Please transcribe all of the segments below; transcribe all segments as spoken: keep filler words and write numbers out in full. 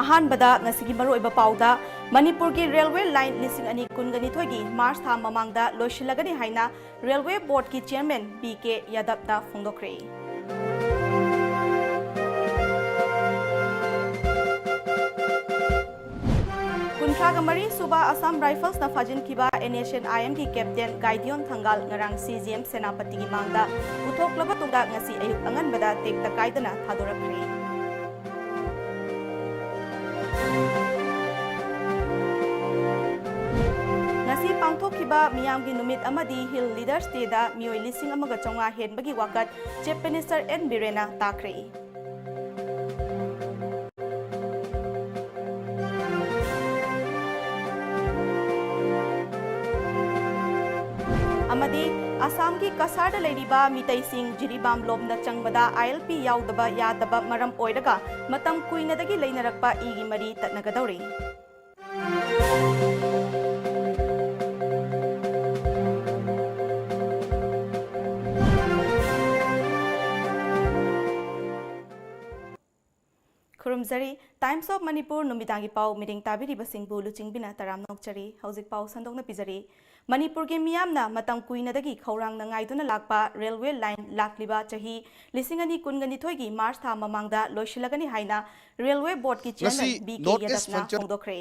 ꯑꯍꯥꯟꯕꯗ ꯉꯁꯤꯒꯤ ꯃꯔꯨꯑꯣꯏꯕ ꯄꯥꯎꯗ, ꯃꯅꯤꯄꯨꯔꯒꯤ ꯔꯦꯜꯋꯦ ꯂꯥꯏꯟ ꯂꯤꯁꯤꯡ ꯑꯅꯤ ꯀꯨꯟꯒ ꯅꯤꯊꯣꯏꯒꯤ ꯃꯥꯔꯆ ꯊꯥ ꯃꯃꯥꯡꯗ ꯂꯣꯏꯁꯤꯜꯂꯒꯅꯤ ꯍꯥꯏꯅ ꯔꯦꯜꯋꯦ ꯕꯣꯔꯗꯀꯤ ꯆꯤꯌꯔꯃꯦꯟ ꯕꯤ ꯀꯦ ꯌꯥꯗꯕꯅ ꯐꯣꯡꯗꯣꯛꯈ꯭ꯔꯦ꯫ ꯀꯨꯟꯊ꯭ꯔꯥꯒ ꯃꯔꯤ ꯁꯨꯕ ꯑꯁꯥꯝ ꯔꯥꯏꯐꯜꯁꯅ ꯐꯥꯖꯤꯟꯈꯤꯕ ꯑꯦꯟ ꯑꯦꯁ ꯑꯦꯟ ꯑꯥꯏ ꯑꯦꯝꯒꯤ ꯀꯦꯞꯇꯦꯟ ꯒꯥꯏꯗꯤꯌꯣꯟ ꯊꯪꯒꯥꯜ ꯉꯔꯥꯡ ꯁꯤ ꯖꯤ ꯑꯦꯝ ꯁꯦꯅꯥꯄꯇꯤꯒꯤ ꯃꯥꯡꯗ ꯎꯊꯣꯛꯂꯕ ꯇꯨꯡꯗ ꯉꯁꯤ ꯑꯌꯨꯛ ꯑꯉꯟꯕꯗ ꯇꯦꯛꯇ ꯀꯥꯏꯗꯅ ꯊꯥꯗꯣꯔꯛꯈ꯭ꯔꯦ꯫ ꯉꯁꯤ ꯄꯥꯡꯊꯣꯛꯈꯤꯕ ꯃꯤꯌꯥꯝꯒꯤ ꯅꯨꯃꯤꯠ ꯑꯃꯗꯤ ꯍꯤꯜ ꯂꯤꯗꯔꯁ ꯗꯦꯗ ꯃꯤꯑꯣꯏ ꯂꯤꯁꯤꯡ ꯑꯃꯒ ꯆꯥꯝꯃꯉꯥ ꯍꯦꯟꯕꯒꯤ ꯋꯥꯀꯠ ꯆꯤꯐ ꯃꯤꯅꯤꯁꯇꯔ ꯑꯦꯟ ꯕꯤꯔꯦꯟꯅ ꯇꯥꯈ꯭ꯔꯦ꯫ ꯑꯃꯗꯤ ꯑꯁꯥꯝꯒꯤ ꯀꯁꯥꯔꯗ ꯂꯩꯔꯤꯕ ꯃꯤꯇꯩꯁꯤꯡ ꯖꯤꯔꯤꯕꯥꯝ ꯂꯣꯝꯗ ꯆꯪꯕꯗ ꯑꯥꯏ ꯑꯦꯜ ꯄꯤ ꯌꯥꯎꯗꯕ ꯌꯥꯗꯕ ꯃꯔꯝ ꯑꯣꯏꯔꯒ ꯃꯇꯝ ꯀꯨꯏꯅꯗꯒꯤ ꯂꯩꯅꯔꯛꯄ ꯏꯒꯤ ꯃꯔꯤ ꯇꯠꯅꯒꯗꯧꯔꯤ꯫ ꯈꯨꯔꯨꯝꯖꯔꯤ꯫ Times of Manipur ꯅꯨꯃꯤꯗꯥꯡꯒꯤ ꯄꯥꯎ ꯃꯤꯠꯌꯦꯡ ꯇꯥꯕꯤꯔꯤꯕꯁꯤꯡꯕꯨ ꯂꯨꯆꯤꯡꯕꯤꯅ ꯇꯔꯥꯝꯅ ꯑꯣꯛꯆꯔꯤ꯫ ꯍꯧꯖꯤꯛ ꯄꯥꯎ ꯁꯟꯗꯣꯛꯅ ꯄꯤꯖꯔꯤ꯫ ꯃꯅꯤꯄꯨꯔꯒꯤ ꯃꯤꯌꯥꯝꯅ ꯃꯇꯝ ꯀꯨꯏꯅꯗꯒꯤ ꯈꯧꯔꯥꯡꯅ ꯉꯥꯏꯗꯨꯅ ꯂꯥꯛꯄ ꯔꯦꯜꯋꯦ ꯂꯥꯏꯟ ꯂꯥꯛꯂꯤꯕ ꯆꯍꯤ ꯂꯤꯁꯤꯡ ꯑꯅꯤ ꯀꯨꯟꯒ ꯅꯤꯊꯣꯏꯒꯤ ꯃꯥꯔꯆ ꯊꯥ ꯃꯃꯥꯡꯗ ꯂꯣꯏꯁꯤꯜꯂꯒꯅꯤ ꯍꯥꯏꯅ ꯔꯦꯜꯋꯦ ꯕꯣꯔꯗꯀꯤ ꯉꯁꯤ ꯆꯤꯌꯔꯃꯦꯟ ꯕꯤ ꯀꯦ North East ꯌꯥꯗꯕꯅ Frontier ꯐꯣꯡꯗꯣꯛꯈ꯭ꯔꯦ꯫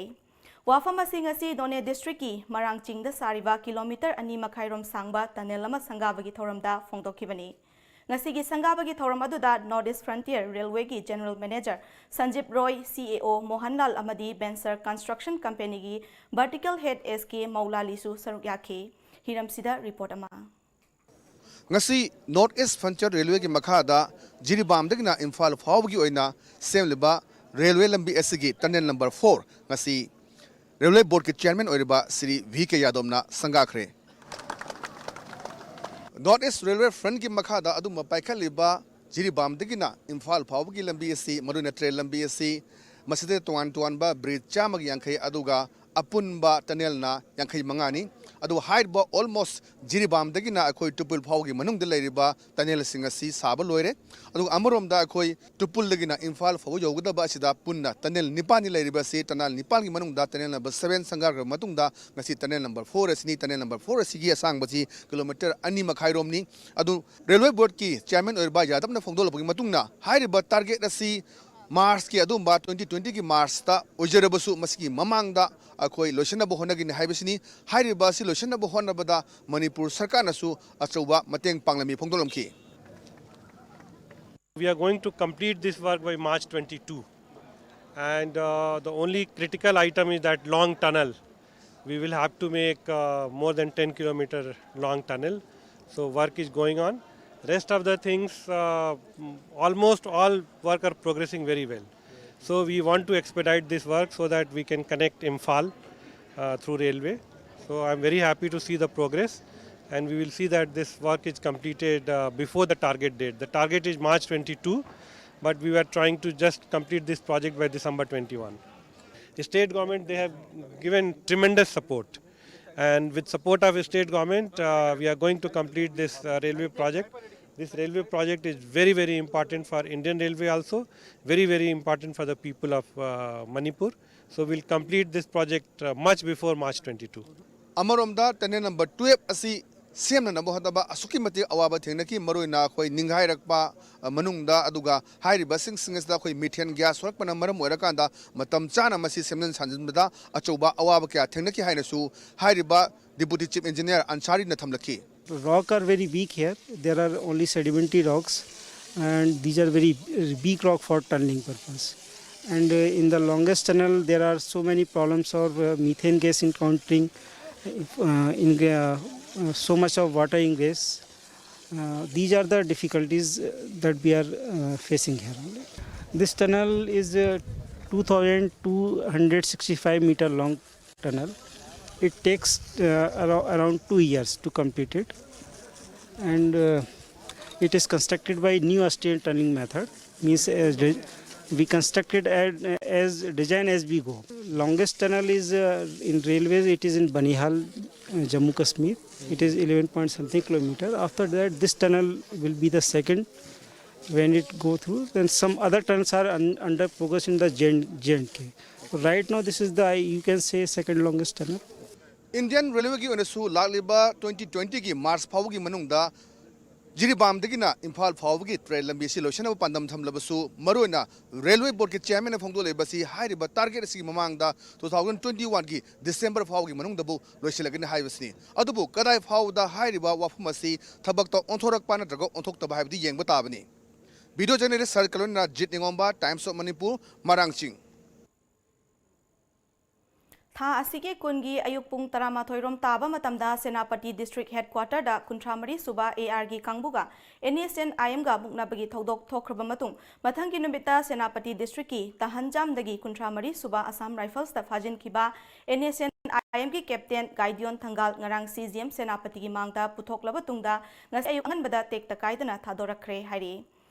ꯋꯥꯐꯝ ꯑꯁꯤ ꯉꯁꯤ ꯅꯣꯅꯦ ꯗꯤꯁꯇ꯭ꯔꯤꯛꯀꯤ ꯃꯔꯥꯡ ꯆꯤꯡꯗ ꯁꯥꯔꯤꯕ ꯀꯤꯂꯣꯃꯤꯇꯔ ꯑꯅꯤ ꯃꯈꯥꯏꯔꯣꯝ ꯁꯥꯡꯕ ꯇꯅꯦꯜ ꯑꯃ ꯁꯪꯒꯥꯕꯒꯤ ꯊꯧꯔꯝꯗ ꯐꯣꯡꯗꯣꯛꯈꯤꯕꯅꯤ꯫ ꯉꯁꯤꯒꯤ ꯁꯪꯒꯥꯕꯒꯤ ꯊꯧꯔꯝ ꯑꯗꯨꯗ North East Frontier ꯔꯦꯜꯋꯦꯒꯤ ꯖꯦꯅꯔꯦꯜ ꯃꯦꯅꯦꯖꯔ ꯁꯟꯖꯤꯞ ꯔꯣꯏ, ꯁꯤ ꯑꯦ ꯑꯣ ꯃꯣꯍꯟꯂꯥꯜ ꯑꯃꯗꯤ ꯕꯦꯟꯁꯔ ꯀꯟꯁꯇ꯭ꯔꯛꯁꯟ ꯀꯝꯄꯦꯅꯤꯒꯤ ꯚꯔꯇꯤꯀꯦꯜ ꯍꯦꯗ ꯑꯦꯁ ꯀꯦ ꯃꯧꯂꯥꯂꯤꯁꯨ ꯁꯔꯨꯛ ꯌꯥꯈꯤ꯫ ꯍꯤꯔꯝꯁꯤꯗ ꯔꯤꯄꯣꯔꯠ ꯑꯃ꯫ ꯉꯁꯤ North East Frontier ꯔꯦꯜꯋꯦꯒꯤ ꯃꯈꯥꯗ ꯖꯤꯔꯤꯕꯥꯝꯗꯒꯤꯅ ꯏꯝꯐꯥꯜ ꯐꯥꯎꯕꯒꯤ ꯑꯣꯏꯅ ꯁꯦꯝꯂꯤꯕ ꯔꯦꯜꯋꯦ ꯂꯝꯕꯤ ꯑꯁꯤꯒꯤ ꯇꯅꯦꯜ ꯅꯝꯕꯔ ꯐꯣꯔ ꯉꯁꯤ ꯔꯦꯜꯋꯦ ꯕꯣꯔꯗꯀꯤ ꯆꯤꯌꯔꯃꯦꯟ ꯑꯣꯏꯔꯤꯕ ꯁ꯭ꯔꯤ ꯚꯤ ꯀꯦ ꯌꯥꯗꯕꯅ ꯁꯪꯒꯥꯈ꯭ꯔꯦ꯫ North East Railway Frontꯀꯤ ꯃꯈꯥꯗ ꯑꯗꯨꯝꯕ ꯄꯥꯏꯈꯠꯂꯤꯕ ꯖꯤꯔꯤꯕꯥꯝꯗꯒꯤꯅ ꯏꯝꯐꯥꯜ ꯐꯥꯎꯕꯒꯤ ꯂꯝꯕꯤ ꯑꯁꯤ, ꯃꯔꯨꯑꯣꯏꯅ ꯇ꯭ꯔꯦꯟ ꯂꯝꯕꯤ ꯑꯁꯤ, ꯃꯁꯤꯗ ꯇꯣꯉꯥꯟ ꯇꯣꯉꯥꯟꯕ ꯕ꯭ꯔꯤꯖ ꯆꯥꯝꯃꯒ ꯌꯥꯡꯈꯩ, ꯑꯗꯨꯒ ꯑꯄꯨꯟꯕ ꯇꯅꯦꯜꯅ ꯌꯥꯡꯈꯩ ꯃꯉꯥꯅꯤ꯫ ꯑꯗꯨꯒ ꯍꯥꯏꯔꯤꯕ almost ꯖꯤꯔꯤꯕꯥꯝꯗꯒꯤꯅ ꯑꯩꯈꯣꯏ ꯇꯨꯄꯨꯜ ꯐꯥꯎꯒꯤ ꯃꯅꯨꯡꯗ ꯂꯩꯔꯤꯕ tunnelꯁꯤꯡ ꯑꯁꯤ ꯁꯥꯕ ꯂꯣꯏꯔꯦ꯫ ꯑꯗꯨꯒ ꯑꯃꯔꯣꯝꯗ ꯑꯩꯈꯣꯏ ꯇꯨꯄꯨꯜꯗꯒꯤꯅ ꯏꯝꯐꯥꯜ ꯐꯥꯎꯕ ꯌꯧꯒꯗꯕ ꯑꯁꯤꯗ ꯄꯨꯟꯅ tunnel ꯅꯤꯄꯥꯜꯅꯤ ꯂꯩꯔꯤꯕ ꯑꯁꯤ꯫ Tunnel ꯅꯤꯄꯥꯜꯒꯤ ꯃꯅꯨꯡꯗ tunnel number seven ꯁꯪꯒꯥꯈ꯭ꯔꯕ ꯃꯇꯨꯡꯗ ꯉꯁꯤ tunnel number four ꯑꯁꯤꯅꯤ꯫ Tunnel number four ꯑꯁꯤꯒꯤ ꯑꯁꯥꯡꯕꯁꯤ kilometre ꯑꯅꯤ ꯃꯈꯥꯏꯔꯣꯝꯅꯤ꯫ ꯑꯗꯨ railway boardꯀꯤ chairman ꯑꯣꯏꯔꯤꯕ ꯌꯥꯗꯕꯅ ꯐꯣꯡꯗꯣꯛꯂꯛꯄꯒꯤ ꯃꯇꯨꯡꯗ ꯍꯥꯏꯔꯤꯕ target ꯑꯁꯤ Marchꯀꯤ ꯑꯗꯨꯒꯨꯝꯕ twenty twentyꯒꯤ Marchꯇ ꯑꯣꯏꯖꯔꯕꯁꯨ ꯃꯁꯤꯒꯤ ꯃꯃꯥꯡꯗ ꯑꯩꯈꯣꯏ ꯂꯣꯏꯁꯤꯟꯅꯕ ꯍꯣꯠꯅꯒꯅꯤ ꯍꯥꯏꯕꯁꯤꯅꯤ꯫ ꯍꯥꯏꯔꯤꯕ ꯑꯁꯤ ꯂꯣꯏꯁꯤꯟꯅꯕ ꯍꯣꯠꯅꯕꯗ ꯃꯅꯤꯄꯨꯔ ꯁꯔꯀꯥꯔꯅꯁꯨ ꯑꯆꯧꯕ ꯃꯇꯦꯡ ꯄꯥꯡꯂꯝꯃꯤ ꯐꯣꯡꯗꯣꯛꯂꯝꯈꯤ꯫ We are going to complete this work by March twenty-two. And uh, the only critical item is that long tunnel. We will have to make uh, more than ten kilometer long tunnel. So work is going on. Rest of the things, uh, almost all work are progressing very well. So we want to expedite this work so that we can connect Imphal uh, through railway. So I'm very happy to see the progress, and we will see that this work is completed uh, before the target date. The target is March twenty-two, but we were trying to just complete this project by December twenty-one. The state government, they have given tremendous support, and with support of the state government, uh, we are going to complete this uh, railway project. This railway project is very, very important for Indian Railway also, very, very important for the people of uh, Manipur. So we'll complete this project uh, much before March twenty-two. ꯑꯃꯔꯣꯝꯗ tunnel number twelve ꯑꯁꯤ ꯁꯦꯝꯅꯅꯕ ꯍꯣꯠꯅꯕ ꯑꯁꯨꯛꯀꯤ ꯃꯇꯤꯛ ꯑꯋꯥꯕ ꯊꯦꯡꯅꯈꯤ꯫ ꯃꯔꯨꯑꯣꯏꯅ ꯑꯩꯈꯣꯏ ꯅꯤꯡꯈꯥꯏꯔꯛꯄ ꯑ, ꯃꯅꯨꯡꯗ, ꯑꯗꯨꯒ ꯍꯥꯏꯔꯤꯕꯁꯤꯡꯁꯤꯡ ꯑꯁꯤꯗ ꯑꯩꯈꯣꯏ methane gas ꯍꯣꯔꯛꯄꯅ ꯃꯔꯝ ꯑꯣꯏꯔꯀꯥꯟꯗ ꯃꯇꯝ ꯆꯥꯅ ꯃꯁꯤ ꯁꯦꯝꯖꯤꯟ ꯁꯥꯖꯤꯟꯕꯗ ꯑꯆꯧꯕ ꯑꯋꯥꯕ ꯀꯌꯥ ꯊꯦꯡꯅꯈꯤ ꯍꯥꯏꯅꯁꯨ ꯍꯥꯏꯔꯤꯕ Deputy Chief Engineer ꯑꯟꯁꯥꯔꯤꯅ ꯊꯝꯂꯛꯈꯤ꯫ Rock are very weak here. There are only sedimentary rocks, and these are very big rock for tunneling purpose. And uh, in the longest tunnel, there are so many problems of uh, methane gas encountering. Uh, in uh, uh, so much of water ingress. Uh, these are the difficulties uh, that we are uh, facing here. This tunnel is uh, two thousand two hundred sixty-five meter long tunnel. It takes uh, arou- around two years to complete it, and uh, it is constructed by new Austrian tunneling method. Means uh, the, We constructed as, as design as we go. Longest tunnel is uh, in railways, it is in Banihal, uh, Jammu Kashmir. It is eleven point something kilometer. After that, this tunnel will be the second when it go through. Then some other tunnels are un- under progress in the J and K. So right now, this is the, you can say, second longest tunnel. Indian Railwayꯒꯤ ꯑꯣꯏꯅꯁꯨ ꯂꯥꯛꯂꯤꯕ twenty twentyꯒꯤ March ꯐꯥꯎꯕꯒꯤ ꯃꯅꯨꯡꯗ ꯖꯤꯔꯤꯕꯥꯝꯗꯒꯤꯅ ꯏꯝꯐꯥꯜ ꯐꯥꯎꯕꯒꯤ train ꯂꯝꯕꯤ ꯑꯁꯤ ꯂꯣꯏꯁꯤꯟꯅꯕ ꯄꯥꯟꯗꯝ ꯊꯝꯂꯕꯁꯨ, ꯃꯔꯨꯑꯣꯏꯅ Railway Boardꯀꯤ chairmanꯅ ꯐꯣꯡꯗꯣꯛꯂꯤꯕ ꯑꯁꯤ ꯍꯥꯏꯔꯤꯕ target ꯑꯁꯤꯒꯤ ꯃꯃꯥꯡꯗ two thousand twenty oneꯒꯤ December ꯐꯥꯎꯕꯒꯤ ꯃꯅꯨꯡꯗꯕꯨ ꯂꯣꯏꯁꯤꯜꯂꯒꯅꯤ ꯍꯥꯏꯕꯁꯤꯅꯤ꯫ ꯑꯗꯨꯕꯨ ꯀꯗꯥꯏ ꯐꯥꯎꯕꯗ ꯍꯥꯏꯔꯤꯕ ꯋꯥꯐꯝ ꯑꯁꯤ ꯊꯕꯛꯇ ꯑꯣꯟꯊꯣꯔꯛꯄ ꯅꯠꯇ꯭ꯔꯒ ꯑꯣꯟꯊꯣꯛꯇꯕ ꯍꯥꯏꯕꯗꯤ ꯌꯦꯡꯕ ꯇꯥꯕꯅꯤ꯫ Video journalist shirt ꯀꯂꯣꯅꯤꯅ ꯖꯤꯠ ꯅꯤꯉꯣꯝꯕ, Times of Manipur, ꯃꯔꯥꯡꯆꯤꯡ꯫ ꯊꯥ ꯑꯁꯤꯒꯤ ꯀꯨꯟꯒꯤ ꯑꯌꯨꯛ ꯄꯨꯡ ꯇꯔꯥꯃꯥꯊꯣꯏ ꯔꯣꯝ ꯇꯥꯕ ꯃꯇꯝꯗ ꯁꯦꯅꯥꯄꯇꯤ district headquarterꯗ ꯀꯨꯟꯊ꯭ꯔꯥ ꯃꯔꯤ ꯁꯨꯕ ARꯒꯤ ꯀꯥꯡꯕꯨꯒ NSCN-IMꯒ ꯃꯨꯛꯅꯕꯒꯤ ꯊꯧꯗꯣꯛ ꯊꯣꯛꯈ꯭ꯔꯕ ꯃꯇꯨꯡ, ꯃꯊꯪꯒꯤ ꯅꯨꯃꯤꯠꯇ ꯁꯦꯅꯥꯄꯇꯤ districtꯀꯤ ꯇꯍꯟꯖꯥꯝꯗꯒꯤ ꯀꯨꯟꯊ꯭ꯔꯥ ꯃꯔꯤ ꯁꯨꯕ Assam Riflesꯇ ꯐꯥꯖꯤꯟꯈꯤꯕ NSCN-IMꯒꯤ captain ꯒꯥꯏꯗꯤꯌꯣꯟ ꯊꯪꯒꯥꯜ ꯉꯔꯥꯡ CGM ꯁꯦꯅꯥꯄꯇꯤꯒꯤ ꯃꯥꯡꯗ ꯄꯨꯊꯣꯛꯂꯕ ꯇꯨꯡꯗ, ꯉꯁꯤ ꯑꯌꯨꯛ ꯑꯉꯟꯕꯗ ꯇꯦꯛꯇ ꯀꯥꯏꯗꯅ ꯊꯥꯗꯣꯔꯛꯈ꯭ꯔꯦ ꯍꯥꯏꯔꯤ꯫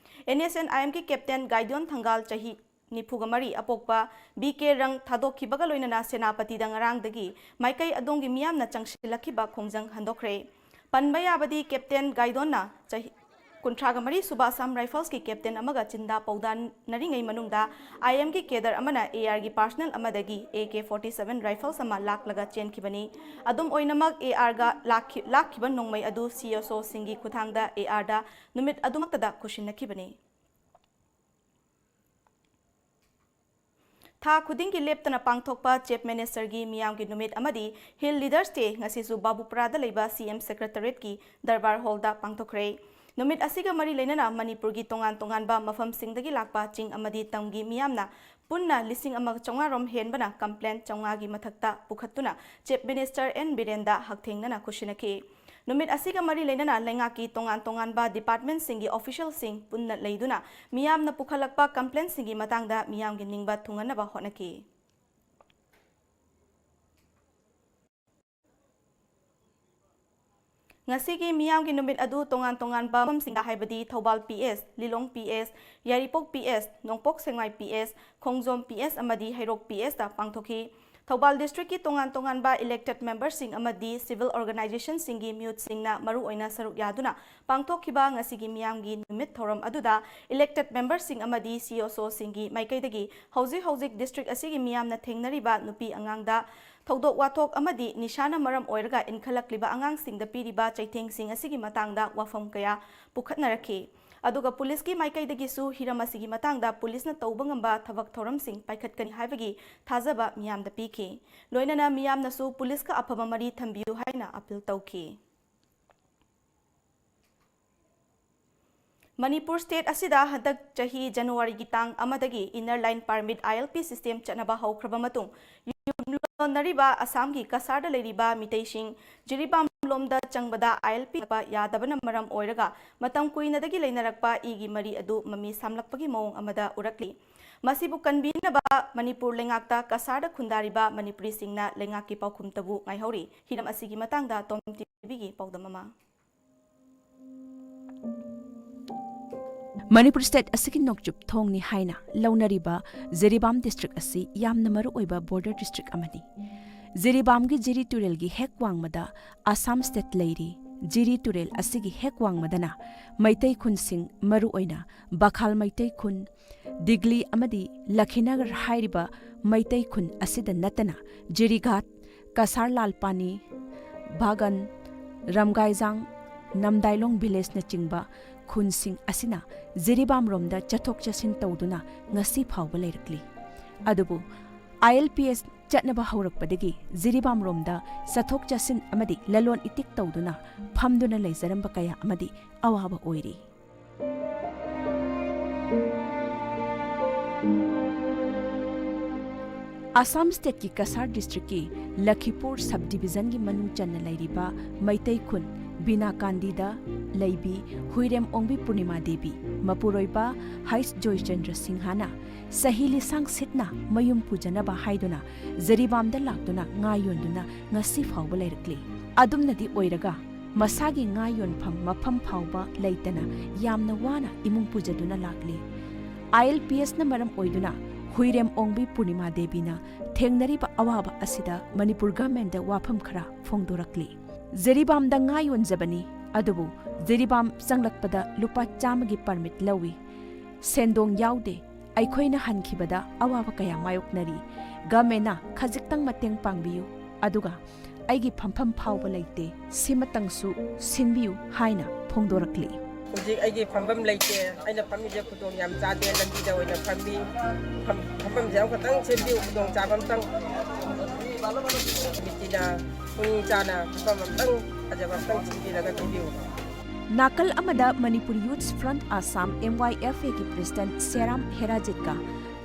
NSCN-IMꯒꯤ captain ꯒꯥꯏꯗꯤꯌꯣꯟ ꯊꯪꯒꯥꯜ ꯆꯍꯤ ꯅꯤꯐꯨꯒ ꯃꯔꯤ ꯑꯄꯣꯛꯄ ꯕꯤ ꯀꯦ ꯔꯪ ꯊꯥꯗꯣꯛꯈꯤꯕꯒ ꯂꯣꯏꯅꯅ ꯁꯦꯅꯥꯄꯇꯤꯗ ꯉꯔꯥꯡꯗꯒꯤ ꯃꯥꯏꯀꯩ ꯑꯗꯣꯝꯒꯤ ꯃꯤꯌꯥꯝꯅ ꯆꯪꯁꯤꯜꯂꯛꯈꯤꯕ ꯈꯣꯡꯖꯪ ꯍꯟꯗꯣꯛꯈ꯭ꯔꯦ꯫ ꯄꯟꯕ ꯌꯥꯕꯗꯤ, captain ꯒꯥꯏꯗꯣꯟꯅ ꯆꯍꯤ ꯀꯨꯟꯊ꯭ꯔꯥꯒ ꯃꯔꯤ ꯁꯨꯕ Assam Riflesꯀꯤ captain ꯑꯃꯒ ꯆꯤꯟꯗꯥ ꯄꯥꯎꯗꯥꯟꯅꯔꯤꯉꯩ ꯃꯅꯨꯡꯗ IMꯒꯤ cadre ꯑꯃꯅ ARꯒꯤ personnel ꯑꯃꯗꯒꯤ AK forty seven rifles ꯑꯃ ꯂꯥꯛꯂꯒ ꯆꯦꯟꯈꯤꯕꯅꯤ꯫ ꯑꯗꯨꯝ ꯑꯣꯏꯅꯃꯛ, ARꯒ ꯂꯥꯛꯈꯤ-, ꯂꯥꯛꯈꯤꯕ ꯅꯣꯡꯃꯩ ꯑꯗꯨ CSOꯁꯤꯡꯒꯤ ꯈꯨꯠꯊꯥꯡꯗ ARꯗ ꯅꯨꯃꯤꯠ ꯑꯗꯨꯃꯛꯇꯗ ꯈꯨꯠꯁꯤꯟꯅꯈꯤꯕꯅꯤ꯫ ꯊꯥ ꯈꯨꯗꯤꯡꯒꯤ ꯂꯦꯞꯇꯅ ꯄꯥꯡꯊꯣꯛꯄ Chief Ministerꯒꯤ ꯃꯤꯌꯥꯝꯒꯤ ꯅꯨꯃꯤꯠ ꯑꯃꯗꯤ Hill Leaders Day ꯉꯁꯤꯁꯨ ꯕꯥꯕꯨꯄꯨꯔꯥꯗ ꯂꯩꯕ CM Secretariatꯀꯤ Darbar Hallꯗ ꯄꯥꯡꯊꯣꯛꯈ꯭ꯔꯦ꯫ ꯅꯨꯃꯤꯠ ꯑꯁꯤꯒ ꯃꯔꯤ ꯂꯩꯅꯅ ꯃꯅꯤꯄꯨꯔꯒꯤ ꯇꯣꯉꯥꯟ ꯇꯣꯉꯥꯟꯕ ꯃꯐꯝꯁꯤꯡꯗꯒꯤ ꯂꯥꯛꯄ ꯆꯤꯡ ꯑꯃꯗꯤ ꯇꯝꯒꯤ ꯃꯤꯌꯥꯝꯅ ꯄꯨꯟꯅ ꯂꯤꯁꯤꯡ ꯑꯃꯒ ꯆꯥꯝꯃꯉꯥ ꯔꯣꯝ ꯍꯦꯟꯕꯅ complaint ꯆꯥꯝꯃꯉꯥꯒꯤ ꯃꯊꯛꯇ ꯄꯨꯈꯠꯇꯨꯅ Chief Minister N ꯕꯤꯔꯦꯟꯗ ꯍꯛꯊꯦꯡꯅꯅ ꯈꯨꯠꯁꯤꯟꯅꯈꯤ꯫ ꯅꯨꯃꯤꯠ ꯑꯁꯤꯒ ꯃꯔꯤ ꯂꯩꯅꯅ ꯂꯩꯉꯥꯛꯀꯤ ꯇꯣꯉꯥꯟ ꯇꯣꯉꯥꯟꯕ departmentꯁꯤꯡꯒꯤ officialꯁꯤꯡ ꯄꯨꯟꯅ ꯂꯩꯗꯨꯅ ꯃꯤꯌꯥꯝꯅ ꯄꯨꯈꯠꯂꯛꯄ complaintꯁꯤꯡꯒꯤ ꯃꯇꯥꯡꯗ ꯃꯤꯌꯥꯝꯒꯤ ꯅꯤꯡꯕ ꯊꯨꯡꯍꯟꯅꯕ ꯍꯣꯠꯅꯈꯤ꯫ ꯉꯁꯤꯒꯤ ꯃꯤꯌꯥꯝꯒꯤ ꯅꯨꯃꯤꯠ ꯑꯗꯨ ꯇꯣꯉꯥꯟ ꯇꯣꯉꯥꯟꯕ ꯃꯐꯝꯁꯤꯡꯗ, ꯍꯥꯏꯕꯗꯤ ꯊꯧꯕꯥꯜ ꯄꯤ ꯑꯦꯁ, ꯂꯤꯂꯣꯡ ꯄꯤ ꯑꯦꯁ, ꯌꯥꯏꯔꯤꯄꯣꯛ ꯄꯤ ꯑꯦꯁ, ꯅꯣꯡꯄꯣꯛ ꯁꯦꯛꯃꯥꯏ ꯄꯤ ꯑꯦꯁ, ꯈꯣꯡꯖꯣꯝ ꯄꯤ ꯑꯦꯁ ꯑꯃꯗꯤ ꯍꯩꯔꯣꯛ ꯄꯤ ꯑꯦꯁꯇ ꯄꯥꯡꯊꯣꯛꯈꯤ꯫ ꯊꯧꯕꯥꯜ ꯗꯤꯁꯇ꯭ꯔꯤꯛꯀꯤ ꯇꯣꯉꯥꯟ ꯇꯣꯉꯥꯟꯕ ꯏꯂꯦꯛꯇꯦꯗ ꯃꯦꯝꯕꯔꯁꯤꯡ ꯑꯃꯗꯤ ꯁꯤꯚꯤꯜ ꯑꯣꯔꯒꯅꯥꯏꯖꯦꯁꯟꯁꯤꯡꯒꯤ ꯃꯤꯍꯨꯠꯁꯤꯡꯅ ꯃꯔꯨꯑꯣꯏꯅ ꯁꯔꯨꯛ ꯌꯥꯗꯨꯅ ꯄꯥꯡꯊꯣꯛꯈꯤꯕ ꯉꯁꯤꯒꯤ ꯃꯤꯌꯥꯝꯒꯤ ꯅꯨꯃꯤꯠ ꯊꯧꯔꯝ ꯑꯗꯨꯗ ꯏꯂꯦꯛꯇꯦꯗ ꯃꯦꯝꯕꯔꯁꯤꯡ ꯑꯃꯗꯤ ꯁꯤ ꯑꯣ ꯁꯣꯁꯤꯡꯒꯤ ꯃꯥꯏꯀꯩꯗꯒꯤ ꯍꯧꯖꯤꯛ ꯍꯧꯖꯤꯛ ꯗꯤꯁꯇ꯭ꯔꯤꯛ ꯑꯁꯤꯒꯤ ꯃꯤꯌꯥꯝꯅ ꯊꯦꯡꯅꯔꯤꯕ ꯅꯨꯄꯤ ꯑꯉꯥꯡꯗ ꯊꯧꯗꯣꯛ ꯋꯥꯊꯣꯛ ꯑꯃꯗꯤ ꯅꯤꯁꯥꯅ ꯃꯔꯝ ꯑꯣꯏꯔꯒ ꯏꯟꯈꯠꯂꯛꯂꯤꯕ ꯑꯉꯥꯡꯁꯤꯡꯗ ꯄꯤꯔꯤꯕ ꯆꯩꯊꯦꯡꯁꯤꯡ ꯑꯁꯤꯒꯤ ꯃꯇꯥꯡꯗ ꯋꯥꯐꯝ ꯀꯌꯥ ꯄꯨꯈꯠꯅꯔꯛꯈꯤ꯫ ꯑꯗꯨꯒ ꯄꯨꯂꯤꯁꯀꯤ ꯃꯥꯏꯀꯩꯗꯒꯤꯁꯨ ꯍꯤꯔꯝ ꯑꯁꯤꯒꯤ ꯃꯇꯥꯡꯗ ꯄꯨꯂꯤꯁꯅ ꯇꯧꯕ ꯉꯝꯕ ꯊꯕꯛ ꯊꯧꯔꯝꯁꯤꯡ ꯄꯥꯏꯈꯠꯀꯅꯤ ꯍꯥꯏꯕꯒꯤ ꯊꯥꯖꯕ ꯃꯤꯌꯥꯝꯗ ꯄꯤꯈꯤ꯫ ꯂꯣꯏꯅꯅ ꯃꯤꯌꯥꯝꯅꯁꯨ ꯄꯨꯂꯤꯁꯀ ꯑꯐꯕ ꯃꯔꯤ ꯊꯝꯕꯤꯌꯨ ꯍꯥꯏꯅ ꯑꯄꯤꯜ ꯇꯧꯈꯤ꯫ ꯃꯅꯤꯄꯨꯔ ꯁ꯭ꯇꯦꯠ ꯑꯁꯤꯗ ꯍꯟꯗꯛ ꯆꯍꯤ ꯖꯅꯋꯥꯔꯤꯒꯤ ꯇꯥꯡ ꯑꯃꯗꯒꯤ ꯏꯟꯅꯔ ꯂꯥꯏꯟ ꯄꯥꯔꯃꯤꯠ, ꯑꯥꯏ ꯑꯦꯜ ꯄꯤ, ꯁꯤꯁꯇꯦꯝ ꯆꯠꯅꯕ ꯍꯧꯈ꯭ꯔꯕ ꯃꯇꯨꯡ, ꯌꯨꯝꯂꯣꯟꯅꯔꯤꯕ ꯑꯁꯥꯝꯒꯤ ꯀꯁꯥꯔꯗ ꯂꯩꯔꯤꯕ ꯃꯤꯇꯩꯁꯤꯡ ꯖꯤꯔꯤꯕꯥꯝ ꯂꯣꯝꯗ ꯆꯪꯕꯗ ꯑꯥꯏ ꯑꯦꯜ ꯄꯤ ꯆꯠꯄ ꯌꯥꯗꯕꯅ ꯃꯔꯝ ꯑꯣꯏꯔꯒ ꯃꯇꯝ ꯀꯨꯏꯅꯗꯒꯤ ꯂꯩꯅꯔꯛꯄ ꯏꯒꯤ ꯃꯔꯤ ꯑꯗꯨ ꯃꯃꯤ ꯁꯥꯝꯂꯛꯄꯒꯤ ꯃꯑꯣꯡ ꯑꯃꯗ ꯎꯔꯛꯂꯤ꯫ ꯃꯁꯤꯕꯨ ꯀꯟꯕꯤꯅꯕ ꯃꯅꯤꯄꯨꯔ ꯂꯩꯉꯥꯛꯇ ꯀꯁꯥꯔꯗ ꯈꯨꯟꯗꯥꯔꯤꯕ ꯃꯅꯤꯄꯨꯔꯤꯁꯤꯡꯅ ꯂꯩꯉꯥꯛꯀꯤ ꯄꯥꯎꯈꯨꯝꯇꯕꯨ ꯉꯥꯏꯍꯧꯔꯤ꯫ ꯍꯤꯔꯝ ꯑꯁꯤꯒꯤ ꯃꯇꯥꯡꯗ ꯇꯣꯝ ꯇꯤꯚꯤꯒꯤ ꯄꯥꯎꯗꯝ ꯑꯃ꯫ ꯃꯅꯤꯄꯨꯔ ꯁ꯭ꯇꯦꯠ ꯑꯁꯤꯒꯤ ꯅꯣꯡꯆꯨꯞ ꯊꯣꯡꯅꯤ ꯍꯥꯏꯅ ꯂꯧꯅꯔꯤꯕ ꯖꯤꯔꯤꯕꯥꯝ ꯗꯤꯁꯇ꯭ꯔꯤꯛ ꯑꯁꯤ ꯌꯥꯝꯅ ꯃꯔꯨꯑꯣꯏꯕ ꯕꯣꯔꯗꯔ ꯗꯤꯁꯇ꯭ꯔꯤꯛ ꯑꯃꯅꯤ꯫ ꯖꯤꯔꯤꯕꯥꯝꯒꯤ ꯖꯤꯔꯤ ꯇꯨꯔꯦꯜꯒꯤ ꯍꯦꯛ ꯋꯥꯡꯃꯗ ꯑꯁꯥꯝ ꯁ꯭ꯇꯦꯠ ꯂꯩꯔꯤ꯫ ꯖꯤꯔꯤ ꯇꯨꯔꯦꯜ ꯑꯁꯤꯒꯤ ꯍꯦꯛ ꯋꯥꯡꯃꯗꯅ ꯃꯩꯇꯩ ꯈꯨꯟꯁꯤꯡ, ꯃꯔꯨꯑꯣꯏꯅ ꯕꯈꯥꯜ ꯃꯩꯇꯩ ꯈꯨꯟ, ꯗꯤꯒꯂꯤ ꯑꯃꯗꯤ ꯂꯈꯤꯅꯒꯔ ꯍꯥꯏꯔꯤꯕ ꯃꯩꯇꯩ ꯈꯨꯟ ꯑꯁꯤꯗ ꯅꯠꯇꯅ ꯖꯤꯔꯤꯘꯥꯠ, ꯀꯁꯥꯔ ꯂꯥꯜꯄꯥꯅꯤ, ꯕꯥꯒꯟ, ꯔꯝꯒꯥꯏꯖꯥꯡ, ꯅꯝꯗꯥꯏꯂꯣꯡ ꯚꯤꯂꯦꯖꯅꯆꯤꯡꯕ ꯈꯨꯟꯁꯤꯡ ꯑꯁꯤꯅ ꯖꯤꯔꯤꯕꯥꯝꯔꯣꯝꯗ ꯆꯠꯊꯣꯛ ꯆꯠꯁꯤꯟ ꯇꯧꯗꯨꯅ ꯉꯁꯤ ꯐꯥꯎꯕ ꯂꯩꯔꯛꯂꯤ꯫ ꯑꯗꯨꯕꯨ ꯑꯥꯏ ꯑꯦꯜ ꯄꯤ ꯑꯦꯁ ꯆꯠꯅꯕ ꯍꯧꯔꯛꯄꯗꯒꯤ ꯖꯤꯔꯤꯕꯥꯝꯔꯣꯝꯗ ꯆꯠꯊꯣꯛ ꯆꯠꯁꯤꯟ ꯑꯃꯗꯤ ꯂꯂꯣꯟ ꯏꯇꯤꯛ ꯇꯧꯗꯨꯅ ꯐꯝꯗꯨꯅ ꯂꯩꯖꯔꯝꯕ ꯀꯌꯥ ꯑꯃꯗꯤ ꯑꯋꯥꯕ ꯑꯣꯏꯔꯤ꯫ ꯑꯁꯥꯝ ꯁ꯭ꯇꯦꯠꯀꯤ ꯀꯁꯥꯔ ꯗꯤꯁꯇ꯭ꯔꯤꯛꯀꯤ ꯂꯈꯤꯄꯨꯔ ꯁꯕ ꯗꯤꯚꯤꯖꯟꯒꯤ ꯃꯅꯨꯡ ꯆꯟꯅ ꯂꯩꯔꯤꯕ ꯃꯩꯇꯩ ꯈꯨꯟ ꯕꯤꯅꯥꯀꯥꯟꯗꯤꯗ ꯂꯩꯕꯤ ꯍꯨꯏꯔꯦꯝ ꯑꯣꯡꯕꯤ ꯄꯨꯔꯅꯤꯃꯥ ꯗꯦꯕꯤ, ꯃꯄꯨꯔꯣꯏꯕ ꯍꯩꯁ ꯖꯣꯏꯆꯟꯗ꯭ꯔ ꯁꯤꯡꯍꯅ ꯆꯍꯤ ꯂꯤꯁꯥꯡ ꯁꯤꯠꯅ ꯃꯌꯨꯝ ꯄꯨꯖꯅꯕ ꯍꯥꯏꯗꯨꯅ ꯖꯤꯔꯤꯕꯥꯝꯗ ꯂꯥꯛꯇꯨꯅ ꯉꯥ ꯌꯣꯟꯗꯨꯅ ꯉꯁꯤ ꯐꯥꯎꯕ ꯂꯩꯔꯛꯂꯤ꯫ ꯑꯗꯨꯝꯅꯗꯤ ꯑꯣꯏꯔꯒ ꯃꯁꯥꯒꯤ ꯉꯥ ꯌꯣꯟꯐꯝ ꯃꯐꯝ ꯐꯥꯎꯕ ꯂꯩꯇꯅ ꯌꯥꯝꯅ ꯋꯥꯅ ꯏꯃꯨꯡ ꯄꯨꯖꯗꯨꯅ ꯂꯥꯛꯂꯤ꯫ ꯑꯥꯏ ꯑꯦꯜ ꯄꯤ ꯑꯦꯁꯅ ꯃꯔꯝ ꯑꯣꯏꯗꯨꯅ ꯍꯨꯏꯔꯦꯝ ꯑꯣꯡꯕꯤ ꯄꯨꯔꯅꯤꯃꯥ ꯗꯦꯕꯤꯅ ꯊꯦꯡꯅꯔꯤꯕ ꯑꯋꯥꯕ ꯑꯁꯤꯗ ꯃꯅꯤꯄꯨꯔ ꯒꯚꯔꯟꯃꯦꯟꯠꯇ ꯋꯥꯐꯝ ꯈꯔ ꯐꯣꯡꯗꯣꯔꯛꯂꯤ꯫ ꯖꯤꯔꯤꯕꯥꯝꯗ ꯉꯥ ꯌꯣꯟꯖꯕꯅꯤ, ꯑꯗꯨꯕꯨ ꯖꯤꯔꯤꯕꯥꯝ ꯆꯪꯂꯛꯄꯗ ꯂꯨꯄꯥ ꯆꯥꯝꯃꯒꯤ ꯄꯔꯃꯤꯠ ꯂꯧꯏ꯫ ꯁꯦꯟꯗꯣꯡ ꯌꯥꯎꯗꯦ꯫ ꯑꯩꯈꯣꯏꯅ ꯍꯟꯈꯤꯕꯗ ꯑꯋꯥꯕ ꯀꯌꯥ ꯃꯥꯌꯣꯛꯅꯔꯤ꯫ ꯒꯚꯔꯟꯃꯦꯟꯠꯅ ꯈꯖꯤꯛꯇꯪ ꯃꯇꯦꯡ ꯄꯥꯡꯕꯤꯌꯨ, ꯑꯗꯨꯒ ꯑꯩꯒꯤ ꯐꯝꯐꯝ ꯐꯥꯎꯕ ꯂꯩꯇꯦ꯫ ꯁꯤꯃꯇꯪꯁꯨ ꯁꯤꯟꯕꯤꯌꯨ ꯍꯥꯏꯅ ꯐꯣꯡꯗꯣꯔꯛꯂꯤ꯫ ꯍꯧꯖꯤꯛ ꯑꯩꯒꯤ ꯐꯝꯐꯝ ꯂꯩꯇꯦ꯫ ꯑꯩꯅ ꯐꯝꯃꯤꯁꯦ ꯈꯨꯗꯣꯡ ꯌꯥꯝ ꯆꯥꯗꯦ꯫ ꯂꯝꯕꯤꯗ ꯑꯣꯏꯅ ꯐꯝꯃꯤ꯫ ꯐꯝ-, ꯐꯝꯐꯝꯁꯦ ꯑꯃꯈꯛꯇꯪ ꯁꯦꯝꯕꯤꯌꯨ, ꯈꯨꯗꯣꯡ ꯆꯥꯕ ꯑꯝꯇꯪ꯫ ꯀꯃꯤꯇꯤꯅ ꯄꯨꯛꯅꯤꯡ ꯆꯥꯅ ꯐꯝꯐꯝ ꯑꯝꯇꯪ ꯐꯖꯕ ꯑꯝꯇꯪ ꯁꯤꯟꯕꯤꯔꯒ ꯄꯤꯕꯤꯌꯨ꯫ ꯅꯥꯀꯜ ꯑꯃꯗ ꯃꯅꯤꯄꯨꯔ ꯌꯨꯊꯁ ꯐ꯭ꯔꯟꯠ ꯑꯁꯥꯝ, ꯑꯦꯝ ꯋꯥꯏ ꯑꯦꯐ ꯑꯦꯒꯤ ꯄ꯭ꯔꯦꯁꯤꯗꯦꯟꯠ ꯁꯦꯔꯥꯝ ꯍꯦꯔꯥꯖꯤꯠꯀ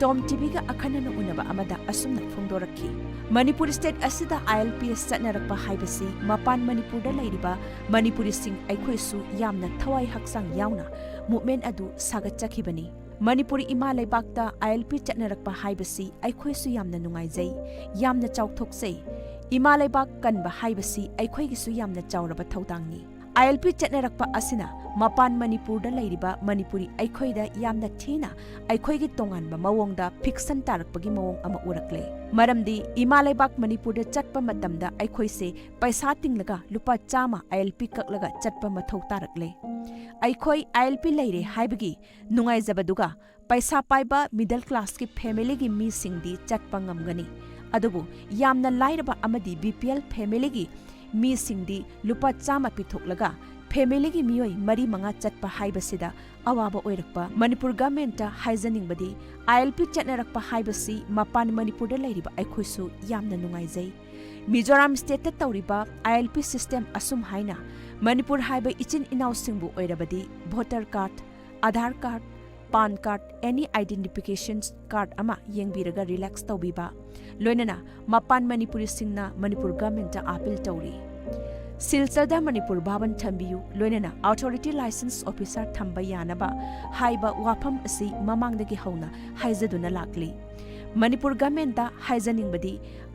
ꯇꯣꯝ ꯇꯤꯚꯤꯒ ꯑꯈꯟꯅꯅ ꯎꯅꯕ ꯑꯃꯗ ꯑꯁꯨꯝꯅ ꯐꯣꯡꯗꯣꯔꯛꯈꯤ꯫ ꯃꯅꯤꯄꯨꯔ ꯁ꯭ꯇꯦꯠ ꯑꯁꯤꯗ ꯑꯥꯏ ꯑꯦꯜ ꯄꯤ ꯑꯦꯁ ꯆꯠꯅꯔꯛꯄ ꯍꯥꯏꯕꯁꯤ ꯃꯄꯥꯟ ꯃꯅꯤꯄꯨꯔꯗ ꯂꯩꯔꯤꯕ ꯃꯅꯤꯄꯨꯔꯤꯁꯤꯡ ꯑꯩꯈꯣꯏꯁꯨ ꯌꯥꯝꯅ ꯊꯋꯥꯏ ꯍꯛꯆꯥꯡ ꯌꯥꯎꯅ ꯃꯨꯚꯃꯦꯟꯠ ꯑꯗꯨ ꯁꯥꯒꯠꯆꯈꯤꯕꯅꯤ꯫ ꯃꯅꯤꯄꯨꯔ ꯏꯃꯥ ꯂꯩꯕꯥꯛꯇ ꯑꯥꯏ ꯑꯦꯜ ꯄꯤ ꯆꯠꯅꯔꯛꯄ ꯍꯥꯏꯕꯁꯤ ꯑꯩꯈꯣꯏꯁꯨ ꯌꯥꯝꯅ ꯅꯨꯡꯉꯥꯏꯖꯩ, ꯌꯥꯝꯅ ꯆꯥꯎꯊꯣꯛꯆꯩ꯫ ꯏꯃꯥ ꯂꯩꯕꯥꯛ ꯀꯟꯕ ꯍꯥꯏꯕꯁꯤ ꯑꯩꯈꯣꯏꯒꯤꯁꯨ ꯌꯥꯝꯅ ꯆꯥꯎꯔꯕ ꯊꯧꯗꯥꯡꯅꯤ꯫ ꯑꯥꯏ ꯑꯦꯜ ꯄꯤ ꯆꯠꯅꯔꯛꯄ ꯑꯁꯤꯅ ꯃꯄꯥꯟ ꯃꯅꯤꯄꯨꯔꯗ ꯂꯩꯔꯤꯕ ꯃꯅꯤꯄꯨꯔꯤ ꯑꯩꯈꯣꯏꯗ ꯌꯥꯝꯅ ꯊꯤꯅ ꯑꯩꯈꯣꯏꯒꯤ ꯇꯣꯉꯥꯟꯕ ꯃꯑꯣꯡꯗ ꯐꯤꯛꯁꯟ ꯇꯥꯔꯛꯄꯒꯤ ꯃꯑꯣꯡ ꯑꯃ ꯎꯔꯛꯂꯦ꯫ ꯃꯔꯝꯗꯤ ꯏꯃꯥ ꯂꯩꯕꯥꯛ ꯃꯅꯤꯄꯨꯔꯗ ꯆꯠꯄ ꯃꯇꯝꯗ ꯑꯩꯈꯣꯏꯁꯦ ꯄꯩꯁꯥ ꯇꯤꯡꯂꯒ ꯂꯨꯄꯥ ꯆꯥꯝꯃ ꯑꯥꯏ ꯑꯦꯜ ꯄꯤ ꯀꯛꯂꯒ ꯆꯠꯄ ꯃꯊꯧ ꯇꯥꯔꯛꯂꯦ꯫ ꯑꯩꯈꯣꯏ ꯑꯥꯏ ꯑꯦꯜ ꯄꯤ ꯂꯩꯔꯦ ꯍꯥꯏꯕꯒꯤ ꯅꯨꯡꯉꯥꯏꯖꯕꯗꯨꯒ ꯄꯩꯁꯥ ꯄꯥꯏꯕ ꯃꯤꯗꯜ ꯀ꯭ꯂꯥꯁꯀꯤ ꯐꯦꯃꯤꯂꯤꯒꯤ ꯃꯤꯁꯤꯡꯗꯤ ꯆꯠꯄ ꯉꯝꯒꯅꯤ, ꯑꯗꯨꯕꯨ ꯌꯥꯝꯅ ꯂꯥꯏꯔꯕ ꯑꯃꯗꯤ ꯕꯤ ꯄꯤ ꯑꯦꯜ ꯐꯦꯃꯤꯂꯤꯒꯤ ꯃꯤꯁꯤꯡꯗꯤ ꯂꯨꯄꯥ ꯆꯥꯝꯃ ꯄꯤꯊꯣꯛꯂꯒ ꯐꯦꯃꯤꯂꯤꯒꯤ ꯃꯤꯑꯣꯏ ꯃꯔꯤ ꯃꯉꯥ ꯆꯠꯄ ꯍꯥꯏꯕꯁꯤꯗ ꯑꯋꯥꯕ ꯑꯣꯏꯔꯛꯄ꯫ ꯃꯅꯤꯄꯨꯔ ꯒꯚꯔꯟꯃꯦꯟꯠꯇ ꯍꯥꯏꯖꯅꯤꯡꯕꯗꯤ, ꯑꯥꯏ ꯑꯦꯜ ꯄꯤ ꯆꯠꯅꯔꯛꯄ ꯍꯥꯏꯕꯁꯤ ꯃꯄꯥꯟ ꯃꯅꯤꯄꯨꯔꯗ ꯂꯩꯔꯤꯕ ꯑꯩꯈꯣꯏꯁꯨ ꯌꯥꯝꯅ ꯅꯨꯡꯉꯥꯏꯖꯩ꯫ ꯃꯤꯖꯣꯔꯥꯝ ꯁ꯭ꯇꯦꯠꯇ ꯇꯧꯔꯤꯕ ꯑꯥꯏ ꯑꯦꯜ ꯄꯤ ꯁꯤꯁꯇꯦꯝ ꯑꯁꯨꯝ ꯍꯥꯏꯅ ꯃꯅꯤꯄꯨꯔ ꯍꯥꯏꯕ ꯏꯆꯤꯟ ꯏꯅꯥꯎꯁꯤꯡꯕꯨ ꯑꯣꯏꯔꯕꯗꯤ voter card, Aadhaar card, PAN card, any identification card ꯑꯃ ꯌꯦꯡꯕꯤꯔꯒ ꯔꯤꯂꯦꯛꯁ ꯇꯧꯕꯤꯕ, ꯂꯣꯏꯅꯅ ꯃꯄꯥꯟ ꯃꯅꯤꯄꯨꯔꯤꯁꯤꯡꯅ ꯃꯅꯤꯄꯨꯔ ꯒꯚꯔꯟꯃꯦꯟꯠꯇ ꯑꯥꯄꯤꯜ ꯇꯧꯔꯤ꯫ ꯁꯤꯜꯆꯔꯗ ꯃꯅꯤꯄꯨꯔ ꯚꯥꯕꯟ ꯊꯝꯕꯤꯌꯨ, ꯂꯣꯏꯅꯅ ꯑꯣꯊꯣꯔꯤꯇꯤ ꯂꯥꯏꯁꯦꯟꯁ ꯑꯣꯐꯤꯁꯥꯔ ꯊꯝꯕ ꯌꯥꯅꯕ ꯍꯥꯏꯕ ꯋꯥꯐꯝ ꯑꯁꯤ ꯃꯃꯥꯡꯗꯒꯤ ꯍꯧꯅ ꯍꯥꯏꯖꯗꯨꯅ ꯂꯥꯛꯂꯤ꯫ ꯃꯅꯤꯄꯨꯔ ꯒꯃꯦꯟꯇ ꯍꯥꯏꯖꯅꯤꯡꯕꯗꯤ,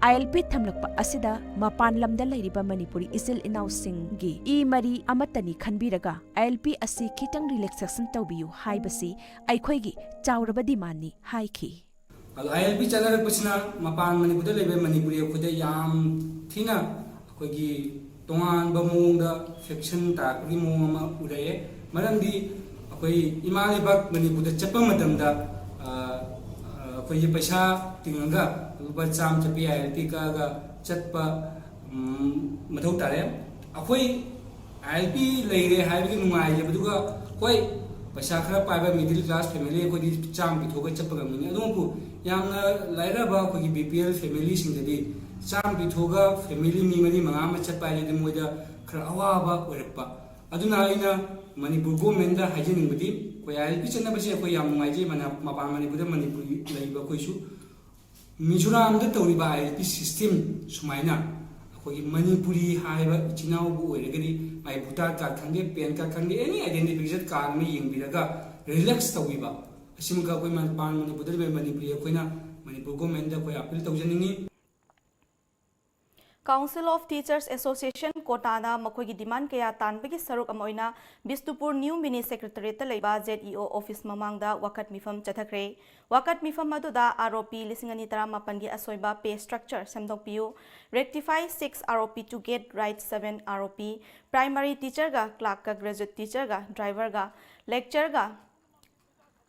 ꯑꯥꯏ ꯑꯦꯜ ꯄꯤ ꯊꯝꯂꯛꯄ ꯑꯁꯤꯗ ꯃꯄꯥꯟ ꯂꯝꯗ ꯂꯩꯔꯤꯕ ꯃꯅꯤꯄꯨꯔꯤ ꯏꯆꯤꯜ ꯏꯅꯥꯎꯁꯤꯡꯒꯤ ꯏ ꯃꯔꯤ ꯑꯃꯠꯇꯅꯤ ꯈꯟꯕꯤꯔꯒ, ꯑꯥꯏ ꯑꯦꯜ ꯄꯤ ꯑꯁꯤ ꯈꯤꯇꯪ ꯔꯤꯂꯦꯛꯁꯦꯁꯟ ꯇꯧꯕꯤꯌꯨ ꯍꯥꯏꯕꯁꯤ ꯑꯩꯈꯣꯏꯒꯤ ꯆꯥꯎꯔꯕ ꯗꯤꯃꯥꯟꯅꯤ ꯍꯥꯏꯈꯤ꯫ ꯑꯗꯣ ꯑꯥꯏ ꯑꯦꯜ ꯄꯤ ꯆꯠꯅꯔꯛꯄꯁꯤꯅ ꯃꯄꯥꯟ ꯃꯅꯤꯄꯨꯔꯗ ꯂꯩꯕ ꯃꯅꯤꯄꯨꯔꯤ ꯑꯩꯈꯣꯏꯗ ꯌꯥꯝ ꯊꯤꯅ ꯑꯩꯈꯣꯏꯒꯤ ꯇꯣꯉꯥꯟꯕ ꯃꯑꯣꯡꯗ ꯐꯦꯛꯁꯟ ꯇꯥꯔꯛꯄꯒꯤ ꯃꯑꯣꯡ ꯑꯃ ꯎꯔꯛꯑꯦ꯫ ꯃꯔꯝꯗꯤ ꯑꯩꯈꯣꯏ ꯏꯃꯥ ꯂꯩꯕꯥꯛ ꯃꯅꯤꯄꯨꯔꯗ ꯆꯠꯄ ꯃꯇꯝꯗ, ꯑ, ꯑ, ꯑꯩꯈꯣꯏꯒꯤ ꯄꯩꯁꯥ ꯇꯤꯡꯉꯒ ꯂꯨꯄꯥ ꯆꯥꯝꯃ ꯆꯠꯄꯤ ꯑꯥꯏ ꯑꯦꯜ ꯄꯤ ꯀꯛꯑꯒ ꯆꯠꯄ, ꯎꯝ, ꯃꯊꯧ ꯇꯥꯔꯦ꯫ ꯑꯩꯈꯣꯏ ꯑꯥꯏ ꯑꯦꯜ ꯄꯤ ꯂꯩꯔꯦ ꯍꯥꯏꯕꯒꯤ ꯅꯨꯡꯉꯥꯏꯖꯕꯗꯨꯒ, ꯍꯣꯏ, ꯄꯩꯁꯥ ꯈꯔ ꯄꯥꯏꯕ middle class family ꯑꯩꯈꯣꯏꯗꯤ ꯆꯥꯝꯃ ꯄꯤꯊꯣꯛꯑꯒ ꯆꯠꯄ ꯉꯝꯒꯅꯤ꯫ ꯑꯗꯨꯕꯨ ꯌꯥꯝꯅ ꯂꯥꯏꯔꯕ ꯑꯩꯈꯣꯏꯒꯤ ꯕꯤ ꯄꯤ ꯑꯦꯜ ꯐꯦꯃꯤꯂꯤꯁꯤꯡꯗꯗꯤ ꯆꯥꯝꯃ ꯄꯤꯊꯣꯛꯑꯒ ꯐꯦꯃꯤꯂꯤ ꯃꯤ ꯃꯔꯤ ꯃꯉꯥ ꯑꯃ ꯆꯠꯄ ꯍꯥꯏꯁꯤꯗꯤ ꯃꯣꯏꯗ ꯈꯔ ꯑꯋꯥꯕ ꯑꯣꯏꯔꯛꯄ꯫ ꯑꯗꯨꯅ ꯑꯩꯅ ꯃꯅꯤꯄꯨꯔ ꯒꯣꯔꯃꯦꯟꯗ ꯍꯥꯏꯖꯅꯤꯡꯕꯗꯤ, ꯑꯩꯈꯣꯏ ꯑꯥꯏ ꯑꯦꯜ ꯄꯤ ꯆꯠꯅꯕꯁꯦ ꯑꯩꯈꯣꯏ ꯌꯥꯝ ꯅꯨꯡꯉꯥꯏꯖꯩ, ꯃꯅ-, ꯃꯄꯥꯟ ꯃꯅꯤꯄꯨꯔꯗ ꯃꯅꯤꯄꯨꯔꯤ ꯂꯩꯕ ꯑꯩꯈꯣꯏꯁꯨ꯫ ꯃꯤꯖꯣꯔꯥꯝꯗ ꯇꯧꯔꯤꯕ ꯑꯥꯏ ꯑꯦꯜ ꯄꯤ system ꯁꯨꯃꯥꯏꯅ ꯑꯩꯈꯣꯏꯒꯤ ꯃꯅꯤꯄꯨꯔꯤ ꯍꯥꯏꯕ ꯏꯆꯤꯟ ꯏꯅꯥꯎꯕꯨ ꯑꯣꯏꯔꯒꯗꯤ ꯃꯥꯒꯤ voter card ꯈꯪꯗꯦ, PAN card ꯈꯪꯗꯦ, any identification card ꯑꯃ ꯌꯦꯡꯕꯤꯔꯒ relax ꯇꯧꯕꯤꯕ, ꯑꯁꯤꯃꯒ ꯑꯩꯈꯣꯏ ꯃꯄꯥꯟ ꯃꯅꯤꯄꯨꯔꯗ ꯂꯩꯕ ꯃꯅꯤꯄꯨꯔꯤ ꯑꯩꯈꯣꯏꯅ ꯃꯅꯤꯄꯨꯔ ꯒꯣꯔꯃꯦꯟꯗ ꯑꯩꯈꯣꯏ appeal ꯇꯧꯖꯅꯤꯡꯉꯤ꯫ Council of Teachers Association ꯀꯣꯇꯥꯅ ꯃꯈꯣꯏꯒꯤ demand ꯀꯌꯥ ꯇꯥꯟꯕꯒꯤ ꯁꯔꯨꯛ ꯑꯃ ꯑꯣꯏꯅ ꯕꯤꯁꯅꯨꯄꯨꯔ New Mini Secretariatꯇ ꯂꯩꯕ ZEO office ꯃꯃꯥꯡꯗ ꯋꯥꯀꯠ ꯃꯤꯐꯝ ꯆꯠꯊꯈ꯭ꯔꯦ꯫ ꯋꯥꯀꯠ ꯃꯤꯐꯝ ꯑꯗꯨꯗ ROP ꯂꯤꯁꯤꯡ ꯑꯅꯤ ꯇꯔꯥꯃꯥꯄꯟꯒꯤ ꯑꯁꯣꯏꯕ pay structure ꯁꯦꯝꯗꯣꯛꯄꯤꯌꯨ, rectify six ROP to get right seven ROP, primary teacherꯒ clerkꯀ graduate teacherꯒ driverꯒ lecturerꯒ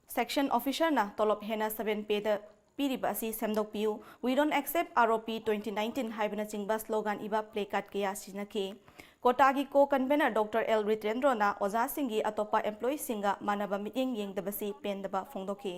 section officerꯅ ꯇꯣꯂꯣꯞ ꯍꯦꯟꯅ seven payꯗ ꯄꯤꯔꯤꯕ ꯑꯁꯤ ꯁꯦꯝꯗꯣꯛꯄꯤꯌꯨ, We don't accept ROP twenty nineteen ꯍꯥꯏꯕꯅꯆꯤꯡꯕ slogan ꯏꯕ placard ꯀꯌꯥ ꯁꯤꯖꯤꯟꯅꯈꯤ꯫ ꯀꯣꯇꯥꯒꯤ co-convener Doctor L ꯔꯤꯇꯦꯟꯗ꯭ꯔꯣꯅ ꯑꯣꯖꯥꯁꯤꯡꯒꯤ ꯑꯇꯣꯞꯄ employeeꯁꯤꯡꯒ ꯃꯥꯟꯅꯕ ꯃꯤꯠꯌꯦꯡ ꯌꯦꯡꯗꯕꯁꯤ ꯄꯦꯟꯗꯕ ꯐꯣꯡꯗꯣꯛꯈꯤ꯫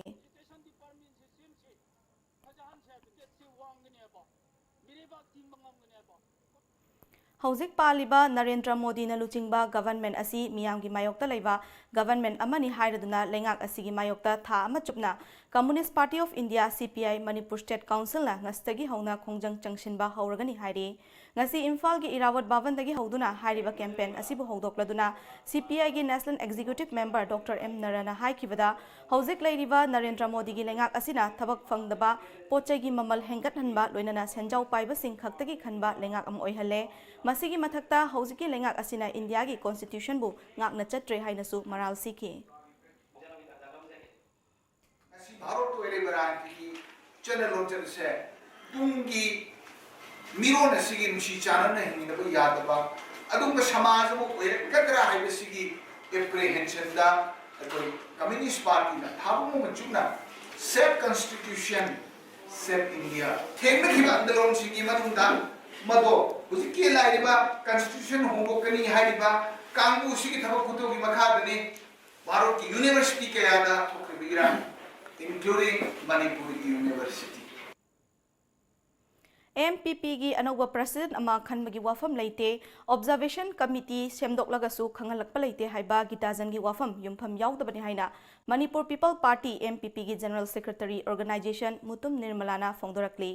ꯍꯧꯖꯤꯛ ꯄꯥꯜꯂꯤꯕ ꯅꯔꯦꯟꯗ꯭ꯔ ꯃꯣꯗꯤꯅ ꯂꯨꯆꯤꯡꯕ government ꯑꯁꯤ ꯃꯤꯌꯥꯝꯒꯤ ꯃꯥꯌꯣꯛꯇ ꯂꯩꯕ government ꯑꯃꯅꯤ ꯍꯥꯏꯔꯗꯨꯅ ꯂꯩꯉꯥꯛ ꯑꯁꯤꯒꯤ ꯃꯥꯌꯣꯛꯇ ꯊꯥ ꯑꯃ ꯆꯨꯞꯅ Communist Party of India, C P I, Manipur State Councilꯅ ꯉꯁꯤꯗꯒꯤ ꯍꯧꯅ ꯈꯣꯡꯖꯪ ꯆꯪꯁꯤꯟꯕ ꯍꯧꯔꯒꯅꯤ ꯍꯥꯏꯔꯤ꯫ ꯉꯁꯤ ꯏꯝꯐꯥꯜꯒꯤ ꯏꯔꯥꯋꯠ ꯚꯕꯟꯗꯒꯤ ꯍꯧꯗꯨꯅ ꯍꯥꯏꯔꯤꯕ ꯀꯦꯝꯄꯦꯟ ꯑꯁꯤꯕꯨ ꯍꯧꯗꯣꯛꯂꯗꯨꯅ ꯁꯤ ꯄꯤ ꯑꯥꯏꯒꯤ national executive member doctor M ꯅꯔꯥꯅ ꯍꯥꯏꯈꯤꯕꯗ, ꯍꯧꯖꯤꯛ ꯂꯩꯔꯤꯕ ꯅꯔꯦꯟꯗ꯭ꯔ ꯃꯣꯗꯤꯒꯤ ꯂꯩꯉꯥꯛ ꯑꯁꯤꯅ ꯊꯕꯛ ꯐꯪꯗꯕ, ꯄꯣꯠ ꯆꯩꯒꯤ ꯃꯃꯜ ꯍꯦꯟꯒꯠꯍꯟꯕ, ꯂꯣꯏꯅꯅ ꯁꯦꯟꯖꯥꯎ ꯄꯥꯏꯕꯁꯤꯡ ꯈꯛꯇꯒꯤ ꯈꯟꯕ ꯂꯩꯉꯥꯛ ꯑꯃ ꯑꯣꯏꯍꯜꯂꯦ꯫ ꯃꯁꯤꯒꯤ ꯃꯊꯛꯇ ꯍꯧꯖꯤꯛꯀꯤ ꯂꯩꯉꯥꯛ ꯑꯁꯤꯅ ꯏꯟꯗꯤꯌꯥꯒꯤ ꯀꯣꯟꯁꯇꯤꯇ꯭ꯌꯨꯁꯟꯕꯨ ꯉꯥꯛꯅ ꯆꯠꯇ꯭ꯔꯦ ꯍꯥꯏꯅꯁꯨ ꯃꯔꯥꯜ ꯁꯤꯈꯤ꯫ ꯉꯁꯤ ꯚꯥꯔꯠꯇ ꯑꯣꯏꯔꯤꯕ ꯔꯥꯖꯅꯤꯇꯤꯒꯤ ꯆꯠꯅ ꯂꯣꯟꯆꯠ ꯑꯁꯦ ꯇꯨꯡꯒꯤ ꯃꯤꯔꯣꯟ ꯑꯁꯤꯒꯤ ꯅꯨꯡꯁꯤ ꯆꯥꯟꯅꯅ ꯍꯤꯡꯃꯤꯟꯅꯕ ꯌꯥꯗꯕ ꯑꯗꯨꯒꯨꯝꯕ ꯁꯃꯥꯖ ꯑꯃ ꯑꯣꯏꯔꯛꯀꯗ꯭ꯔꯥ ꯍꯥꯏꯕꯁꯤꯒꯤ ꯑꯦꯄ꯭ꯔꯤꯍꯦꯟꯁꯟꯗ ꯑꯩꯈꯣꯏ ꯀꯝꯌꯨꯅꯤꯁ ꯄꯥꯔꯇꯤꯅ ꯊꯥꯕꯨꯡ ꯑꯃ ꯆꯨꯝꯅ Save Constitution, Save India ꯊꯦꯡꯅꯈꯤꯕ ꯑꯟꯗꯂꯣꯟꯁꯤꯡꯒꯤ ꯃꯅꯨꯡꯗ ꯃꯗꯣ ꯍꯧꯖꯤꯛꯀꯤ ꯂꯥꯛꯏꯕ ꯀꯟꯁꯇꯤꯇ꯭ꯌꯨꯁꯟ ꯍꯣꯡꯗꯣꯛꯀꯅꯤ ꯍꯥꯏꯔꯤꯕ ꯀꯥꯡꯕꯨꯁꯤꯒꯤ ꯊꯕꯛ ꯈꯨꯠꯊꯧꯒꯤ ꯃꯈꯥꯗꯅꯤ ꯚꯥꯔꯠꯀꯤ ꯌꯨꯅꯤꯚꯔꯁꯤꯇꯤ ꯀꯌꯥꯗ ꯊꯣꯛꯈ꯭ꯔꯤꯕ ꯏꯔꯥꯡ, including Manipur University꯫ M P ꯄꯤꯒꯤ ꯑꯅꯧꯕ ꯄ꯭ꯔꯁꯤꯗꯦꯟꯠ ꯑꯃ ꯈꯟꯕꯒꯤ ꯋꯥꯐꯝ ꯂꯩꯇꯦ, ꯑꯣꯕꯖꯥꯔꯕꯦꯁꯟ ꯀꯃꯤꯇꯤ ꯁꯦꯝꯗꯣꯛꯂꯒꯁꯨ ꯈꯪꯍꯜꯂꯛꯄ ꯂꯩꯇꯦ ꯍꯥꯏꯕ ꯒꯤꯇꯥꯖꯟꯒꯤ ꯋꯥꯐꯝ ꯌꯨꯝꯐꯝ ꯌꯥꯎꯗꯕꯅꯤ ꯍꯥꯏꯅ Manipur people party, M P ꯄꯤꯒꯤ ꯖꯦꯅꯔꯦꯜ ꯁꯦꯀ꯭ꯔꯦꯇꯔꯤ ꯑꯣꯔꯒꯅꯥꯏꯖꯦꯁꯟ ꯃꯨꯇꯨꯝ ꯅꯤꯔꯃꯂꯥꯅ ꯐꯣꯡꯗꯣꯔꯛꯂꯤ꯫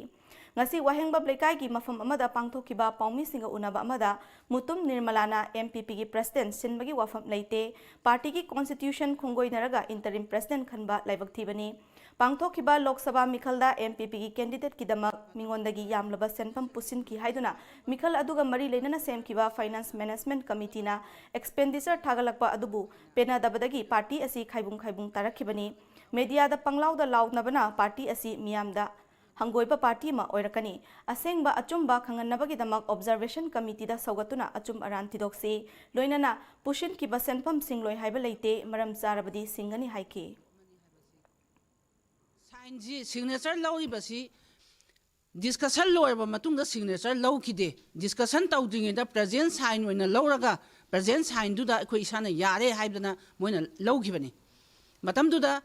ꯉꯁꯤ ꯋꯥꯍꯦꯡꯕꯝ ꯂꯩꯀꯥꯏꯒꯤ ꯃꯐꯝ ꯑꯃꯗ ꯄꯥꯡꯊꯣꯛꯈꯤꯕ ꯄꯥꯎꯃꯤꯁꯤꯡꯒ ꯎꯅꯕ ꯑꯃꯗ ꯃꯨꯇꯨꯝ ꯅꯤꯔꯃꯂꯥꯅ ꯑꯦꯝ ꯄꯤ ꯄꯤꯒꯤ ꯄ꯭ꯔꯁꯤꯗꯦꯟꯠ ꯁꯤꯟꯕꯒꯤ ꯋꯥꯐꯝ ꯂꯩꯇꯦ, ꯄꯥꯔꯇꯤꯒꯤ ꯀꯣꯟꯁꯇꯤꯇ꯭ꯌꯨꯁꯟ ꯈꯣꯡꯒꯣꯏꯅꯔꯒ ꯏꯟꯇꯔꯤꯝ ꯄ꯭ꯔꯁꯤꯗꯦꯟꯠ ꯈꯟꯕ ꯂꯥꯏꯕꯛ ꯊꯤꯕꯅꯤ꯫ ꯄꯥꯡꯊꯣꯛꯈꯤꯕ ꯂꯣꯛ ꯁꯚꯥ ꯃꯤꯈꯜꯗ ꯑꯦꯝ ꯄꯤ ꯄꯤꯒꯤ ꯀꯦꯟꯗꯤꯗꯦꯠꯀꯤꯗꯃꯛ ꯃꯤꯉꯣꯟꯗꯒꯤ ꯌꯥꯝꯂꯕ ꯁꯦꯟꯐꯝ ꯄꯨꯁꯤꯟꯈꯤ ꯍꯥꯏꯗꯨꯅ ꯃꯤꯈꯜ ꯑꯗꯨꯒ ꯃꯔꯤ ꯂꯩꯅꯅ ꯁꯦꯝꯈꯤꯕ ꯐꯥꯏꯅꯥꯟꯁ ꯃꯦꯅꯦꯖꯃꯦꯟꯠ ꯀꯃꯤꯇꯤꯅ ꯑꯦꯛꯁꯄꯦꯟꯗꯤꯆꯔ ꯊꯥꯒꯠꯂꯛꯄ ꯑꯗꯨꯕꯨ ꯄꯦꯟꯅꯗꯕꯗꯒꯤ ꯄꯥꯔꯇꯤ ꯑꯁꯤ ꯈꯥꯏꯕꯨꯡ ꯈꯥꯏꯕꯨꯡ ꯇꯥꯔꯛꯈꯤꯕꯅꯤ꯫ ꯃꯦꯗꯤꯌꯥꯗ ꯄꯪꯂꯥꯎꯗ ꯂꯥꯎꯅꯕꯅ ꯄꯥꯔꯇꯤ ꯑꯁꯤ ꯃꯤꯌꯥꯝꯗ ꯍꯪꯒꯣꯏꯕ ꯄꯥꯔꯇꯤ ꯑꯃ ꯑꯣꯏꯔꯛꯀꯅꯤ꯫ ꯑꯁꯦꯡꯕ ꯑꯆꯨꯝꯕ ꯈꯪꯍꯟꯅꯕꯒꯤꯗꯃꯛ ꯑꯣꯕꯖꯥꯔꯕꯦꯁꯟ ꯀꯃꯤꯇꯤꯗ ꯁꯧꯒꯠꯇꯨꯅ ꯑꯆꯨꯝ ꯑꯔꯥꯟ ꯊꯤꯗꯣꯛꯁꯤ꯫ ꯂꯣꯏꯅꯅ ꯄꯨꯁꯤꯟꯈꯤꯕ ꯁꯦꯟꯐꯝ ꯁꯤꯡꯂꯣꯏ ꯍꯥꯏꯕ ꯂꯩꯇꯦ, ꯃꯔꯝ ꯆꯥꯔꯕꯗꯤ ꯁꯤꯡꯒꯅꯤ ꯍꯥꯏꯈꯤ꯫ ꯁꯥꯏꯟꯁꯤ, ꯁꯤꯒꯅꯦꯆꯔ ꯂꯧꯔꯤꯕꯁꯤ ꯗꯤꯁꯀꯁꯟ ꯂꯣꯏꯔꯕ ꯃꯇꯨꯡꯗ ꯁꯤꯒꯅꯦꯆꯔ ꯂꯧꯈꯤꯗꯦ꯫ ꯗꯤꯁꯀꯁꯟ ꯇꯧꯗ꯭ꯔꯤꯉꯩꯗ ꯄ꯭ꯔꯖꯦꯟ ꯁꯥꯏꯟ ꯑꯣꯏꯅ ꯂꯧꯔꯒ ꯄ꯭ꯔꯖꯦꯟ ꯁꯥꯏꯟꯗꯨꯗ ꯑꯩꯈꯣꯏ ꯏꯁꯥꯅ ꯌꯥꯔꯦ ꯍꯥꯏꯗꯅ ꯃꯣꯏꯅ ꯂꯧꯈꯤꯕꯅꯤ꯫ ꯃꯇꯝꯗꯨꯗ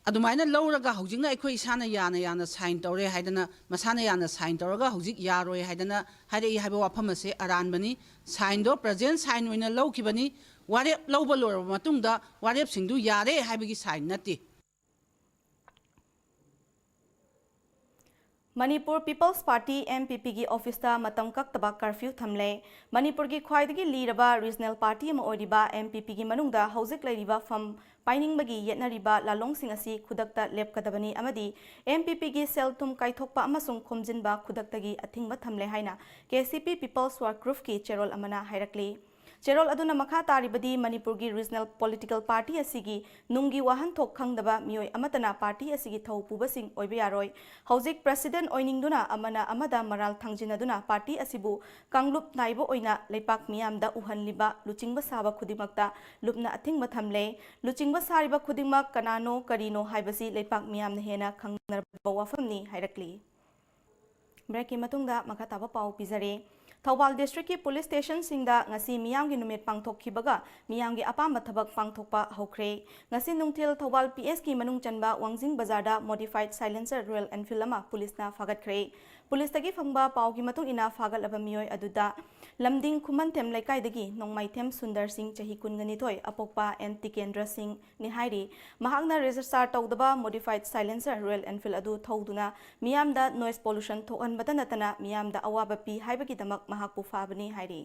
ꯑꯗꯨꯃꯥꯏꯅ ꯂꯧꯔꯒ ꯍꯧꯖꯤꯛꯅ ꯑꯩꯈꯣꯏ ꯏꯁꯥꯅ ꯌꯥꯅ ꯌꯥꯅ ꯁꯥꯏꯟ ꯇꯧꯔꯦ ꯍꯥꯏꯗꯅ, ꯃꯁꯥꯅ ꯌꯥꯅ ꯁꯥꯏꯟ ꯇꯧꯔꯒ ꯍꯧꯖꯤꯛ ꯌꯥꯔꯣꯏ ꯍꯥꯏꯗꯅ ꯍꯥꯏꯔꯛꯏ ꯍꯥꯏꯕ ꯋꯥꯐꯝ ꯑꯁꯦ ꯑꯔꯥꯟꯕꯅꯤ꯫ ꯁꯥꯏꯟꯗꯣ ꯄ꯭ꯔꯖꯦꯟ ꯁꯥꯏꯟ ꯑꯣꯏꯅ ꯂꯧꯈꯤꯕꯅꯤ꯫ ꯋꯥꯔꯦꯞ ꯂꯧꯕ ꯂꯣꯏꯔꯕ ꯃꯇꯨꯡꯗ ꯋꯥꯔꯦꯞꯁꯤꯡꯗꯨ ꯌꯥꯔꯦ ꯍꯥꯏꯕꯒꯤ ꯁꯥꯏꯟ ꯅꯠꯇꯦ꯫ Manipur peoples party, M P ꯄꯤꯒꯤ ꯑꯣꯐꯤꯁꯇ ꯃꯇꯝ ꯀꯛꯇꯕ ꯀꯔꯐ꯭ꯌꯨ ꯊꯝꯂꯦ꯫ ꯃꯅꯤꯄꯨꯔꯒꯤ ꯈ꯭ꯋꯥꯏꯗꯒꯤ ꯂꯤꯔꯕ ꯔꯤꯖꯅꯦꯜ ꯄꯥꯔꯇꯤ ꯑꯃ ꯑꯣꯏꯔꯤꯕ ꯑꯦꯝ ꯄꯤ ꯄꯤꯒꯤ ꯃꯅꯨꯡꯗ ꯍꯧꯖꯤꯛ ꯂꯩꯔꯤꯕ ꯐꯝ ꯄꯥꯏꯅꯤꯡꯕꯒꯤ ꯌꯦꯠꯅꯔꯤꯕ ꯂꯥꯂꯣꯡꯁꯤꯡ ꯑꯁꯤ ꯈꯨꯗꯛꯇ ꯂꯦꯞꯀꯗꯕꯅꯤ ꯑꯃꯗꯤ ꯑꯦꯝ ꯄꯤ ꯄꯤꯒꯤ ꯁꯦꯜ ꯊꯨꯝ ꯀꯥꯏꯊꯣꯛꯄ ꯑꯃꯁꯨꯡ ꯈꯣꯝꯖꯤꯟꯕ ꯈꯨꯗꯛꯇꯒꯤ ꯑꯊꯤꯡꯕ ꯊꯝꯂꯦ ꯍꯥꯏꯅ ꯀꯦ ꯁꯤ ꯄꯤ ꯄꯤꯄꯜꯁ ꯋꯥꯔꯛ ꯒ꯭ꯔꯨꯞꯀꯤ ꯆꯦꯔꯣꯜ ꯑꯃꯅ ꯍꯥꯏꯔꯛꯂꯤ꯫ ꯆꯦꯔꯣꯜ ꯑꯗꯨꯅ ꯃꯈꯥ ꯇꯥꯔꯤꯕꯗꯤ, ꯃꯅꯤꯄꯨꯔꯒꯤ ꯔꯤꯖꯅꯦꯜ ꯄꯣꯂꯤꯇꯤꯀꯦꯜ ꯄꯥꯔꯇꯤ ꯑꯁꯤꯒꯤ ꯅꯨꯡꯒꯤ ꯋꯥꯍꯟꯊꯣꯛ ꯈꯪꯗꯕ ꯃꯤꯑꯣꯏ ꯑꯃꯠꯇꯅ ꯄꯥꯔꯇꯤ ꯑꯁꯤꯒꯤ ꯊꯧ ꯄꯨꯕꯁꯤꯡ ꯑꯣꯏꯕ ꯌꯥꯔꯣꯏ꯫ ꯍꯧꯖꯤꯛ ꯄ꯭ꯔꯦꯁꯤꯗꯦꯟꯠ ꯑꯣꯏꯅꯤꯡꯗꯨꯅ ꯑꯃꯅ ꯑꯃꯗ ꯃꯔꯥꯜ ꯊꯥꯡꯖꯤꯟꯅꯗꯨꯅ ꯄꯥꯔꯇꯤ ꯑꯁꯤꯕꯨ ꯀꯥꯡꯂꯨꯞ ꯅꯥꯏꯕ ꯑꯣꯏꯅ ꯂꯩꯄꯥꯛ ꯃꯤꯌꯥꯝꯗ ꯎꯍꯜꯂꯤꯕ ꯂꯨꯆꯤꯡꯕ ꯁꯥꯕ ꯈꯨꯗꯤꯡꯃꯛꯇ ꯂꯨꯞꯅ ꯑꯊꯤꯡꯕ ꯊꯝꯂꯦ꯫ ꯂꯨꯆꯤꯡꯕ ꯁꯥꯔꯤꯕ ꯈꯨꯗꯤꯡꯃꯛ ꯀꯅꯥꯅꯣ, ꯀꯔꯤꯅꯣ ꯍꯥꯏꯕꯁꯤ ꯂꯩꯄꯥꯛ ꯃꯤꯌꯥꯝꯅ ꯍꯦꯟꯅ ꯈꯪꯅꯔꯕ ꯋꯥꯐꯝꯅꯤ ꯍꯥꯏꯔꯛꯂꯤ꯫ ꯕ꯭ꯔꯦꯛꯀꯤ ꯃꯇꯨꯡꯗ ꯃꯈꯥ ꯇꯥꯕ ꯄꯥꯎ ꯄꯤꯖꯔꯤ꯫ ꯊꯧꯕꯥꯜ ꯗꯤꯁꯇ꯭ꯔꯤꯛꯀꯤ ꯄꯨꯂꯤꯁ ꯁ꯭ꯇꯦꯁꯟꯁꯤꯡꯗ ꯉꯁꯤ ꯃꯤꯌꯥꯝꯒꯤ ꯅꯨꯃꯤꯠ ꯄꯥꯡꯊꯣꯛꯈꯤꯕꯒ ꯃꯤꯌꯥꯝꯒꯤ ꯑꯄꯥꯝꯕ ꯊꯕꯛ ꯄꯥꯡꯊꯣꯛꯄ ꯍꯧꯈ꯭ꯔꯦ꯫ ꯉꯁꯤ ꯅꯨꯡꯊꯤꯜ ꯊꯧꯕꯥꯜ ꯄꯤ ꯑꯦꯁꯀꯤ ꯃꯅꯨꯡ ꯆꯟꯕ ꯋꯥꯡꯖꯤꯡ ꯕꯖꯥꯔꯗ ꯃꯣꯗꯤꯐꯥꯏꯗ ꯁꯥꯏꯂꯦꯟꯁꯔ ꯔꯣꯌꯦꯜ ꯑꯦꯟꯐꯤꯜꯗ ꯑꯃ ꯄꯨꯂꯤꯁꯅ ꯐꯥꯒꯠꯈ꯭ꯔꯦ꯫ ꯄꯨꯂꯤꯁꯇꯒꯤ ꯐꯪꯕ ꯄꯥꯎꯒꯤ ꯃꯇꯨꯡ ꯏꯟꯅ, ꯐꯥꯒꯠꯂꯕ ꯃꯤꯑꯣꯏ ꯑꯗꯨꯗ ꯂꯝꯗꯤꯡ ꯈꯨꯃꯟꯊꯦꯝ ꯂꯩꯀꯥꯏꯗꯒꯤ ꯅꯣꯡꯃꯥꯏꯊꯦꯝ ꯁꯨꯟꯗꯔ ꯁꯤꯡ, ꯆꯍꯤ ꯀꯨꯟꯒ ꯅꯤꯊꯣꯏ, ꯑꯄꯣꯛꯄ ꯑꯦꯟ ꯇꯤꯀꯦꯟꯗ꯭ꯔ ꯁꯤꯡ, ꯅꯤ ꯍꯥꯏꯔꯤ꯫ ꯃꯍꯥꯛꯅ ꯔꯦꯖꯤꯁꯇꯥꯔ ꯇꯧꯗꯕ ꯃꯣꯗꯤꯐꯥꯏꯗ ꯁꯥꯏꯂꯦꯟꯁꯔ ꯔꯣꯌꯦꯜ ꯑꯦꯟꯐꯤꯜꯗ ꯑꯗꯨ ꯊꯧꯗꯨꯅ ꯃꯤꯌꯥꯝꯗ ꯅꯣꯏꯁ ꯄꯣꯂꯨꯁꯟ ꯊꯣꯛꯍꯟꯕꯇ ꯅꯠꯇꯅ ꯃꯤꯌꯥꯝꯗ ꯑꯋꯥꯕ ꯄꯤ ꯍꯥꯏꯕꯒꯤꯗꯃꯛ ꯃꯍꯥꯛꯄꯨ ꯐꯥꯕꯅꯤ ꯍꯥꯏꯔꯤ꯫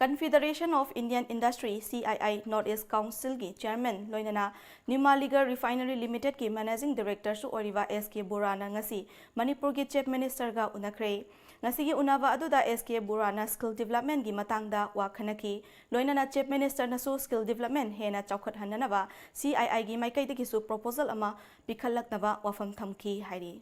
Confederation of Indian Industry, C I I, North East Council ꯒꯤ chairman ꯂꯣꯏꯅꯅ Numaligarh Refinery Limited ꯀꯤ managing director ꯁꯨ ꯑꯣꯏꯔꯤꯕ ꯑꯦꯁ ꯀꯦ ꯕꯣꯔꯥꯅ ꯉꯁꯤ ꯃꯅꯤꯄꯨꯔꯒꯤ Chief Minister ꯒ ꯎꯅꯈ꯭ꯔꯦ꯫ ꯉꯁꯤꯒꯤ ꯎꯅꯕ ꯑꯗꯨꯗ ꯑꯦꯁ ꯀꯦ ꯕꯣꯔꯥꯅ skill development ꯒꯤ ꯃꯇꯥꯡꯗ ꯋꯥ ꯈꯟꯅꯈꯤ꯫ ꯂꯣꯏꯅꯅ Chief Minister ꯅꯁꯨ skill development ꯍꯦꯟꯅ ꯆꯥꯎꯈꯠꯍꯟꯅꯅꯕ C I I ꯒꯤ ꯃꯥꯏꯀꯩꯗꯒꯤꯁꯨ proposal ꯑꯃ ꯄꯤꯈꯠꯂꯛꯅꯕ ꯋꯥꯐꯝ ꯊꯝꯈꯤ ꯍꯥꯏꯔꯤ꯫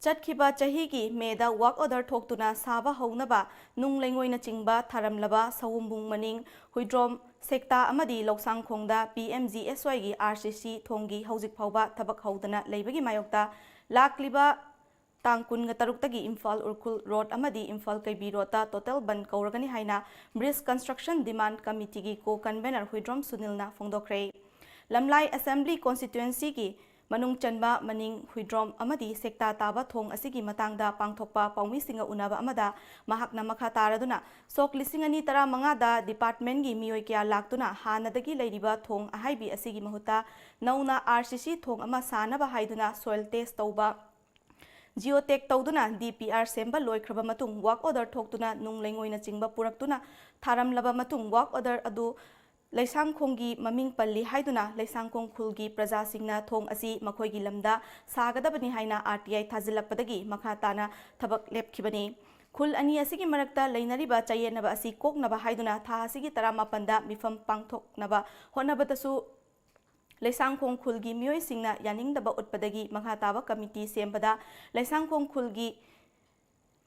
ꯆꯠꯈꯤꯕ ꯆꯍꯤꯒꯤ ꯃꯦꯗ work order ꯊꯣꯛꯇꯨꯅ ꯁꯥꯕ ꯍꯧꯅꯕ ꯅꯨꯡ ꯂꯩꯉꯣꯏꯅꯆꯤꯡꯕ ꯊꯥꯔꯝꯂꯕ ꯁꯋꯣꯝꯕꯨꯡ ꯃꯅꯤꯡ, ꯍꯨꯏꯗ꯭ꯔꯣꯝ ꯁꯦꯛꯇꯥ ꯑꯃꯗꯤ ꯂꯧꯁꯥꯡꯈꯣꯡꯗ P M G S Y ꯒꯤ R C C ꯊꯣꯡꯒꯤ ꯍꯧꯖꯤꯛ ꯐꯥꯎꯕ ꯊꯕꯛ ꯍꯧꯗꯅ ꯂꯩꯕꯒꯤ ꯃꯥꯌꯣꯛꯇ ꯂꯥꯛꯂꯤꯕ ꯇꯥꯡ ꯀꯨꯟꯒ ꯇꯔꯨꯛꯇꯒꯤ ꯏꯝꯐꯥꯜ ꯎꯔꯈꯨꯜ ꯔꯣꯗ ꯑꯃꯗꯤ ꯏꯝꯐꯥꯜ ꯀꯩꯕꯤ ꯔꯣꯗꯇ total ꯕꯟꯗ ꯀꯧꯔꯒꯅꯤ ꯍꯥꯏꯅ Bridge Construction Demand Committee ꯒꯤ co-convener ꯍꯨꯏꯗ꯭ꯔꯣꯝ ꯁꯨꯅꯤꯜꯅ ꯐꯣꯡꯗꯣꯛꯈ꯭ꯔꯦ꯫ ꯂꯝꯂꯥꯏ Assembly Constituency ꯒꯤ ꯃꯅꯨꯡ ꯆꯟꯕ ꯃꯅꯤꯡ, ꯍꯨꯏꯗ꯭ꯔꯣꯝ ꯑꯃꯗꯤ ꯁꯦꯛꯇꯥ ꯇꯥꯕ ꯊꯣꯡ ꯑꯁꯤꯒꯤ ꯃꯇꯥꯡꯗ ꯄꯥꯡꯊꯣꯛꯄ ꯄꯥꯎꯃꯤꯁꯤꯡꯒ ꯎꯅꯕ ꯑꯃꯗ ꯃꯍꯥꯛꯅ ꯃꯈꯥ ꯇꯥꯔꯗꯨꯅ, ꯁꯣꯛ ꯂꯤꯁꯤꯡ ꯑꯅꯤ ꯇꯔꯥꯃꯉꯥꯗ ꯗꯤꯄꯥꯔꯠꯃꯦꯟꯒꯤ ꯃꯤꯑꯣꯏ ꯀꯌꯥ ꯂꯥꯛꯇꯨꯅ ꯍꯥꯟꯅꯗꯒꯤ ꯂꯩꯔꯤꯕ ꯊꯣꯡ ꯑꯍꯥꯏꯕꯤ ꯑꯁꯤꯒꯤ ꯃꯍꯨꯠꯇ ꯅꯧꯅ ꯑꯥꯔ ꯁꯤ ꯁꯤ ꯊꯣꯡ ꯑꯃ ꯁꯥꯅꯕ ꯍꯥꯏꯗꯨꯅ ꯁꯣꯏꯜ ꯇꯦꯁ ꯇꯧꯕ, ꯖꯤꯑꯣ ꯇꯦꯛ ꯇꯧꯗꯨꯅ ꯗꯤ ꯄꯤ ꯑꯥꯔ ꯁꯦꯝꯕ ꯂꯣꯏꯈ꯭ꯔꯕ ꯃꯇꯨꯡ ꯋꯥꯔꯛ ꯑꯣꯔꯗꯔ ꯊꯣꯛꯇꯨꯅ ꯅꯨꯡ ꯂꯩꯉꯣꯏꯅꯆꯤꯡꯕ ꯄꯨꯔꯛꯇꯨꯅ ꯊꯥꯔꯝꯂꯕ ꯃꯇꯨꯡ ꯋꯥꯔꯛ ꯑꯣꯔꯗꯔ ꯑꯗꯨ ꯂꯩꯁꯥꯡꯈꯣꯡꯒꯤ ꯃꯃꯤꯡ ꯄꯜꯂꯤ ꯍꯥꯏꯗꯨꯅ ꯂꯩꯁꯥꯡꯈꯣꯡ ꯈꯨꯜꯒꯤ ꯄ꯭ꯔꯖꯥꯁꯤꯡꯅ ꯊꯣꯡ ꯑꯁꯤ ꯃꯈꯣꯏꯒꯤ ꯂꯝꯗ ꯁꯥꯒꯗꯕꯅꯤ ꯍꯥꯏꯅ ꯑꯥꯔ ꯇꯤ ꯑꯥꯏ ꯊꯥꯖꯤꯜꯂꯛꯄꯗꯒꯤ ꯃꯈꯥ ꯇꯥꯅ ꯊꯕꯛ ꯂꯦꯞꯈꯤꯕꯅꯤ꯫ ꯈꯨꯜ ꯑꯅꯤ ꯑꯁꯤꯒꯤ ꯃꯔꯛꯇ ꯂꯩꯅꯔꯤꯕ ꯆꯌꯦꯠꯅꯕ ꯑꯁꯤ ꯀꯣꯛꯅꯕ ꯍꯥꯏꯗꯨꯅ ꯊꯥ ꯑꯁꯤꯒꯤ ꯇꯔꯥꯃꯥꯄꯟꯗ ꯃꯤꯐꯝ ꯄꯥꯡꯊꯣꯛꯅꯕ ꯍꯣꯠꯅꯕꯗꯁꯨ ꯂꯩꯁꯥꯡꯈꯣꯡ ꯈꯨꯜꯒꯤ ꯃꯤꯑꯣꯏꯁꯤꯡꯅ ꯌꯥꯅꯤꯡꯗꯕ ꯎꯠꯄꯗꯒꯤ ꯃꯈꯥ ꯇꯥꯕ ꯀꯃꯤꯇꯤ ꯁꯦꯝꯕꯗ ꯂꯩꯁꯥꯡꯈꯣꯡ ꯈꯨꯜꯒꯤ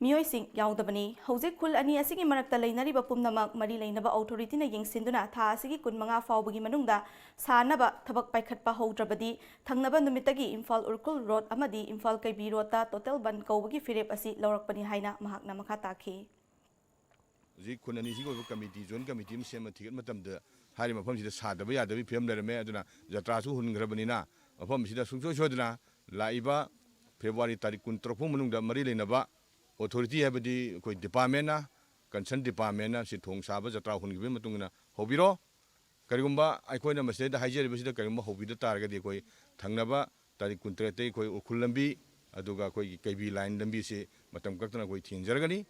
ꯃꯤꯑꯣꯏꯁꯤꯡ ꯌꯥꯎꯗꯕꯅꯤ꯫ ꯍꯧꯖꯤꯛ ꯈꯨꯜ ꯑꯅꯤ ꯑꯁꯤꯒꯤ ꯃꯔꯛꯇ ꯂꯩꯅꯔꯤꯕ ꯄꯨꯝꯅꯃꯛ ꯃꯔꯤ ꯂꯩꯅꯕ ꯑꯣꯊꯣꯔꯤꯇꯤꯅ ꯌꯦꯡꯁꯤꯟꯗꯨꯅ ꯊꯥ ꯑꯁꯤꯒꯤ ꯀꯨꯟꯃꯉꯥ ꯐꯥꯎꯕꯒꯤ ꯃꯅꯨꯡꯗ ꯁꯥꯅꯕ ꯊꯕꯛ ꯄꯥꯏꯈꯠꯄ ꯍꯧꯗ꯭ꯔꯕꯗꯤ ꯊꯪꯅꯕ ꯅꯨꯃꯤꯠꯇꯒꯤ ꯏꯝꯐꯥꯜ ꯎꯔꯈꯨꯜ ꯔꯣꯗ ꯑꯃꯗꯤ ꯏꯝꯐꯥꯜ ꯀꯩꯕꯤ ꯔꯣꯗꯇ ꯇꯣꯇꯦꯜ ꯕꯟ ꯀꯧꯕꯒꯤ ꯐꯤꯔꯦꯞ ꯑꯁꯤ ꯂꯧꯔꯛꯄꯅꯤ ꯍꯥꯏꯅ ꯃꯍꯥꯛꯅ ꯃꯈꯥ ꯇꯥꯈꯤ꯫ ꯍꯧꯖꯤꯛ ꯈꯨꯟ ꯑꯅꯤꯁꯤꯒꯤ ꯑꯣꯏꯕ ꯀꯃꯤꯇꯤ, ꯖꯣꯏꯟ ꯀꯃꯤꯇꯤ ꯑꯃ ꯁꯦꯝꯃ ꯊꯤꯒꯠ ꯃꯇꯝꯗ ꯍꯥꯏꯔꯤꯕ ꯃꯐꯝꯁꯤꯗ ꯁꯥꯗꯕ ꯌꯥꯗꯕꯒꯤ ꯐꯤꯕꯝ ꯂꯩꯔꯝꯃꯦ꯫ ꯑꯗꯨꯅ ꯖꯇ꯭ꯔꯥꯁꯨ ꯍꯨꯟꯈ꯭ꯔꯕꯅꯤꯅ ꯃꯐꯝꯁꯤꯗ ꯁꯨꯡꯁꯣꯏ ꯁꯣꯏꯗꯅ ꯂꯥꯛꯏꯕ ꯐꯦꯕ꯭ꯔꯨꯋꯥꯔꯤ ꯇꯥꯔꯤꯛ ꯀꯨꯟꯇꯔꯨꯛ ꯐꯥꯎ ꯃꯅꯨꯡꯗ ꯃꯔꯤ ꯂꯩꯅꯕ ꯑꯣꯊꯣꯔꯤꯇꯤ, ꯍꯥꯏꯕꯗꯤ ꯑꯩꯈꯣꯏ ꯗꯤꯄꯥꯔꯠꯃꯦꯟꯅ, ꯀꯟꯁꯔꯟ ꯗꯤꯄꯥꯔꯠꯃꯦꯟꯅ ꯁꯤ ꯊꯣꯡ ꯁꯥꯕ ꯖꯇ꯭ꯔꯥ ꯍꯨꯟꯈꯤꯕꯒꯤ ꯃꯇꯨꯡ ꯏꯟꯅ ꯍꯧꯕꯤꯔꯣ꯫ ꯀꯔꯤꯒꯨꯝꯕ ꯑꯩꯈꯣꯏꯅ ꯃꯁꯤꯗꯩꯗ ꯍꯥꯏꯖꯔꯤꯕꯁꯤꯗ ꯀꯔꯤꯒꯨꯝꯕ ꯍꯧꯕꯤꯗ ꯇꯥꯔꯒꯗꯤ ꯑꯩꯈꯣꯏ ꯊꯪꯅꯕ ꯇꯥꯔꯤꯛ ꯀꯨꯟꯇꯔꯦꯠꯇꯒꯤ ꯑꯩꯈꯣꯏ ꯎꯈ꯭ꯔꯨꯜ ꯂꯝꯕꯤ, ꯑꯗꯨꯒ ꯑꯩꯈꯣꯏꯒꯤ ꯀꯩꯕꯤ ꯂꯥꯏꯟ ꯂꯝꯕꯤꯁꯤ ꯃꯇꯝ ꯀꯛꯇꯅ ꯑꯩꯈꯣꯏ ꯊꯤꯡꯖꯔꯒꯅꯤ꯫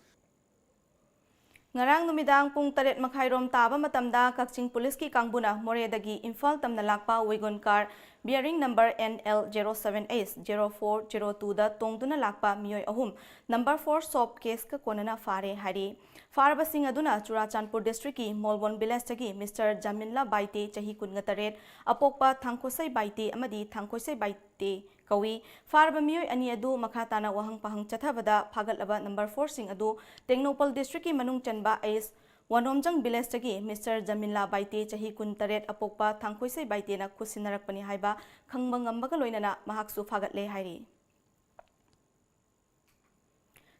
ꯉꯔꯥꯡ ꯅꯨꯃꯤꯗꯥꯡ ꯄꯨꯡ ꯇꯔꯦꯠ ꯃꯈꯥꯏꯔꯣꯝ ꯇꯥꯕ ꯃꯇꯝꯗ ꯀꯛꯆꯤꯡ ꯄꯨꯂꯤꯁꯀꯤ ꯀꯥꯡꯕꯨꯅ ꯃꯣꯔꯦꯗꯒꯤ ꯏꯝꯐꯥꯜ ꯇꯝꯅ ꯂꯥꯛꯄ ꯋꯦꯒꯣꯟ car bearing number N L zero seven H zero four zero twoꯗ ꯇꯣꯡꯗꯨꯅ ꯂꯥꯛꯄ ꯃꯤꯑꯣꯏ ꯑꯍꯨꯝ number four soap caseꯀ ꯀꯣꯟꯅꯅ ꯐꯥꯔꯦ ꯍꯥꯏꯔꯤ꯫ ꯐꯥꯔꯕꯁꯤꯡ ꯑꯗꯨꯅ ꯆꯨꯔꯥꯆꯥꯟꯄꯨꯔ districtꯀꯤ ꯃꯣꯜꯕꯣꯟ villageꯇꯒꯤ Mister ꯖꯥꯃꯤꯟꯂꯥ ꯕꯥꯏꯇꯦ, ꯆꯍꯤ ꯀꯨꯟꯒ ꯇꯔꯦꯠ, ꯑꯄꯣꯛꯄ ꯊꯥꯡꯈꯣꯁꯩ ꯕꯥꯏꯇꯦ ꯑꯃꯗꯤ ꯊꯥꯡꯈꯣꯏꯁꯩ ꯕꯥꯏꯇꯦ ꯀꯧꯏ꯫ ꯐꯥꯔꯕ ꯃꯤꯑꯣꯏ ꯑꯅꯤ ꯑꯗꯨ ꯃꯈꯥ ꯇꯥꯅ ꯋꯥꯍꯪ ꯄꯥꯍꯪ ꯆꯠꯊꯕꯗ ꯐꯥꯒꯠꯂꯕ number fourꯁꯤꯡ ꯑꯗꯨ ꯇꯦꯡꯅꯧꯄꯜ districtꯀꯤ ꯃꯅꯨꯡ ꯆꯟꯕ ꯑꯦꯁ ꯋꯥꯅꯣꯝꯖꯪ villageꯇꯒꯤ Mister ꯖꯃꯤꯟꯂꯥ ꯕꯥꯏꯇꯦ, ꯆꯍꯤ ꯀꯨꯟꯇꯔꯦꯠ, ꯑꯄꯣꯛꯄ ꯊꯥꯡꯈꯣꯏꯁꯩ ꯕꯥꯏꯇꯦꯅ ꯈꯨꯠꯁꯤꯟꯅꯔꯛꯄꯅꯤ ꯍꯥꯏꯕ ꯈꯪꯕ ꯉꯝꯕꯒ ꯂꯣꯏꯅꯅ ꯃꯍꯥꯛꯁꯨ ꯐꯥꯒꯠꯂꯦ ꯍꯥꯏꯔꯤ꯫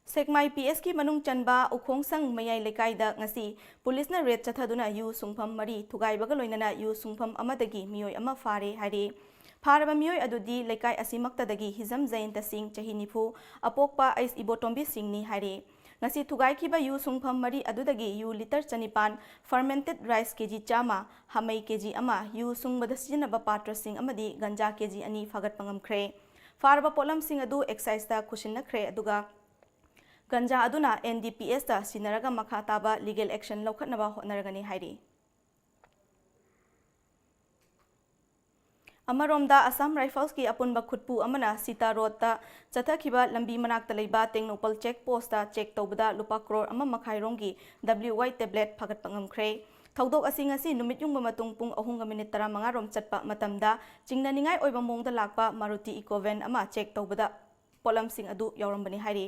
ꯁꯦꯛꯃꯥꯏ ꯄꯤ ꯑꯦꯁꯀꯤ ꯃꯅꯨꯡ ꯆꯟꯕ ꯎꯈꯣꯡꯁꯪ ꯃꯌꯥꯏ ꯂꯩꯀꯥꯏꯗ ꯉꯁꯤ ꯄꯨꯂꯤꯁꯅ ꯔꯦꯗ ꯆꯠꯊꯗꯨꯅ ꯌꯨ ꯁꯨꯡꯐꯝ ꯃꯔꯤ ꯊꯨꯒꯥꯏꯕꯒ ꯂꯣꯏꯅꯅ ꯌꯨ ꯁꯨꯡꯐꯝ ꯑꯃꯗꯒꯤ ꯃꯤꯑꯣꯏ ꯑꯃ ꯐꯥꯔꯦ ꯍꯥꯏꯔꯤ꯫ ꯐꯥꯔꯕ ꯃꯤꯑꯣꯏ ꯑꯗꯨꯗꯤ ꯂꯩꯀꯥꯏ ꯑꯁꯤꯃꯛꯇꯗꯒꯤ ꯍꯤꯖꯝ ꯖꯌꯟꯇ ꯁꯤꯡ, ꯆꯍꯤ ꯅꯤꯐꯨ, ꯑꯄꯣꯛꯄ ꯑꯩꯁ ꯏꯕꯣꯇꯣꯝꯕꯤ ꯁꯤꯡꯅꯤ ꯍꯥꯏꯔꯤ꯫ ꯉꯁꯤ ꯊꯨꯒꯥꯏꯈꯤꯕ ꯌꯨ ꯁꯨꯡꯐꯝ ꯃꯔꯤ ꯑꯗꯨꯗꯒꯤ ꯌꯨ ꯂꯤꯇꯔ ꯆꯅꯤꯄꯥꯟ, fermented rice ꯀꯦꯖꯤ ꯆꯥꯝꯃ, ꯍꯥꯃꯩ ꯀꯦꯖꯤ ꯑꯃ, ꯌꯨ ꯁꯨꯡꯕꯗ ꯁꯤꯖꯤꯟꯅꯕ ꯄꯥꯇ꯭ꯔꯁꯤꯡ ꯑꯃꯗꯤ ꯒꯟꯖꯥ ꯀꯦꯖꯤ ꯑꯅꯤ ꯐꯥꯒꯠꯄ ꯉꯝꯈ꯭ꯔꯦ꯫ ꯐꯥꯔꯕ ꯄꯣꯠꯂꯝꯁꯤꯡ ꯑꯗꯨ ꯑꯦꯛꯁꯥꯏꯖꯇ ꯈꯨꯠꯁꯤꯟꯅꯈ꯭ꯔꯦ, ꯑꯗꯨꯒ ꯒꯟꯖꯥ ꯑꯗꯨꯅ NDPSꯇ ꯁꯤꯟꯅꯔꯒ ꯃꯈꯥ ꯇꯥꯕ legal action ꯂꯧꯈꯠꯅꯕ ꯍꯣꯠꯅꯔꯒꯅꯤ ꯍꯥꯏꯔꯤ꯫ ꯑꯃꯔꯣꯝꯗ, ꯑꯁꯥꯝ ꯔꯥꯏꯐꯜꯁꯀꯤ ꯑꯄꯨꯟꯕ ꯈꯨꯠꯄꯨ ꯑꯃꯅ ꯁꯤꯇꯥ ꯔꯣꯗꯇ ꯆꯠꯊꯈꯤꯕ ꯂꯝꯕꯤ ꯃꯅꯥꯛꯇ ꯂꯩꯕ ꯇꯦꯡꯅꯧꯄꯜ ꯆꯦꯛ ꯄꯣꯁꯇ ꯆꯦꯛ ꯇꯧꯕꯗ ꯂꯨꯄꯥ ꯀ꯭ꯔꯣꯔ ꯑꯃ ꯃꯈꯥꯏ ꯔꯣꯝꯒꯤ WY ꯇꯦꯕ꯭ꯂꯦꯠ ꯐꯥꯒꯠꯄ ꯉꯝꯈ꯭ꯔꯦ꯫ ꯊꯧꯗꯣꯛ ꯑꯁꯤ ꯉꯁꯤ ꯅꯨꯃꯤꯠ ꯌꯨꯡꯕ ꯃꯇꯨꯡ ꯄꯨꯡ ꯑꯍꯨꯝꯒ ꯃꯤꯅꯤꯠ ꯇꯔꯥꯃꯉꯥ ꯔꯣꯝ ꯆꯠꯄ ꯃꯇꯝꯗ ꯆꯤꯡꯅꯅꯤꯡꯉꯥꯏ ꯑꯣꯏꯕ ꯃꯑꯣꯡꯗ ꯂꯥꯛꯄ ꯃꯥꯔꯨꯇꯤ ꯏꯀꯣ ꯚꯦꯟ ꯑꯃ ꯆꯦꯛ ꯇꯧꯕꯗ ꯄꯣꯠꯂꯝꯁꯤꯡ ꯑꯗꯨ ꯌꯥꯎꯔꯝꯕꯅꯤ ꯍꯥꯏꯔꯤ꯫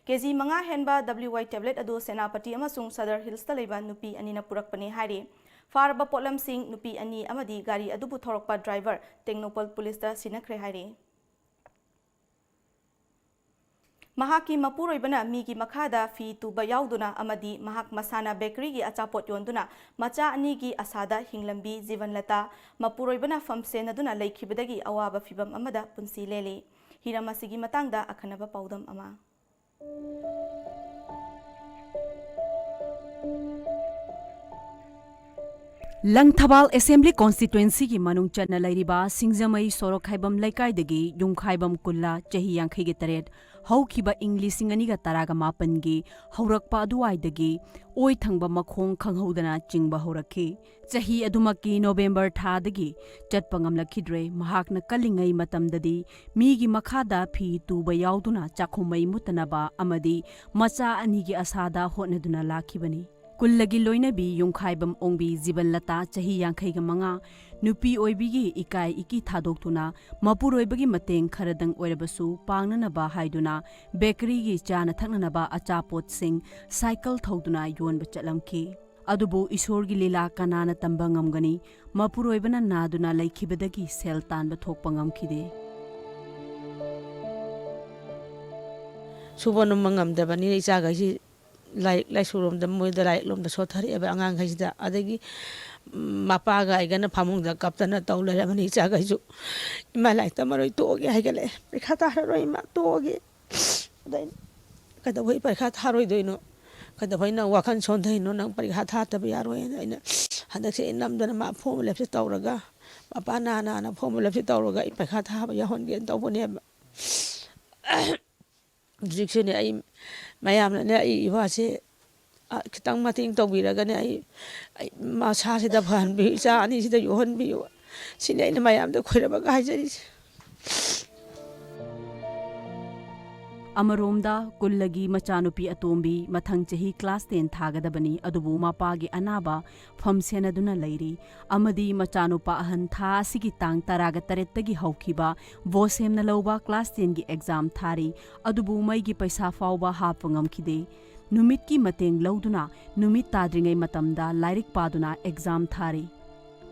ꯀꯦꯖꯤ ꯃꯉꯥ ꯍꯦꯟꯕ WY ꯇꯦꯕ꯭ꯂꯦꯠ ꯑꯗꯨ ꯁꯦꯅꯥꯄꯇꯤ ꯑꯃꯁꯨꯡ ꯁꯗꯔ ꯍꯤꯜꯁꯇ ꯂꯩꯕ ꯅꯨꯄꯤ ꯑꯅꯤꯅ ꯄꯨꯔꯛꯄꯅꯤ ꯍꯥꯏꯔꯤ꯫ ꯐꯥꯔꯕ ꯄꯣꯠꯂꯝꯁꯤꯡ, ꯅꯨꯄꯤ ꯑꯅꯤ ꯑꯃꯗꯤ ꯒꯥꯔꯤ ꯑꯗꯨꯕꯨ ꯊꯧꯔꯛꯄ ꯗ꯭ꯔꯥꯏꯚꯔ ꯇꯦꯡꯅꯧꯄꯜ ꯄꯨꯂꯤꯁꯇ ꯁꯤꯟꯅꯈ꯭ꯔꯦ ꯍꯥꯏꯔꯤ꯫ ꯃꯍꯥꯛꯀꯤ ꯃꯄꯨꯔꯣꯏꯕꯅ ꯃꯤꯒꯤ ꯃꯈꯥꯗ ꯐꯤ ꯇꯨꯕ ꯌꯥꯎꯗꯨꯅ ꯑꯃꯗꯤ ꯃꯍꯥꯛ ꯃꯁꯥꯅ ꯕꯦꯀꯔꯤꯒꯤ ꯑꯆꯥꯄꯣꯠ ꯌꯣꯟꯗꯨꯅ ꯃꯆꯥ ꯑꯅꯤꯒꯤ ꯑꯁꯥꯗ ꯍꯤꯡꯂꯝꯕꯤ ꯖꯤꯕꯟꯂꯇꯥ ꯃꯄꯨꯔꯣꯏꯕꯅ ꯐꯝ ꯁꯦꯟꯅꯗꯨꯅ ꯂꯩꯈꯤꯕꯗꯒꯤ ꯑꯋꯥꯕ ꯐꯤꯚꯝ ꯑꯃꯗ ꯄꯨꯟꯁꯤ ꯂꯦꯜꯂꯤ꯫ ꯍꯤꯔꯝ ꯑꯁꯤꯒꯤ ꯃꯇꯥꯡꯗ ꯑꯈꯟꯅꯕ ꯄꯥꯎꯗꯝ ꯑꯃ꯫ ꯂꯪꯊꯕꯥꯜ ꯑꯦꯁꯦꯝꯕ꯭ꯂꯤ ꯀꯣꯟꯁꯇꯤꯇ꯭ꯋꯦꯟꯁꯤꯒꯤ ꯃꯅꯨꯡ ꯆꯟꯅ ꯂꯩꯔꯤꯕ ꯁꯤꯡꯖꯃꯩ ꯁꯣꯔꯣꯛꯈꯥꯏꯕꯝ ꯂꯩꯀꯥꯏꯗꯒꯤ ꯌꯨꯝꯈꯥꯏꯕꯝ ꯀꯨꯜꯂꯥ, ꯆꯍꯤ ꯌꯥꯡꯈꯩꯒ ꯇꯔꯦꯠ, ꯍꯧꯈꯤꯕ ꯏꯪ ꯂꯤꯁꯤꯡ ꯑꯅꯤꯒ ꯇꯔꯥꯒ ꯃꯥꯄꯟꯒꯤ ꯍꯧꯔꯛꯄ ꯑꯗꯨꯋꯥꯏꯗꯒꯤ ꯑꯣꯏ ꯊꯪꯕ ꯃꯈꯣꯡ ꯈꯪꯍꯧꯗꯅ ꯆꯤꯡꯕ ꯍꯧꯔꯛꯈꯤ꯫ ꯆꯍꯤ ꯑꯗꯨꯃꯛꯀꯤ ꯅꯣꯕꯦꯝꯕꯔ ꯊꯥꯗꯒꯤ ꯆꯠꯄ ꯉꯝꯂꯛꯈꯤꯗ꯭ꯔꯦ꯫ ꯃꯍꯥꯛꯅ ꯀꯜꯂꯤꯉꯩ ꯃꯇꯝꯗꯗꯤ ꯃꯤꯒꯤ ꯃꯈꯥꯗ ꯐꯤ ꯇꯨꯕ ꯌꯥꯎꯗꯨꯅ ꯆꯥꯛꯈꯨꯝ ꯃꯩ ꯃꯨꯠꯇꯅꯕ ꯑꯃꯗꯤ ꯃꯆꯥ ꯑꯅꯤꯒꯤ ꯑꯁꯥꯗ ꯍꯣꯠꯅꯗꯨꯅ ꯂꯥꯛꯈꯤꯕꯅꯤ꯫ ꯀꯨꯜꯂꯒꯤ ꯂꯣꯏꯅꯕꯤ ꯌꯨꯝꯈꯥꯏꯕꯝ ꯑꯣꯡꯕꯤ ꯖꯤꯕꯟꯂꯇꯥ, ꯆꯍꯤ ꯌꯥꯡꯈꯩꯒ ꯃꯉꯥ, ꯅꯨꯄꯤ ꯑꯣꯏꯕꯤꯒꯤ ꯏꯀꯥꯏ ꯏꯀꯤ ꯊꯥꯗꯣꯛꯇꯨꯅ ꯃꯄꯨꯔꯣꯏꯕꯒꯤ ꯃꯇꯦꯡ ꯈꯔꯗꯪ ꯑꯣꯏꯔꯕꯁꯨ ꯄꯥꯡꯅꯅꯕ ꯍꯥꯏꯗꯨꯅ ꯕꯦꯀꯔꯤꯒꯤ ꯆꯥꯅ ꯊꯛꯅꯅꯕ ꯑꯆꯥꯄꯣꯠꯁꯤꯡ ꯁꯥꯏꯀꯜ ꯊꯧꯗꯨꯅ ꯌꯣꯟꯕ ꯆꯠꯂꯝꯈꯤ꯫ ꯑꯗꯨꯕꯨ ꯏꯁꯣꯔꯒꯤ ꯂꯤꯂꯥ ꯀꯅꯥꯅ ꯇꯝꯕ ꯉꯝꯒꯅꯤ? ꯃꯄꯨꯔꯣꯏꯕꯅ ꯅꯥꯗꯨꯅ ꯂꯩꯈꯤꯕꯗꯒꯤ ꯁꯦꯜ ꯇꯥꯟꯕ ꯊꯣꯛꯄ ꯉꯝꯈꯤꯗꯦ꯫ ꯁꯨꯕ ꯅꯣꯝꯕ ꯉꯝꯗꯕꯅꯤꯅ ꯏꯆꯥꯈꯩꯁꯤ ꯂꯥꯏꯔꯤꯛ ꯂꯥꯏꯁꯨꯔꯣꯝꯗ, ꯃꯣꯏꯗ ꯂꯥꯏꯔꯤꯛꯂꯣꯝꯗ ꯁꯣꯠꯊꯔꯛꯑꯦꯕ ꯑꯉꯥꯡꯈꯩꯁꯤꯗ꯫ ꯑꯗꯒꯤ, ꯎꯝ, ꯃꯄꯥꯒ ꯑꯩꯒꯅ ꯐꯃꯨꯡꯗ ꯀꯞꯇꯅ ꯇꯧ ꯂꯩꯔꯕꯅꯤ ꯏꯆꯥꯈꯩꯁꯨ꯫ "ꯏꯃꯥ, ꯂꯥꯏꯔꯤꯛ ꯇꯝꯃꯔꯣꯏ, ꯇꯣꯛꯑꯒꯦ" ꯍꯥꯏꯒꯠꯂꯛꯑꯦ꯫ "ꯄꯩꯈꯥ ꯊꯥꯔꯔꯣꯏ ꯏꯃꯥ, ꯇꯣꯛꯑꯒꯦ"꯫ ꯑꯗ ꯑꯩꯅ, "ꯀꯩꯗꯧꯕꯩ ꯄꯩꯈꯥ ꯊꯥꯔꯣꯏꯗꯣꯏꯅꯣ? ꯀꯩꯗꯧꯕꯩ ꯅꯪ ꯋꯥꯈꯜ ꯁꯣꯟꯊꯩꯅꯣ? ꯅꯪ ꯄꯔꯤꯈꯥ ꯊꯥꯗꯕ ꯌꯥꯔꯣꯏ"꯫ ꯑꯗ ꯑꯩꯅ ꯍꯟꯗꯛꯁꯦ ꯑꯩ ꯅꯝꯗꯅ ꯃꯥ ꯐꯣꯔꯝ ꯐꯤꯜ ꯑꯞꯁꯦ ꯇꯧꯔꯒ, ꯃꯄꯥ ꯅꯥ ꯅꯥꯅ ꯐꯣꯔꯝ ꯐꯤꯜ ꯑꯞꯁꯦ ꯇꯧꯔꯒ ꯑꯩ ꯄꯔꯤꯈꯥ ꯊꯥꯕ ꯌꯥꯎꯍꯟꯒꯦꯅ ꯇꯧꯕꯅꯦꯕ꯫ ꯍꯧꯖꯤꯛꯁꯨꯅꯦ, ꯑꯩ, ꯃꯌꯥꯝꯅꯅꯦ, ꯑꯩ ꯏꯋꯥꯁꯦ, ꯑ, ꯈꯤꯇꯪ ꯃꯇꯦꯡ ꯇꯧꯕꯤꯔꯒꯅꯦ, ꯑꯩ, ꯑꯩ ꯃꯁꯥꯁꯤꯗ ꯐꯍꯟꯕꯤꯌꯨ, ꯏꯆꯥ ꯑꯅꯤꯁꯤꯗ ꯌꯣꯛꯍꯟꯕꯤꯌꯨ꯫ ꯁꯤꯅꯤ ꯑꯩꯅ ꯃꯌꯥꯝꯗ ꯈꯣꯏꯔꯝꯃꯒ ꯍꯥꯏꯖꯔꯤꯁꯦ꯫ ꯑꯃꯔꯣꯝꯗ, ꯀꯨꯜꯂꯒꯤ ꯃꯆꯥꯅꯨꯄꯤ ꯑꯇꯣꯝꯕꯤ ꯃꯊꯪ ꯆꯍꯤ class ten ꯊꯥꯒꯗꯕꯅꯤ, ꯑꯗꯨꯕꯨ ꯃꯄꯥꯒꯤ ꯑꯅꯥꯕ ꯐꯝ ꯁꯦꯟꯅꯗꯨꯅ ꯂꯩꯔꯤ꯫ ꯑꯃꯗꯤ ꯃꯆꯥꯅꯨꯄꯥ ꯑꯍꯟ ꯊꯥ ꯑꯁꯤꯒꯤ ꯇꯥꯡ ꯇꯔꯥꯒ ꯇꯔꯦꯠꯇꯒꯤ ꯍꯧꯈꯤꯕ ꯕꯣꯁꯦꯝꯅ ꯂꯧꯕ class tenꯒꯤ exam ꯊꯥꯔꯤ꯫ ꯑꯗꯨꯕꯨ ꯃꯩꯒꯤ ꯄꯩꯁꯥ ꯐꯥꯎꯕ ꯍꯥꯞꯄ ꯉꯝꯈꯤꯗꯦ꯫ ꯅꯨꯃꯤꯠꯀꯤ ꯃꯇꯦꯡ ꯂꯧꯗꯨꯅ ꯅꯨꯃꯤꯠ ꯇꯥꯗ꯭ꯔꯤꯉꯩ ꯃꯇꯝꯗ ꯂꯥꯏꯔꯤꯛ ꯄꯥꯗꯨꯅ exam ꯊꯥꯔꯤ꯫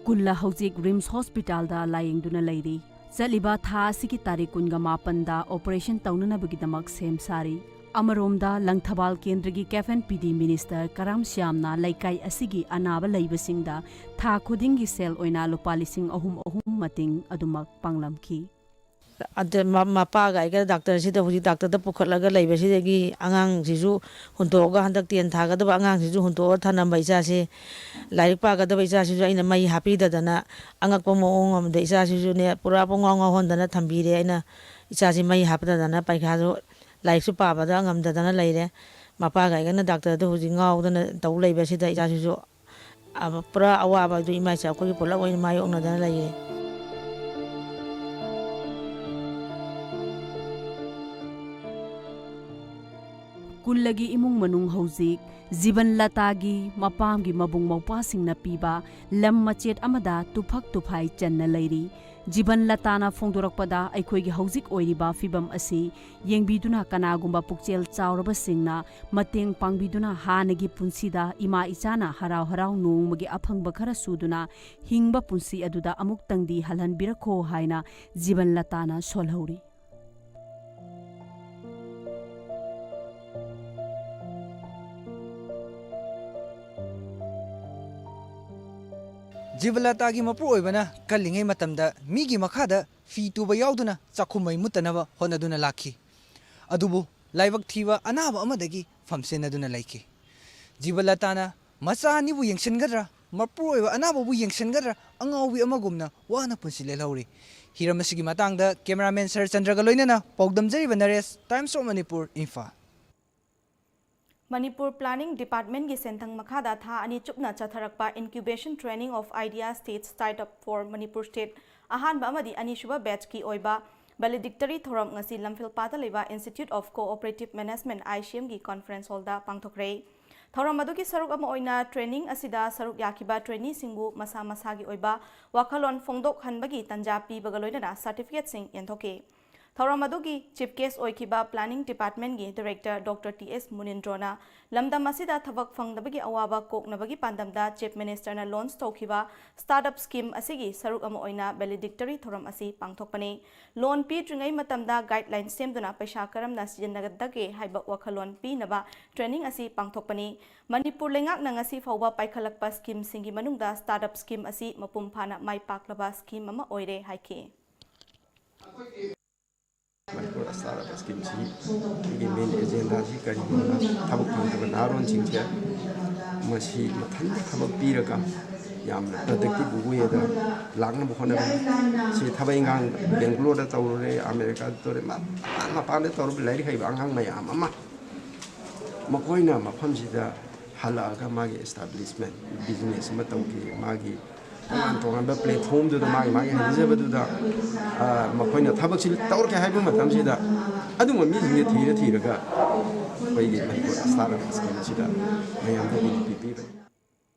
ꯀꯨꯜꯂ ꯍꯧꯖꯤꯛ RIMS hospitalꯗ ꯂꯥꯌꯦꯡꯗꯨꯅ ꯂꯩꯔꯤ꯫ ꯆꯠꯂꯤꯕ ꯊꯥ ꯑꯁꯤꯒꯤ ꯇꯥꯔꯤꯛ ꯀꯨꯟꯒ ꯃꯥꯄꯟꯗ operation ꯇꯧꯅꯅꯕꯒꯤꯗꯃꯛ ꯁꯦꯝ ꯁꯥꯔꯤ꯫ ꯑꯃꯔꯣꯝꯗ, ꯂꯪꯊꯕꯥꯜ ꯀꯦꯟꯗ꯭ꯔꯒꯤ F and PD minister ꯀꯔꯥꯝ ꯁ꯭ꯌꯥꯝꯅ ꯂꯩꯀꯥꯏ ꯑꯁꯤꯒꯤ ꯑꯅꯥꯕ ꯂꯩꯕꯁꯤꯡꯗ ꯊꯥ ꯈꯨꯗꯤꯡꯒꯤ ꯁꯦꯜ ꯑꯣꯏꯅ ꯂꯨꯄꯥ ꯂꯤꯁꯤꯡ ꯑꯍꯨꯝ ꯑꯍꯨꯝ ꯃꯇꯦꯡ ꯑꯗꯨꯃꯛ ꯄꯥꯡꯂꯝꯈꯤ꯫ ꯑꯗ ꯃ-, ꯃꯄꯥꯒ ꯑꯩꯒ ꯗꯥꯛꯇꯔꯁꯤꯗ, ꯍꯧꯖꯤꯛ ꯗꯥꯛꯇꯔꯗ ꯄꯨꯈꯠꯂꯒ ꯂꯩꯕꯁꯤꯗꯒꯤ ꯑꯉꯥꯡꯁꯤꯁꯨ ꯍꯨꯟꯗꯣꯛꯑꯒ, ꯍꯟꯗꯛ ten ꯊꯥꯒꯗꯕ ꯑꯉꯥꯡꯁꯤꯁꯨ ꯍꯨꯟꯗꯣꯛꯑꯒ ꯊꯅꯝꯕ ꯏꯆꯥꯁꯦ, ꯂꯥꯏꯔꯤꯛ ꯄꯥꯒꯗꯕ ꯏꯆꯥꯁꯤꯁꯨ ꯑꯩꯅ ꯃꯩ ꯍꯥꯞꯄꯤꯗꯗꯅ, ꯑꯉꯛꯄ ꯃꯑꯣꯡ ꯑꯃꯗ ꯏꯆꯥꯁꯤꯁꯨꯅꯦ, ꯄꯨꯔꯥ ꯄꯨꯡꯉꯥꯎ ꯉꯥꯎꯍꯟꯗꯅ ꯊꯝꯕꯤꯔꯦ꯫ ꯑꯩꯅ ꯏꯆꯥꯁꯤ ꯃꯩ ꯍꯥꯞꯇꯗꯅ ꯄꯔꯤꯈꯥꯁꯨ, ꯂꯥꯏꯔꯤꯛꯁꯨ ꯄꯥꯕꯗ ꯉꯝꯗꯗꯅ ꯂꯩꯔꯦ꯫ ꯃꯄꯥꯒ ꯑꯩꯒꯅ ꯗꯥꯛꯇꯔꯗ ꯍꯧꯖꯤꯛ ꯉꯥꯎꯗꯅ ꯇꯧ ꯂꯩꯕꯁꯤꯗ ꯏꯆꯥꯁꯤꯁꯨ ꯑ-, ꯄꯨꯔꯥ ꯑꯋꯥꯕ ꯑꯗꯨ ꯏꯃꯥ ꯏꯆꯥ ꯑꯩꯈꯣꯏꯒꯤ ꯄꯨꯂꯞ ꯑꯣꯏꯅ ꯃꯥꯌꯣꯛꯅꯗꯅ ꯂꯩꯔꯦ꯫ ꯀꯨꯜꯂꯒꯤ ꯏꯃꯨꯡ ꯃꯅꯨꯡ ꯍꯧꯖꯤꯛ ꯖꯤꯕꯟ ꯂꯇꯥꯒꯤ ꯃꯄꯥꯝꯒꯤ ꯃꯕꯨꯡ ꯃꯧꯄ꯭ꯋꯥꯁꯤꯡꯅ ꯄꯤꯕ ꯂꯝ ꯃꯆꯦꯠ ꯑꯃꯗ ꯇꯨꯐꯛ ꯇꯨꯐꯥꯏ ꯆꯟꯅ ꯂꯩꯔꯤ꯫ ꯖꯤꯕꯟ ꯂꯇꯥꯅ ꯐꯣꯡꯗꯣꯔꯛꯄꯗ, ꯑꯩꯈꯣꯏꯒꯤ ꯍꯧꯖꯤꯛ ꯑꯣꯏꯔꯤꯕ ꯐꯤꯕꯝ ꯑꯁꯤ ꯌꯦꯡꯕꯤꯗꯨꯅ, ꯀꯅꯥꯒꯨꯝꯕ ꯄꯨꯛꯆꯦꯜ ꯆꯥꯎꯔꯕꯁꯤꯡꯅ ꯃꯇꯦꯡ ꯄꯥꯡꯕꯤꯗꯨꯅ, ꯍꯥꯟꯅꯒꯤ ꯄꯨꯟꯁꯤꯗ ꯏꯃꯥ ꯏꯆꯥꯅ ꯍꯔꯥꯎ ꯍꯔꯥꯎ ꯅꯣꯡꯃꯒꯤ ꯑꯐꯪꯕ ꯈꯔ ꯁꯨꯗꯨꯅ ꯍꯤꯡꯕ ꯄꯨꯟꯁꯤ ꯑꯗꯨꯗ ꯑꯃꯨꯛꯇꯪꯗꯤ ꯍꯜꯍꯟꯕꯤꯔꯛꯈꯣ ꯍꯥꯏꯅ ꯖꯤꯕꯟ ꯂꯇꯥꯅ ꯁꯣꯜꯍꯧꯔꯤ꯫ ꯖꯤꯕꯂꯇꯥꯒꯤ ꯃꯄꯨꯔꯣꯏꯕꯅ ꯀꯜꯂꯤꯉꯩ ꯃꯇꯝꯗ ꯃꯤꯒꯤ ꯃꯈꯥꯗ ꯐꯤ ꯇꯨꯕ ꯌꯥꯎꯗꯨꯅ ꯆꯥꯛꯈꯨꯝ ꯃꯩ ꯃꯨꯠꯇꯅꯕ ꯍꯣꯠꯅꯗꯨꯅ ꯂꯥꯛꯈꯤ꯫ ꯑꯗꯨꯕꯨ ꯂꯥꯏꯕꯛ ꯊꯤꯕ ꯑꯅꯥꯕ ꯑꯃꯗꯒꯤ ꯐꯝꯁꯦꯟꯅꯗꯨꯅ ꯂꯩꯈꯤ꯫ ꯖꯤꯕꯂꯇꯥꯅ ꯃꯆꯥ ꯑꯅꯤꯕꯨ ꯌꯦꯡꯁꯤꯟꯒꯗ꯭ꯔꯥ, ꯃꯄꯨꯔꯣꯏꯕ ꯑꯅꯥꯕꯕꯨ ꯌꯦꯡꯁꯤꯟꯒꯗ꯭ꯔꯥ, ꯑꯉꯥꯎꯕꯤ ꯑꯃꯒꯨꯝꯅ ꯋꯥꯅ ꯄꯨꯟꯁꯤ ꯂꯦꯜꯍꯧꯔꯤ꯫ ꯍꯤꯔꯝ ꯑꯁꯤꯒꯤ ꯃꯇꯥꯡꯗ cameraman ꯁꯔꯠꯆꯟꯗ꯭ꯔꯒ ꯂꯣꯏꯅꯅ ꯄꯥꯎꯗꯝꯖꯔꯤꯕ ꯅꯔꯦꯁ, Times of Manipur, Imphal. Manipur Planning Department ꯀꯤ ꯁꯦꯟꯊꯪ ꯃꯈꯥꯗ ꯊꯥ ꯑꯅꯤ ꯆꯨꯞꯅ ꯆꯠꯊꯔꯛꯄ Incubation Training of Idea State Startup for Manipur State ꯑꯍꯥꯟꯕ ꯑꯃꯗꯤ ꯑꯅꯤꯁꯨꯕ batch ꯀꯤ ꯑꯣꯏꯕ valedictory ꯊꯧꯔꯝ ꯉꯁꯤ ꯂꯝꯐꯦꯜꯄꯥꯠꯇ ꯂꯩꯕ Institute of Cooperative Management, I C M ꯒꯤ conference hall ꯗ ꯄꯥꯡꯊꯣꯛꯈ꯭ꯔꯦ꯫ ꯊꯧꯔꯝ ꯑꯗꯨꯒꯤ ꯁꯔꯨꯛ ꯑꯃ ꯑꯣꯏꯅ training ꯑꯁꯤꯗ ꯁꯔꯨꯛ ꯌꯥꯈꯤꯕ trainee ꯁꯤꯡꯕꯨ ꯃꯁꯥ ꯃꯁꯥꯒꯤ ꯑꯣꯏꯕ ꯋꯥꯈꯜꯂꯣꯟ ꯐꯣꯡꯗꯣꯛꯍꯟꯕꯒꯤ ꯇꯥꯟꯖꯥ ꯄꯤꯕꯒ ꯂꯣꯏꯅꯅ certificate ꯁꯤꯡ ꯌꯦꯟꯊꯣꯛꯈꯤ꯫ ꯊꯧꯔꯝ ꯑꯗꯨꯒꯤ chief guest ꯑꯣꯏꯈꯤꯕ Planning Department ꯀꯤ Director Doctor T S ꯃꯨꯅꯤꯟꯗ꯭ꯔꯣꯅ ꯂꯝꯗꯝ ꯑꯁꯤꯗ ꯊꯕꯛ ꯐꯪꯗꯕꯒꯤ ꯑꯋꯥꯕ ꯀꯣꯛꯅꯕꯒꯤ ꯄꯥꯟꯗꯝꯗ Chief Minister ꯅ launch ꯇꯧꯈꯤꯕ startup scheme ꯑꯁꯤꯒꯤ ꯁꯔꯨꯛ ꯑꯃ ꯑꯣꯏꯅ valedictory ꯊꯧꯔꯝ ꯑꯁꯤ ꯄꯥꯡꯊꯣꯛꯄꯅꯤ꯫ Loan ꯄꯤꯗ꯭ꯔꯤꯉꯩ ꯃꯇꯝꯗ guideline ꯁꯦꯝꯗꯨꯅ ꯄꯩꯁꯥ ꯀꯔꯝꯅ ꯁꯤꯖꯤꯟꯅꯒꯗꯒꯦ ꯍꯥꯏꯕ ꯋꯥꯈꯜꯂꯣꯟ ꯄꯤꯅꯕ training ꯑꯁꯤ ꯄꯥꯡꯊꯣꯛꯄꯅꯤ꯫ ꯃꯅꯤꯄꯨꯔ ꯂꯩꯉꯥꯛꯅ ꯉꯁꯤ ꯐꯥꯎꯕ ꯄꯥꯏꯈꯠꯂꯛꯄ scheme ꯁꯤꯡꯒꯤ ꯃꯅꯨꯡꯗ startup scheme ꯑꯁꯤ ꯃꯄꯨꯡ ꯐꯥꯅ ꯃꯥꯏ ꯄꯥꯛꯂꯕ scheme ꯑꯃ ꯑꯣꯏꯔꯦ ꯍꯥꯏꯈꯤ꯫ ꯃꯅꯤꯄꯨꯔ startup scheme ꯁꯤ ꯑꯩꯒꯤ main agenda ꯁꯤ ꯀꯔꯤꯒꯤꯅꯣ? ꯊꯕꯛ ꯐꯪꯗꯕ ꯅꯍꯥꯔꯣꯟꯁꯤꯡꯁꯦ ꯃꯁꯤ ꯃꯊꯟꯇ ꯊꯕꯛ ꯄꯤꯔꯒ ꯌꯥꯝꯅ productive way ꯗ ꯂꯥꯛꯅꯕ ꯍꯣꯠꯅꯕ꯫ ꯁꯤ ꯊꯕꯛ ꯏꯪꯈꯥꯡ ꯕꯦꯡꯒ꯭ꯂꯣꯔꯗ ꯇꯧꯔꯨꯔꯦ, ꯑꯃꯦꯔꯤꯀꯥꯗ ꯇꯧꯔꯦ, ꯃꯄꯥꯟ ꯃꯄꯥꯟꯗ ꯇꯧꯔꯨꯕ ꯂꯥꯏꯔꯤꯛ ꯍꯩꯕ ꯑꯉꯥꯡ ꯃꯌꯥꯝ ꯑꯃ ꯃꯈꯣꯏꯅ ꯃꯐꯝꯁꯤꯗ ꯍꯜꯂꯛꯑꯒ ꯃꯥꯒꯤ establishment business ꯑꯃ ꯇꯧꯈꯤ꯫ ꯃꯥꯒꯤ ꯇꯣꯉꯥꯟ ꯇꯣꯉꯥꯟꯕ platform ꯗꯨꯗ ꯃꯥꯒꯤ ꯃꯥꯒꯤ ꯍꯩꯖꯕꯗꯨꯗ, ꯑ, ꯃꯈꯣꯏꯅ ꯊꯕꯛꯁꯤ ꯇꯧꯔꯛꯀꯦ ꯍꯥꯏꯕ ꯃꯇꯝꯁꯤꯗ ꯑꯗꯨꯒꯨꯝꯕ ꯃꯤꯁꯤꯡꯁꯦ ꯊꯤꯔ ꯊꯤꯔꯒ ꯑꯩꯈꯣꯏꯒꯤ ꯃꯅꯤꯄꯨꯔ startup scheme ꯁꯤꯗ ꯃꯌꯥꯝꯗ opportunity ꯄꯤꯕꯅꯤ꯫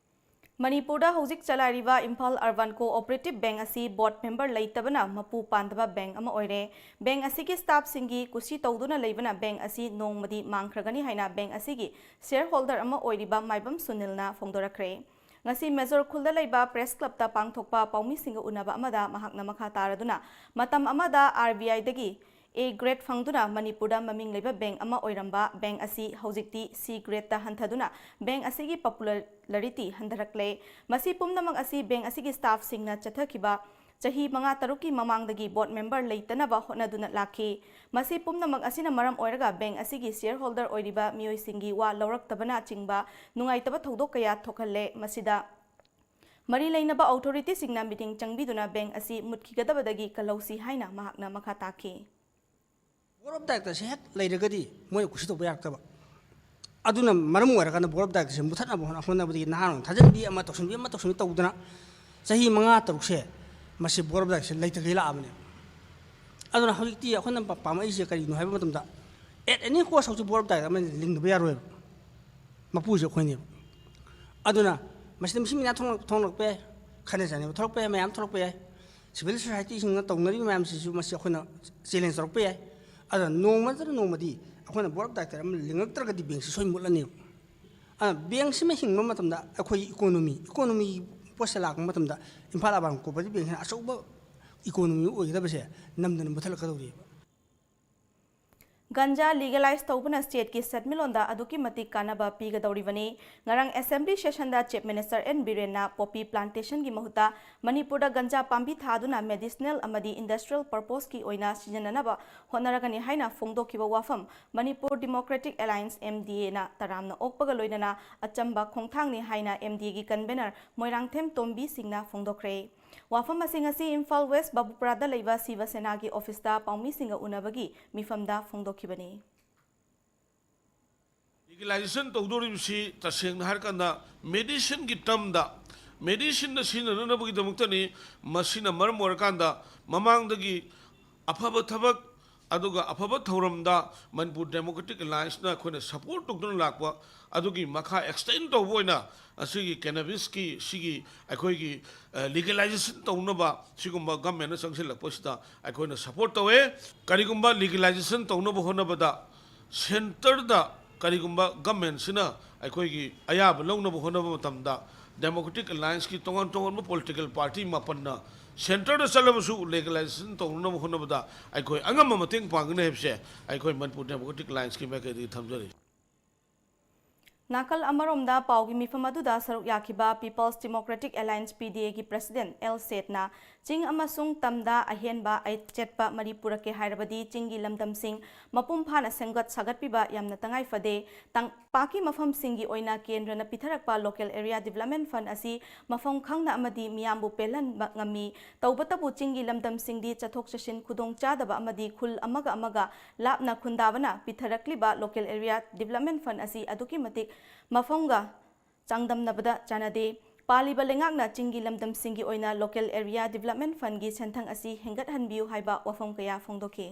ꯃꯅꯤꯄꯨꯔꯗ ꯍꯧꯖꯤꯛ ꯆꯂꯥꯏꯔꯤꯕ ꯏꯝꯐꯥꯜ Urban Cooperative Bank ꯑꯁꯤ board member ꯂꯩꯇꯕꯅ ꯃꯄꯨ ꯄꯥꯟꯗꯕ bank ꯑꯃ ꯑꯣꯏꯔꯦ꯫ Bank ꯑꯁꯤꯒꯤ staff ꯁꯤꯡꯒꯤ ꯀꯨꯁꯤ ꯇꯧꯗꯨꯅ ꯂꯩꯕꯅ bank ꯑꯁꯤ ꯅꯣꯡꯃꯗꯤ ꯃꯥꯡꯈ꯭ꯔꯒꯅꯤ ꯍꯥꯏꯅ bank ꯑꯁꯤꯒꯤ shareholder ꯑꯃ ꯑꯣꯏꯔꯤꯕ ꯃꯥꯏꯕꯝ ꯁꯨꯅꯤꯜꯅ ꯐꯣꯡꯗꯣꯔꯛꯈ꯭ꯔꯦ꯫ ꯉꯁꯤ ꯃꯦꯖꯣꯔ ꯈꯨꯜꯗ ꯂꯩꯕ Press Club ꯇ ꯄꯥꯡꯊꯣꯛꯄ ꯄꯥꯎꯃꯤꯁꯤꯡꯒ ꯎꯅꯕ ꯑꯃꯗ ꯃꯍꯥꯛꯅ ꯃꯈꯥ ꯇꯥꯔꯗꯨꯅ ꯃꯇꯝ ꯑꯃꯗ R B I ꯗꯒꯤ A grade ꯐꯪꯗꯨꯅ ꯃꯅꯤꯄꯨꯔꯗ ꯃꯃꯤꯡ ꯂꯩꯕ bank ꯑꯃ ꯑꯣꯏꯔꯝꯕ bank ꯑꯁꯤ ꯍꯧꯖꯤꯛꯇꯤ C gradeꯇ ꯍꯟꯊꯗꯨꯅ bank ꯑꯁꯤꯒꯤ popularity ꯍꯟꯊꯔꯛꯂꯦ꯫ ꯃꯁꯤ ꯄꯨꯝꯅꯃꯛ ꯑꯁꯤ bank ꯑꯁꯤꯒꯤ staffꯁꯤꯡꯅ ꯆꯠꯊꯈꯤꯕ ꯆꯍꯤ ꯃꯉꯥ ꯇꯔꯨꯛꯀꯤ ꯃꯃꯥꯡꯗꯒꯤ board member ꯂꯩꯇꯅꯕ ꯍꯣꯠꯅꯗꯨꯅ ꯂꯥꯛꯈꯤ꯫ ꯃꯁꯤ ꯄꯨꯝꯅꯃꯛ ꯑꯁꯤꯅ ꯃꯔꯝ ꯑꯣꯏꯔꯒ bank ꯑꯁꯤꯒꯤ shareholder ꯑꯣꯏꯔꯤꯕ ꯃꯤꯑꯣꯏꯁꯤꯡꯒꯤ ꯋꯥ ꯂꯧꯔꯛꯇꯕꯅ ꯆꯤꯡꯕ ꯅꯨꯡꯉꯥꯏꯇꯕ ꯊꯧꯗꯣꯛ ꯀꯌꯥ ꯊꯣꯛꯍꯜꯂꯦ꯫ ꯃꯁꯤꯗ ꯃꯔꯤ ꯂꯩꯅꯕ authorityꯁꯤꯡꯅ ꯃꯤꯠꯌꯦꯡ ꯆꯪꯕꯤꯗꯨꯅ bank ꯑꯁꯤ ꯃꯨꯠꯈꯤꯒꯗꯕꯗꯒꯤ ꯀꯜꯍꯧꯁꯤ ꯍꯥꯏꯅ ꯃꯍꯥꯛꯅ ꯃꯈꯥ ꯇꯥꯈꯤ꯫ Board of Directorꯁꯦ ꯍꯦꯛ ꯂꯩꯔꯒꯗꯤ ꯃꯣꯏꯅ ꯀꯨꯁꯤ ꯇꯧꯕ ꯌꯥꯔꯛꯇꯕ꯫ ꯑꯗꯨꯅ ꯃꯔꯝ ꯑꯣꯏꯔꯀꯥꯟꯗ Board of Directorꯁꯦ ꯃꯨꯊꯠꯅꯕ ꯍꯣꯠꯅ-, ꯍꯣꯠꯅꯕꯗꯒꯤ ꯅꯍꯥꯔꯣꯜ ꯊꯥꯖꯤꯟꯕꯤ ꯑꯃ ꯇꯧꯁꯤꯟꯕꯤ ꯑꯃ ꯇꯧꯁꯤꯟꯕꯤ ꯇꯧꯗꯅ ꯆꯍꯤ ꯃꯉꯥ ꯇꯔꯨꯛꯁꯦ ꯃꯁꯤ Board of Directorꯁꯦ ꯂꯩꯇꯈꯩ ꯂꯥꯛꯑꯕꯅꯦ꯫ ꯑꯗꯨꯅ ꯍꯧꯖꯤꯛꯇꯤ ꯑꯩꯈꯣꯏꯅ ꯄꯥ-, ꯄꯥꯝꯃꯛꯏꯁꯦ ꯀꯔꯤꯅꯣ ꯍꯥꯏꯕ ꯃꯇꯝꯗ, at any cost ꯍꯧꯖꯤꯛ Board of Director ꯑꯃ ꯂꯤꯡꯗꯕ ꯌꯥꯔꯣꯏꯕ꯫ ꯃꯄꯨꯁꯦ ꯑꯩꯈꯣꯏꯅꯦꯕ꯫ ꯑꯗꯨꯅ ꯃꯁꯤꯗ ꯃꯤꯁꯤ ꯃꯤꯅꯥ ꯊꯣꯛꯂꯛ-, ꯊꯣꯛꯂꯛꯄ ꯌꯥꯏ, ꯈꯠꯅ ꯆꯩꯅꯕ ꯊꯣꯛꯂꯛꯄ ꯌꯥꯏ, ꯃꯌꯥꯝ ꯊꯣꯛꯂꯛꯄ ꯌꯥꯏ꯫ Civil societyꯁꯤꯡꯅ ꯇꯧꯅꯔꯤꯕ ꯃꯌꯥꯝꯁꯤꯁꯨ ꯃꯁꯤ ꯑꯩꯈꯣꯏꯅ challenge ꯇꯧꯔꯛꯄ ꯌꯥꯏ꯫ ꯑꯗꯨꯅ ꯅꯣꯡꯃ ꯅꯠꯇ꯭ꯔꯒ ꯅꯣꯡꯃꯗꯤ ꯑꯩꯈꯣꯏꯅ Board of Director ꯑꯃ ꯂꯤꯡꯉꯛꯇ꯭ꯔꯒꯗꯤ bankꯁꯤ ꯁꯣꯏ ꯃꯨꯠꯂꯅꯦꯕ꯫ ꯑꯗꯨꯅ bankꯁꯤꯃ ꯍꯤꯡꯕ ꯃꯇꯝꯗ ꯑꯩꯈꯣꯏꯒꯤ economy, economyꯒꯤ ꯄꯣꯠꯁꯦ ꯂꯥꯛꯄ ꯃꯇꯝꯗ Imphal Urban Cooperative Bankꯁꯤꯅ ꯑꯆꯧꯕ economy ꯑꯣꯏꯒꯗꯕꯁꯦ ꯅꯝꯗꯅ ꯃꯨꯠꯊꯠꯂꯛꯀꯗꯧꯔꯤꯕ꯫ ꯒꯟꯖꯥ legalize ꯇꯧꯕꯅ stateꯀꯤ ꯁꯦꯟꯃꯤꯠꯂꯣꯟꯗ ꯑꯗꯨꯛꯀꯤ ꯃꯇꯤꯛ ꯀꯥꯟꯅꯕ ꯄꯤꯒꯗꯧꯔꯤꯕꯅꯤ꯫ ꯉꯔꯥꯡ assembly sessionꯗ Chief Minister N ꯕꯤꯔꯦꯟꯅ poppy plantationꯒꯤ ꯃꯍꯨꯠꯇ ꯃꯅꯤꯄꯨꯔꯗ ꯒꯟꯖꯥ ꯄꯥꯝꯕꯤ ꯊꯥꯗꯨꯅ medicinal ꯑꯃꯗꯤ industrial purposeꯀꯤ ꯑꯣꯏꯅ ꯁꯤꯖꯤꯟꯅꯅꯕ ꯍꯣꯠꯅꯔꯒꯅꯤ ꯍꯥꯏꯅ ꯐꯣꯡꯗꯣꯛꯈꯤꯕ ꯋꯥꯐꯝ Manipur Democratic Alliance, MDAꯅ ꯇꯔꯥꯝꯅ ꯑꯣꯛꯄꯒ ꯂꯣꯏꯅꯅ ꯑꯆꯝꯕ ꯈꯣꯡꯊꯥꯡꯅꯤ ꯍꯥꯏꯅ MDAꯒꯤ convener ꯃꯣꯏꯔꯥꯡꯊꯦꯝ ꯇꯣꯝꯕꯤ ꯁꯤꯡꯅ ꯐꯣꯡꯗꯣꯛꯈ꯭ꯔꯦ꯫ ꯋꯥꯐꯝ ꯑꯁꯤ ꯉꯁꯤ ꯏꯝꯐꯥꯜ West ꯕꯥꯕꯨꯄꯨꯔꯥꯗ ꯂꯩꯕ ꯁꯤꯕ ꯁꯦꯅꯥꯒꯤ officeꯇ ꯄꯥꯎꯃꯤꯁꯤꯡꯒ ꯎꯅꯕꯒꯤ ꯃꯤꯐꯝꯗ ꯐꯣꯡꯗꯣꯛꯈꯤꯕꯅꯤ꯫ Legalization ꯇꯧꯗꯧꯔꯤꯕꯁꯤ ꯇꯁꯦꯡꯅ ꯍꯥꯏꯔꯀꯥꯟꯗ medicineꯒꯤ termꯗ, medicineꯗ ꯁꯤꯖꯤꯟꯅꯅꯕꯒꯤꯗꯃꯛꯇꯅꯤ꯫ ꯃꯁꯤꯅ ꯃꯔꯝ ꯑꯣꯏꯔꯀꯥꯟꯗ ꯃꯃꯥꯡꯗꯒꯤ ꯑꯐꯕ ꯊꯕꯛ, ꯑꯗꯨꯒ ꯑꯐꯕ ꯊꯧꯔꯝꯗ Manipur Democratic Allianceꯅ ꯑꯩꯈꯣꯏꯅ support ꯇꯧꯗꯨꯅ ꯂꯥꯛꯄ ꯑꯗꯨꯒꯤ ꯃꯈꯥ extend ꯇꯧꯕ ꯑꯣꯏꯅ ꯑꯁꯤꯒꯤ cannabisꯀꯤ ꯁꯤꯒꯤ ꯑꯩꯈꯣꯏꯒꯤ, ꯑ, legalization ꯇꯧꯅꯕ ꯁꯤꯒꯨꯝꯕ governmentꯅ ꯆꯪꯁꯤꯜꯂꯛꯄꯁꯤꯗ ꯑꯩꯈꯣꯏꯅ support ꯇꯧꯋꯦ꯫ ꯀꯔꯤꯒꯨꯝꯕ legalization ꯇꯧꯅꯕ ꯍꯣꯠꯅꯕꯗ centreꯗ ꯀꯔꯤꯒꯨꯝꯕ governmentꯁꯤꯅ ꯑꯩꯈꯣꯏꯒꯤ ꯑꯌꯥꯕ ꯂꯧꯅꯕ ꯍꯣꯠꯅꯕ ꯃꯇꯝꯗ Democratic Allianceꯀꯤ ꯇꯣꯉꯥꯟ ꯇꯣꯉꯥꯟꯕ political party ꯃꯥꯄꯟꯅ ꯁꯦꯟꯇꯔꯗ ꯆꯠꯂꯕꯁꯨ ꯂꯦꯒꯦꯂꯥꯏꯖꯦꯁꯟ ꯇꯧꯅꯅꯕ ꯍꯣꯠꯅꯕꯗ ꯑꯩꯈꯣꯏ ꯑꯉꯝꯕ ꯃꯇꯦꯡ ꯄꯥꯡꯒꯅꯤ ꯍꯥꯏꯕꯁꯦ ꯑꯩꯈꯣꯏ ꯃꯅꯤꯄꯨꯔ ꯗꯦꯃꯣꯀ꯭ꯔꯦꯇꯤꯛ ꯑꯦꯂꯥꯏꯟꯁꯀꯤ ꯃꯥꯏꯀꯩꯗꯒꯤ ꯊꯝꯖꯔꯤ꯫ ꯅꯥꯀꯜ ꯑꯃꯔꯣꯝꯗ ꯄꯥꯎꯒꯤ ꯃꯤꯐꯝ ꯑꯗꯨꯗ ꯁꯔꯨꯛ ꯌꯥꯈꯤꯕ People's Democratic Alliance, P D A ꯒꯤ president ꯑꯦꯜ ꯁꯦꯠꯅ ꯆꯤꯡ ꯑꯃꯁꯨꯡ ꯇꯝꯗ ꯑꯍꯦꯟꯕ ꯑꯆꯦꯠꯄ ꯃꯔꯤ ꯄꯨꯔꯛꯀꯦ ꯍꯥꯏꯔꯕꯗꯤ ꯆꯤꯡꯒꯤ ꯂꯝꯗꯝꯁꯤꯡ ꯃꯄꯨꯡ ꯐꯥꯅ ꯁꯦꯝꯒꯠ ꯁꯥꯒꯠꯄꯤꯕ ꯌꯥꯝꯅ ꯇꯉꯥꯏ ꯐꯗꯦ꯫ ꯇꯝꯄꯥꯛꯀꯤ ꯃꯐꯝꯁꯤꯡꯒꯤ ꯑꯣꯏꯅ ꯀꯦꯟꯗ꯭ꯔꯅ ꯄꯤꯊꯔꯛꯄ Local Area Development Fund ꯑꯁꯤ ꯃꯐꯝ ꯈꯪꯅ ꯑꯃꯗꯤ ꯃꯤꯌꯥꯝꯕꯨ ꯄꯦꯜꯍꯟꯕ ꯉꯝꯃꯤ꯫ ꯇꯧꯕꯇꯕꯨ ꯆꯤꯡꯒꯤ ꯂꯝꯗꯝꯁꯤꯡꯗꯤ ꯆꯠꯊꯣꯛ ꯆꯠꯁꯤꯟ ꯈꯨꯗꯣꯡ ꯆꯥꯗꯕ ꯑꯃꯗꯤ ꯈꯨꯜ ꯑꯃꯒ ꯑꯃꯒ ꯂꯥꯞꯅ ꯈꯨꯟꯗꯥꯕꯅ ꯄꯤꯊꯔꯛꯂꯤꯕ Local Area Development Fund ꯑꯁꯤ ꯑꯗꯨꯛꯀꯤ ꯃꯇꯤꯛ ꯃꯐꯝꯒ ꯆꯥꯡꯗꯝꯅꯕꯗ ꯆꯥꯟꯅꯗꯦ꯫ ꯄꯥꯜꯂꯤꯕ ꯂꯩꯉꯥꯛꯅ ꯆꯤꯡꯒꯤ ꯂꯝꯗꯝꯁꯤꯡꯒꯤ ꯑꯣꯏꯅ Local Area Development Fund ꯒꯤ ꯁꯦꯟꯊꯪ ꯑꯁꯤ ꯍꯦꯟꯒꯠꯍꯟꯕꯤꯌꯨ ꯍꯥꯏꯕ ꯋꯥꯐꯝ ꯀꯌꯥ ꯐꯣꯡꯗꯣꯛꯈꯤ꯫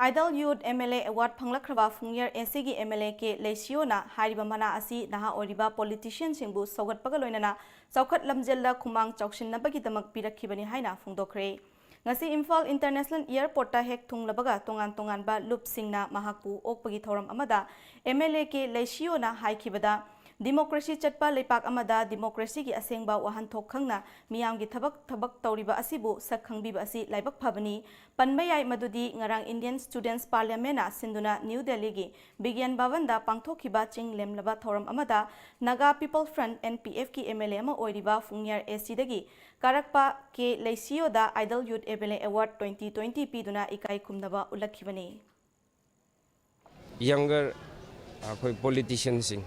Idol Youth M L A Award ꯐꯪꯂꯛꯈ꯭ꯔꯕ ꯐꯨꯡꯌꯔ A C ꯒꯤ M L A ꯀꯦ ꯂꯩꯁꯤꯌꯣꯅ ꯍꯥꯏꯔꯤꯕ ꯃꯅꯥ ꯑꯁꯤ ꯅꯍꯥ ꯑꯣꯏꯔꯤꯕ politician ꯁꯤꯡꯕꯨ ꯁꯧꯒꯠꯄꯒ ꯂꯣꯏꯅꯅ ꯆꯥꯎꯈꯠ ꯂꯝꯖꯦꯜꯗ ꯈꯨꯃꯥꯡ ꯆꯥꯎꯁꯤꯟꯅꯕꯒꯤꯗꯃꯛ ꯄꯤꯔꯛꯈꯤꯕꯅꯤ ꯍꯥꯏꯅ ꯐꯣꯡꯗꯣꯛꯈ꯭ꯔꯦ꯫ ꯉꯁꯤ ꯏꯝꯐꯥꯜ International Airport ꯇ ꯍꯦꯛ ꯊꯨꯡꯂꯕꯒ ꯇꯣꯉꯥꯟ ꯇꯣꯉꯥꯟꯕ ꯂꯨꯞꯁꯤꯡꯅ ꯃꯍꯥꯛꯄꯨ ꯑꯣꯛꯄꯒꯤ ꯊꯧꯔꯝ ꯑꯃꯗ M L A K ꯂꯩꯁꯤꯌꯣꯅ ꯍꯥꯏꯈꯤꯕꯗ, democracy ꯆꯠꯄ ꯂꯩꯄꯥꯛ ꯑꯃꯗ democracy ꯒꯤ ꯑꯁꯦꯡꯕ ꯋꯥꯍꯟꯊꯣꯛ ꯈꯪꯅ ꯃꯤꯌꯥꯝꯒꯤ ꯊꯕꯛ ꯊꯕꯛ ꯇꯧꯔꯤꯕ ꯑꯁꯤꯕꯨ ꯁꯛ ꯈꯪꯕꯤꯕ ꯑꯁꯤ ꯂꯥꯏꯕꯛ ꯐꯕꯅꯤ꯫ ꯄꯟꯕ ꯌꯥꯏ ꯃꯗꯨꯗꯤ ꯉꯔꯥꯡ Indian Students Parliament ꯅ ꯁꯤꯟꯗꯨꯅ New Delhi ꯒꯤ ꯕꯤꯒ꯭ꯌꯥꯟ ꯚꯕꯟꯗ ꯄꯥꯡꯊꯣꯛꯈꯤꯕ ꯆꯤꯡ ꯂꯦꯝꯂꯕ ꯊꯧꯔꯝ ꯑꯃꯗ Naga People Front, N P F ꯀꯤ M L A ꯑꯃ ꯑꯣꯏꯔꯤꯕ ꯐꯨꯡꯌꯥꯔ A C ꯗꯒꯤ ꯀꯥꯔꯛꯄ ꯀꯦ ꯂꯩꯁꯤꯌꯣꯗ Idol Youth M L A Award twenty twenty ꯄꯤꯗꯨꯅ ꯏꯀꯥꯏ ꯈꯨꯝꯅꯕ ꯎꯠꯂꯛꯈꯤꯕꯅꯤ꯫ Younger ꯑꯩꯈꯣꯏ politician ꯁꯤꯡ,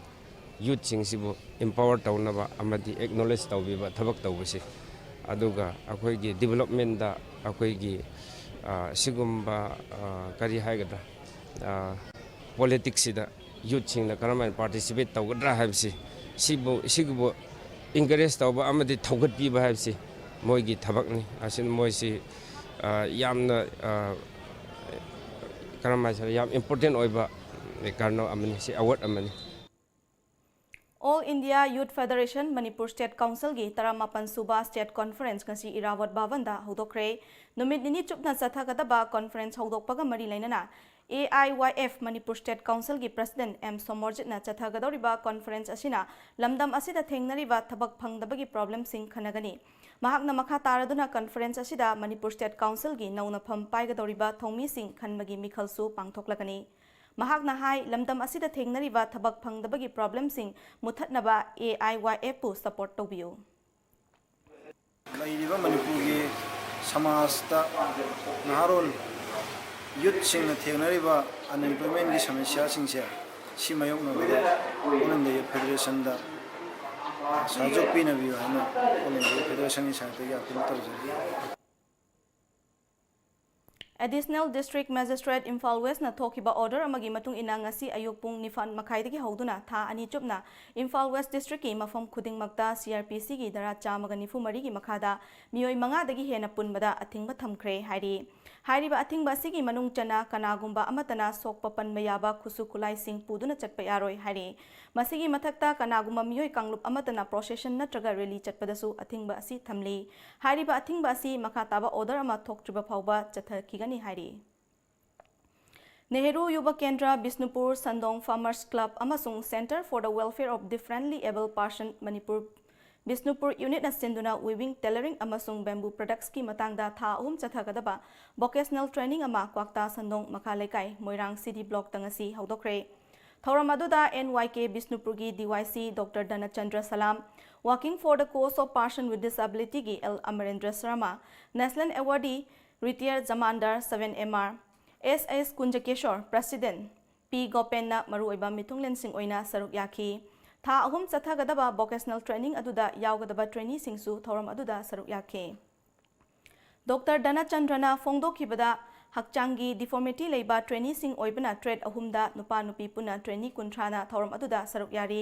youth ꯁꯤꯡꯁꯤꯕꯨ empower ꯇꯧꯅꯕ ꯑꯃꯗꯤ acknowledge ꯇꯧꯕꯤꯕ ꯊꯕꯛ ꯇꯧꯕꯁꯤ, ꯑꯗꯨꯒ ꯑꯩꯈꯣꯏꯒꯤ development ꯇ ꯑꯩꯈꯣꯏꯒꯤ ꯁꯤꯒꯨꯝꯕ ꯀꯔꯤ ꯍꯥꯏꯒꯗ꯭ꯔꯥ, politics ꯁꯤꯗ youth ꯁꯤꯡꯅ ꯀꯔꯝ ꯍꯥꯏꯅ participate ꯇꯧꯒꯗ꯭ꯔꯥ ꯍꯥꯏꯕꯁꯤ, ꯁꯤꯕꯨ ꯁꯤꯒꯨꯝꯕ encourage ꯇꯧꯕ ꯑꯃꯗꯤ ꯊꯧꯒꯠꯄꯤꯕ ꯍꯥꯏꯕꯁꯤ ꯃꯣꯏꯒꯤ ꯊꯕꯛꯅꯤ꯫ ꯑꯁꯤꯅ ꯃꯣꯏꯁꯤ ꯌꯥꯝꯅ ꯀꯔꯝ ꯍꯥꯏꯁꯤꯔ, ꯌꯥꯝ important ꯑꯣꯏꯕ ꯀꯩꯅꯣ ꯑꯃꯅꯤ, ꯁꯤ award ꯑꯃꯅꯤ꯫ All India Youth Federation Manipur State Council ꯒꯤ ꯇꯔꯥꯃꯥꯄꯟ ꯁꯨꯕ State Conference ꯉꯁꯤ ꯏꯔꯥꯕꯣꯠ ꯚꯕꯟꯗ ꯍꯧꯗꯣꯛꯈ꯭ꯔꯦ꯫ ꯅꯨꯃꯤꯠ ꯅꯤꯅꯤ ꯆꯨꯞꯅ ꯆꯠꯊꯒꯗꯕ conference ꯍꯧꯗꯣꯛꯄꯒ ꯃꯔꯤ ꯂꯩꯅꯅ A I Y F Manipur state ꯀꯥꯎꯟꯁꯤꯜꯒꯤ ꯄ꯭ꯔꯁꯤꯗꯦꯟꯠ ꯑꯦꯝ ꯁꯣꯃꯣꯔꯖꯤꯠꯅ ꯆꯠꯊꯒꯗꯧꯔꯤꯕ ꯀꯣꯟꯐꯔꯦꯟꯁ ꯑꯁꯤꯅ ꯂꯝꯗꯝ ꯑꯁꯤꯗ ꯊꯦꯡꯅꯔꯤꯕ ꯊꯕꯛ ꯐꯪꯗꯕꯒꯤ ꯄ꯭ꯔꯣꯕ꯭ꯂꯦꯝꯁꯤꯡ ꯈꯟꯅꯒꯅꯤ꯫ ꯃꯍꯥꯛꯅ ꯃꯈꯥ ꯇꯥꯔꯗꯨꯅ ꯀꯣꯟꯐꯔꯦꯟꯁ ꯑꯁꯤꯗ ꯃꯅꯤꯄꯨꯔ ꯁ꯭ꯇꯦꯠ ꯀꯥꯎꯟꯁꯤꯜꯒꯤ ꯅꯧꯅ ꯐꯝ ꯄꯥꯏꯒꯗꯧꯔꯤꯕ ꯊꯧꯃꯤꯁꯤꯡ ꯈꯟꯕꯒꯤ ꯃꯤꯈꯜꯁꯨ ꯄꯥꯡꯊꯣꯛꯂꯒꯅꯤ꯫ ꯃꯍꯥꯛꯅ ꯍꯥꯏ, ꯂꯝꯗꯝ ꯑꯁꯤꯗ ꯊꯦꯡꯅꯔꯤꯕ ꯊꯕꯛ ꯐꯪꯗꯕꯒꯤ ꯄ꯭ꯔꯣꯕ꯭ꯂꯦꯝꯁꯤꯡ ꯃꯨꯠꯊꯠꯅꯕ ꯑꯦ ꯑꯥꯏ ꯋꯥꯏ ꯑꯦꯐꯄꯨ ꯁꯄꯣꯔꯠ ꯇꯧꯕꯤꯌꯨ꯫ ꯂꯩꯔꯤꯕ ꯃꯅꯤꯄꯨꯔꯒꯤ ꯁꯃꯥꯖꯇ ꯅꯍꯥꯔꯣꯜ ꯌꯨꯠꯁꯤꯡꯅ ꯊꯦꯡꯅꯔꯤꯕ ꯑꯟꯑꯦꯝꯄ꯭ꯂꯣꯏꯃꯦꯟꯒꯤ ꯁꯃꯁ꯭ꯌꯥꯁꯤꯡꯁꯦ ꯁꯤ ꯃꯥꯌꯣꯛꯅꯕꯗ ꯑꯣꯜ ꯏꯟꯗꯤꯌꯥ ꯌꯨꯠ ꯐꯦꯗꯔꯦꯁꯟꯗ ꯁꯍꯖꯣꯛ ꯄꯤꯅꯕꯤꯌꯨ ꯍꯥꯏꯅ ꯑꯣꯜ ꯏꯟꯗꯤꯌꯥ ꯌꯨꯠ ꯐꯦꯗꯔꯦꯁꯟꯒꯤ ꯁꯥꯏꯠꯇꯒꯤ ꯑꯥꯄꯤꯜ ꯇꯧꯖꯔꯤ꯫ Additional District Magistrate ꯏꯝꯐꯥꯜ ꯋꯦꯁꯅ ꯊꯣꯛꯈꯤꯕ ꯑꯣꯔꯗꯔ ꯑꯃꯒꯤ ꯃꯇꯨꯡ ꯏꯟꯅ ꯉꯁꯤ ꯑꯌꯨꯛ ꯄꯨꯡ ꯅꯤꯄꯥꯟ ꯃꯈꯥꯏꯗꯒꯤ ꯍꯧꯗꯨꯅ ꯊꯥ ꯑꯅꯤ ꯆꯨꯞꯅ ꯏꯝꯐꯥꯜ ꯋꯦꯁ ꯗꯤꯁꯇ꯭ꯔꯤꯛꯀꯤ ꯃꯐꯝ ꯈꯨꯗꯤꯡꯃꯛꯇ ꯁꯤ ꯑꯥꯔ ꯄꯤ ꯁꯤꯒꯤ ꯙꯥꯔꯥ ꯆꯥꯝꯃꯒ ꯅꯤꯐꯨ ꯃꯔꯤꯒꯤ ꯃꯈꯥꯗ ꯃꯤꯑꯣꯏ ꯃꯉꯥꯗꯒꯤ ꯍꯦꯟꯅ ꯄꯨꯟꯕꯗ ꯑꯊꯤꯡꯕ ꯊꯝꯈ꯭ꯔꯦ ꯍꯥꯏꯔꯤ꯫ ꯍꯥꯏꯔꯤꯕ ꯑꯊꯤꯡꯕ ꯑꯁꯤꯒꯤ ꯃꯅꯨꯡ ꯆꯟꯅ ꯀꯅꯥꯒꯨꯝꯕ ꯑꯃꯠꯇꯅ ꯁꯣꯛꯄ ꯄꯟꯕ ꯌꯥꯕ ꯈꯨꯠꯁꯨ ꯈꯨꯠꯂꯥꯏꯁꯤꯡ ꯄꯨꯗꯨꯅ ꯆꯠꯄ ꯌꯥꯔꯣꯏ ꯍꯥꯏꯔꯤ꯫ ꯃꯁꯤꯒꯤ ꯃꯊꯛꯇ ꯀꯅꯥꯒꯨꯝꯕ ꯃꯤꯑꯣꯏ ꯀꯥꯡꯂꯨꯞ ꯑꯃꯠꯇꯅ ꯄ꯭ꯔꯣꯁꯦꯁꯟ ꯅꯠꯇ꯭ꯔꯒ ꯔꯦꯂꯤ ꯆꯠꯄꯗꯁꯨ ꯑꯊꯤꯡꯕ ꯑꯁꯤ ꯊꯝꯂꯤ꯫ ꯍꯥꯏꯔꯤꯕ ꯑꯊꯤꯡꯕ ꯑꯁꯤ ꯃꯈꯥ ꯇꯥꯕ ꯑꯣꯔꯗꯔ ꯑꯃ ꯊꯣꯛꯇ꯭ꯔꯤꯕ ꯐꯥꯎꯕ ꯆꯠꯊꯈꯤꯒꯅꯤ ꯍꯥꯏꯔꯤ꯫ ꯅꯦꯍꯔꯨ ꯌꯨꯕ ꯀꯦꯟꯗ꯭ꯔ, ꯕꯤꯁꯅꯨꯄꯨꯔ, ꯁꯟꯗꯣꯡ ꯐꯥꯔꯃꯔꯁ ꯀ꯭ꯂꯕ ꯑꯃꯁꯨꯡ Centre for the Welfare of Differently Abled Person Manipur, Bishnupur ꯌꯨꯅꯤꯠꯅ ꯁꯤꯟꯗꯨꯅ weaving, tailoring ꯑꯃꯁꯨꯡ bamboo productsꯀꯤ ꯃꯇꯥꯡꯗ ꯊꯥ ꯑꯍꯨꯝ ꯆꯠꯊꯒꯗꯕ vocational training ꯑꯃ ꯀ꯭ꯋꯥꯛꯇꯥ ꯁꯟꯗꯣꯡ ꯃꯈꯥ ꯂꯩꯀꯥꯏ, ꯃꯣꯏꯔꯥꯡ ꯁꯤꯇꯤ ꯕ꯭ꯂꯣꯛꯇ ꯉꯁꯤ ꯍꯧꯗꯣꯛꯈ꯭ꯔꯦ꯫ ꯊꯧꯔꯝ ꯑꯗꯨꯗ and Y K ꯕꯤꯁꯅꯨꯄꯨꯔꯒꯤ D Y C doctor Dhanachandra Salam, Working for the Cause of Person with Disabilityꯒꯤ L Amarendra Sharma, National Awardee retired jamadar seven M R, S S Kunjakesor, president P ꯒꯣꯄꯦꯟꯅ ꯃꯔꯨꯑꯣꯏꯕ ꯃꯤꯊꯨꯡꯂꯦꯟꯁꯤꯡ ꯑꯣꯏꯅ ꯁꯔꯨꯛ ꯌꯥꯈꯤ꯫ ꯊꯥ ꯑꯍꯨꯝ ꯆꯠꯊꯒꯗꯕ vocational training ꯑꯗꯨꯗ ꯌꯥꯎꯒꯗꯕ traineeꯁꯤꯡꯁꯨ ꯊꯧꯔꯝ ꯑꯗꯨꯗ ꯁꯔꯨꯛ ꯌꯥꯈꯤ꯫ ꯗꯣꯛꯇꯔ ꯙꯅꯆꯟꯗ꯭ꯔꯅ ꯐꯣꯡꯗꯣꯛꯈꯤꯕꯗ, ꯍꯛꯆꯥꯡꯒꯤ deformity ꯂꯩꯕ traineeꯁꯤꯡ ꯑꯣꯏꯕꯅ trade ꯑꯍꯨꯝꯗ ꯅꯨꯄꯥ ꯅꯨꯄꯤ ꯄꯨꯟꯅ trainee ꯀꯨꯟꯊ꯭ꯔꯥꯅ ꯊꯧꯔꯝ ꯑꯗꯨꯗ ꯁꯔꯨꯛ ꯌꯥꯔꯤ꯫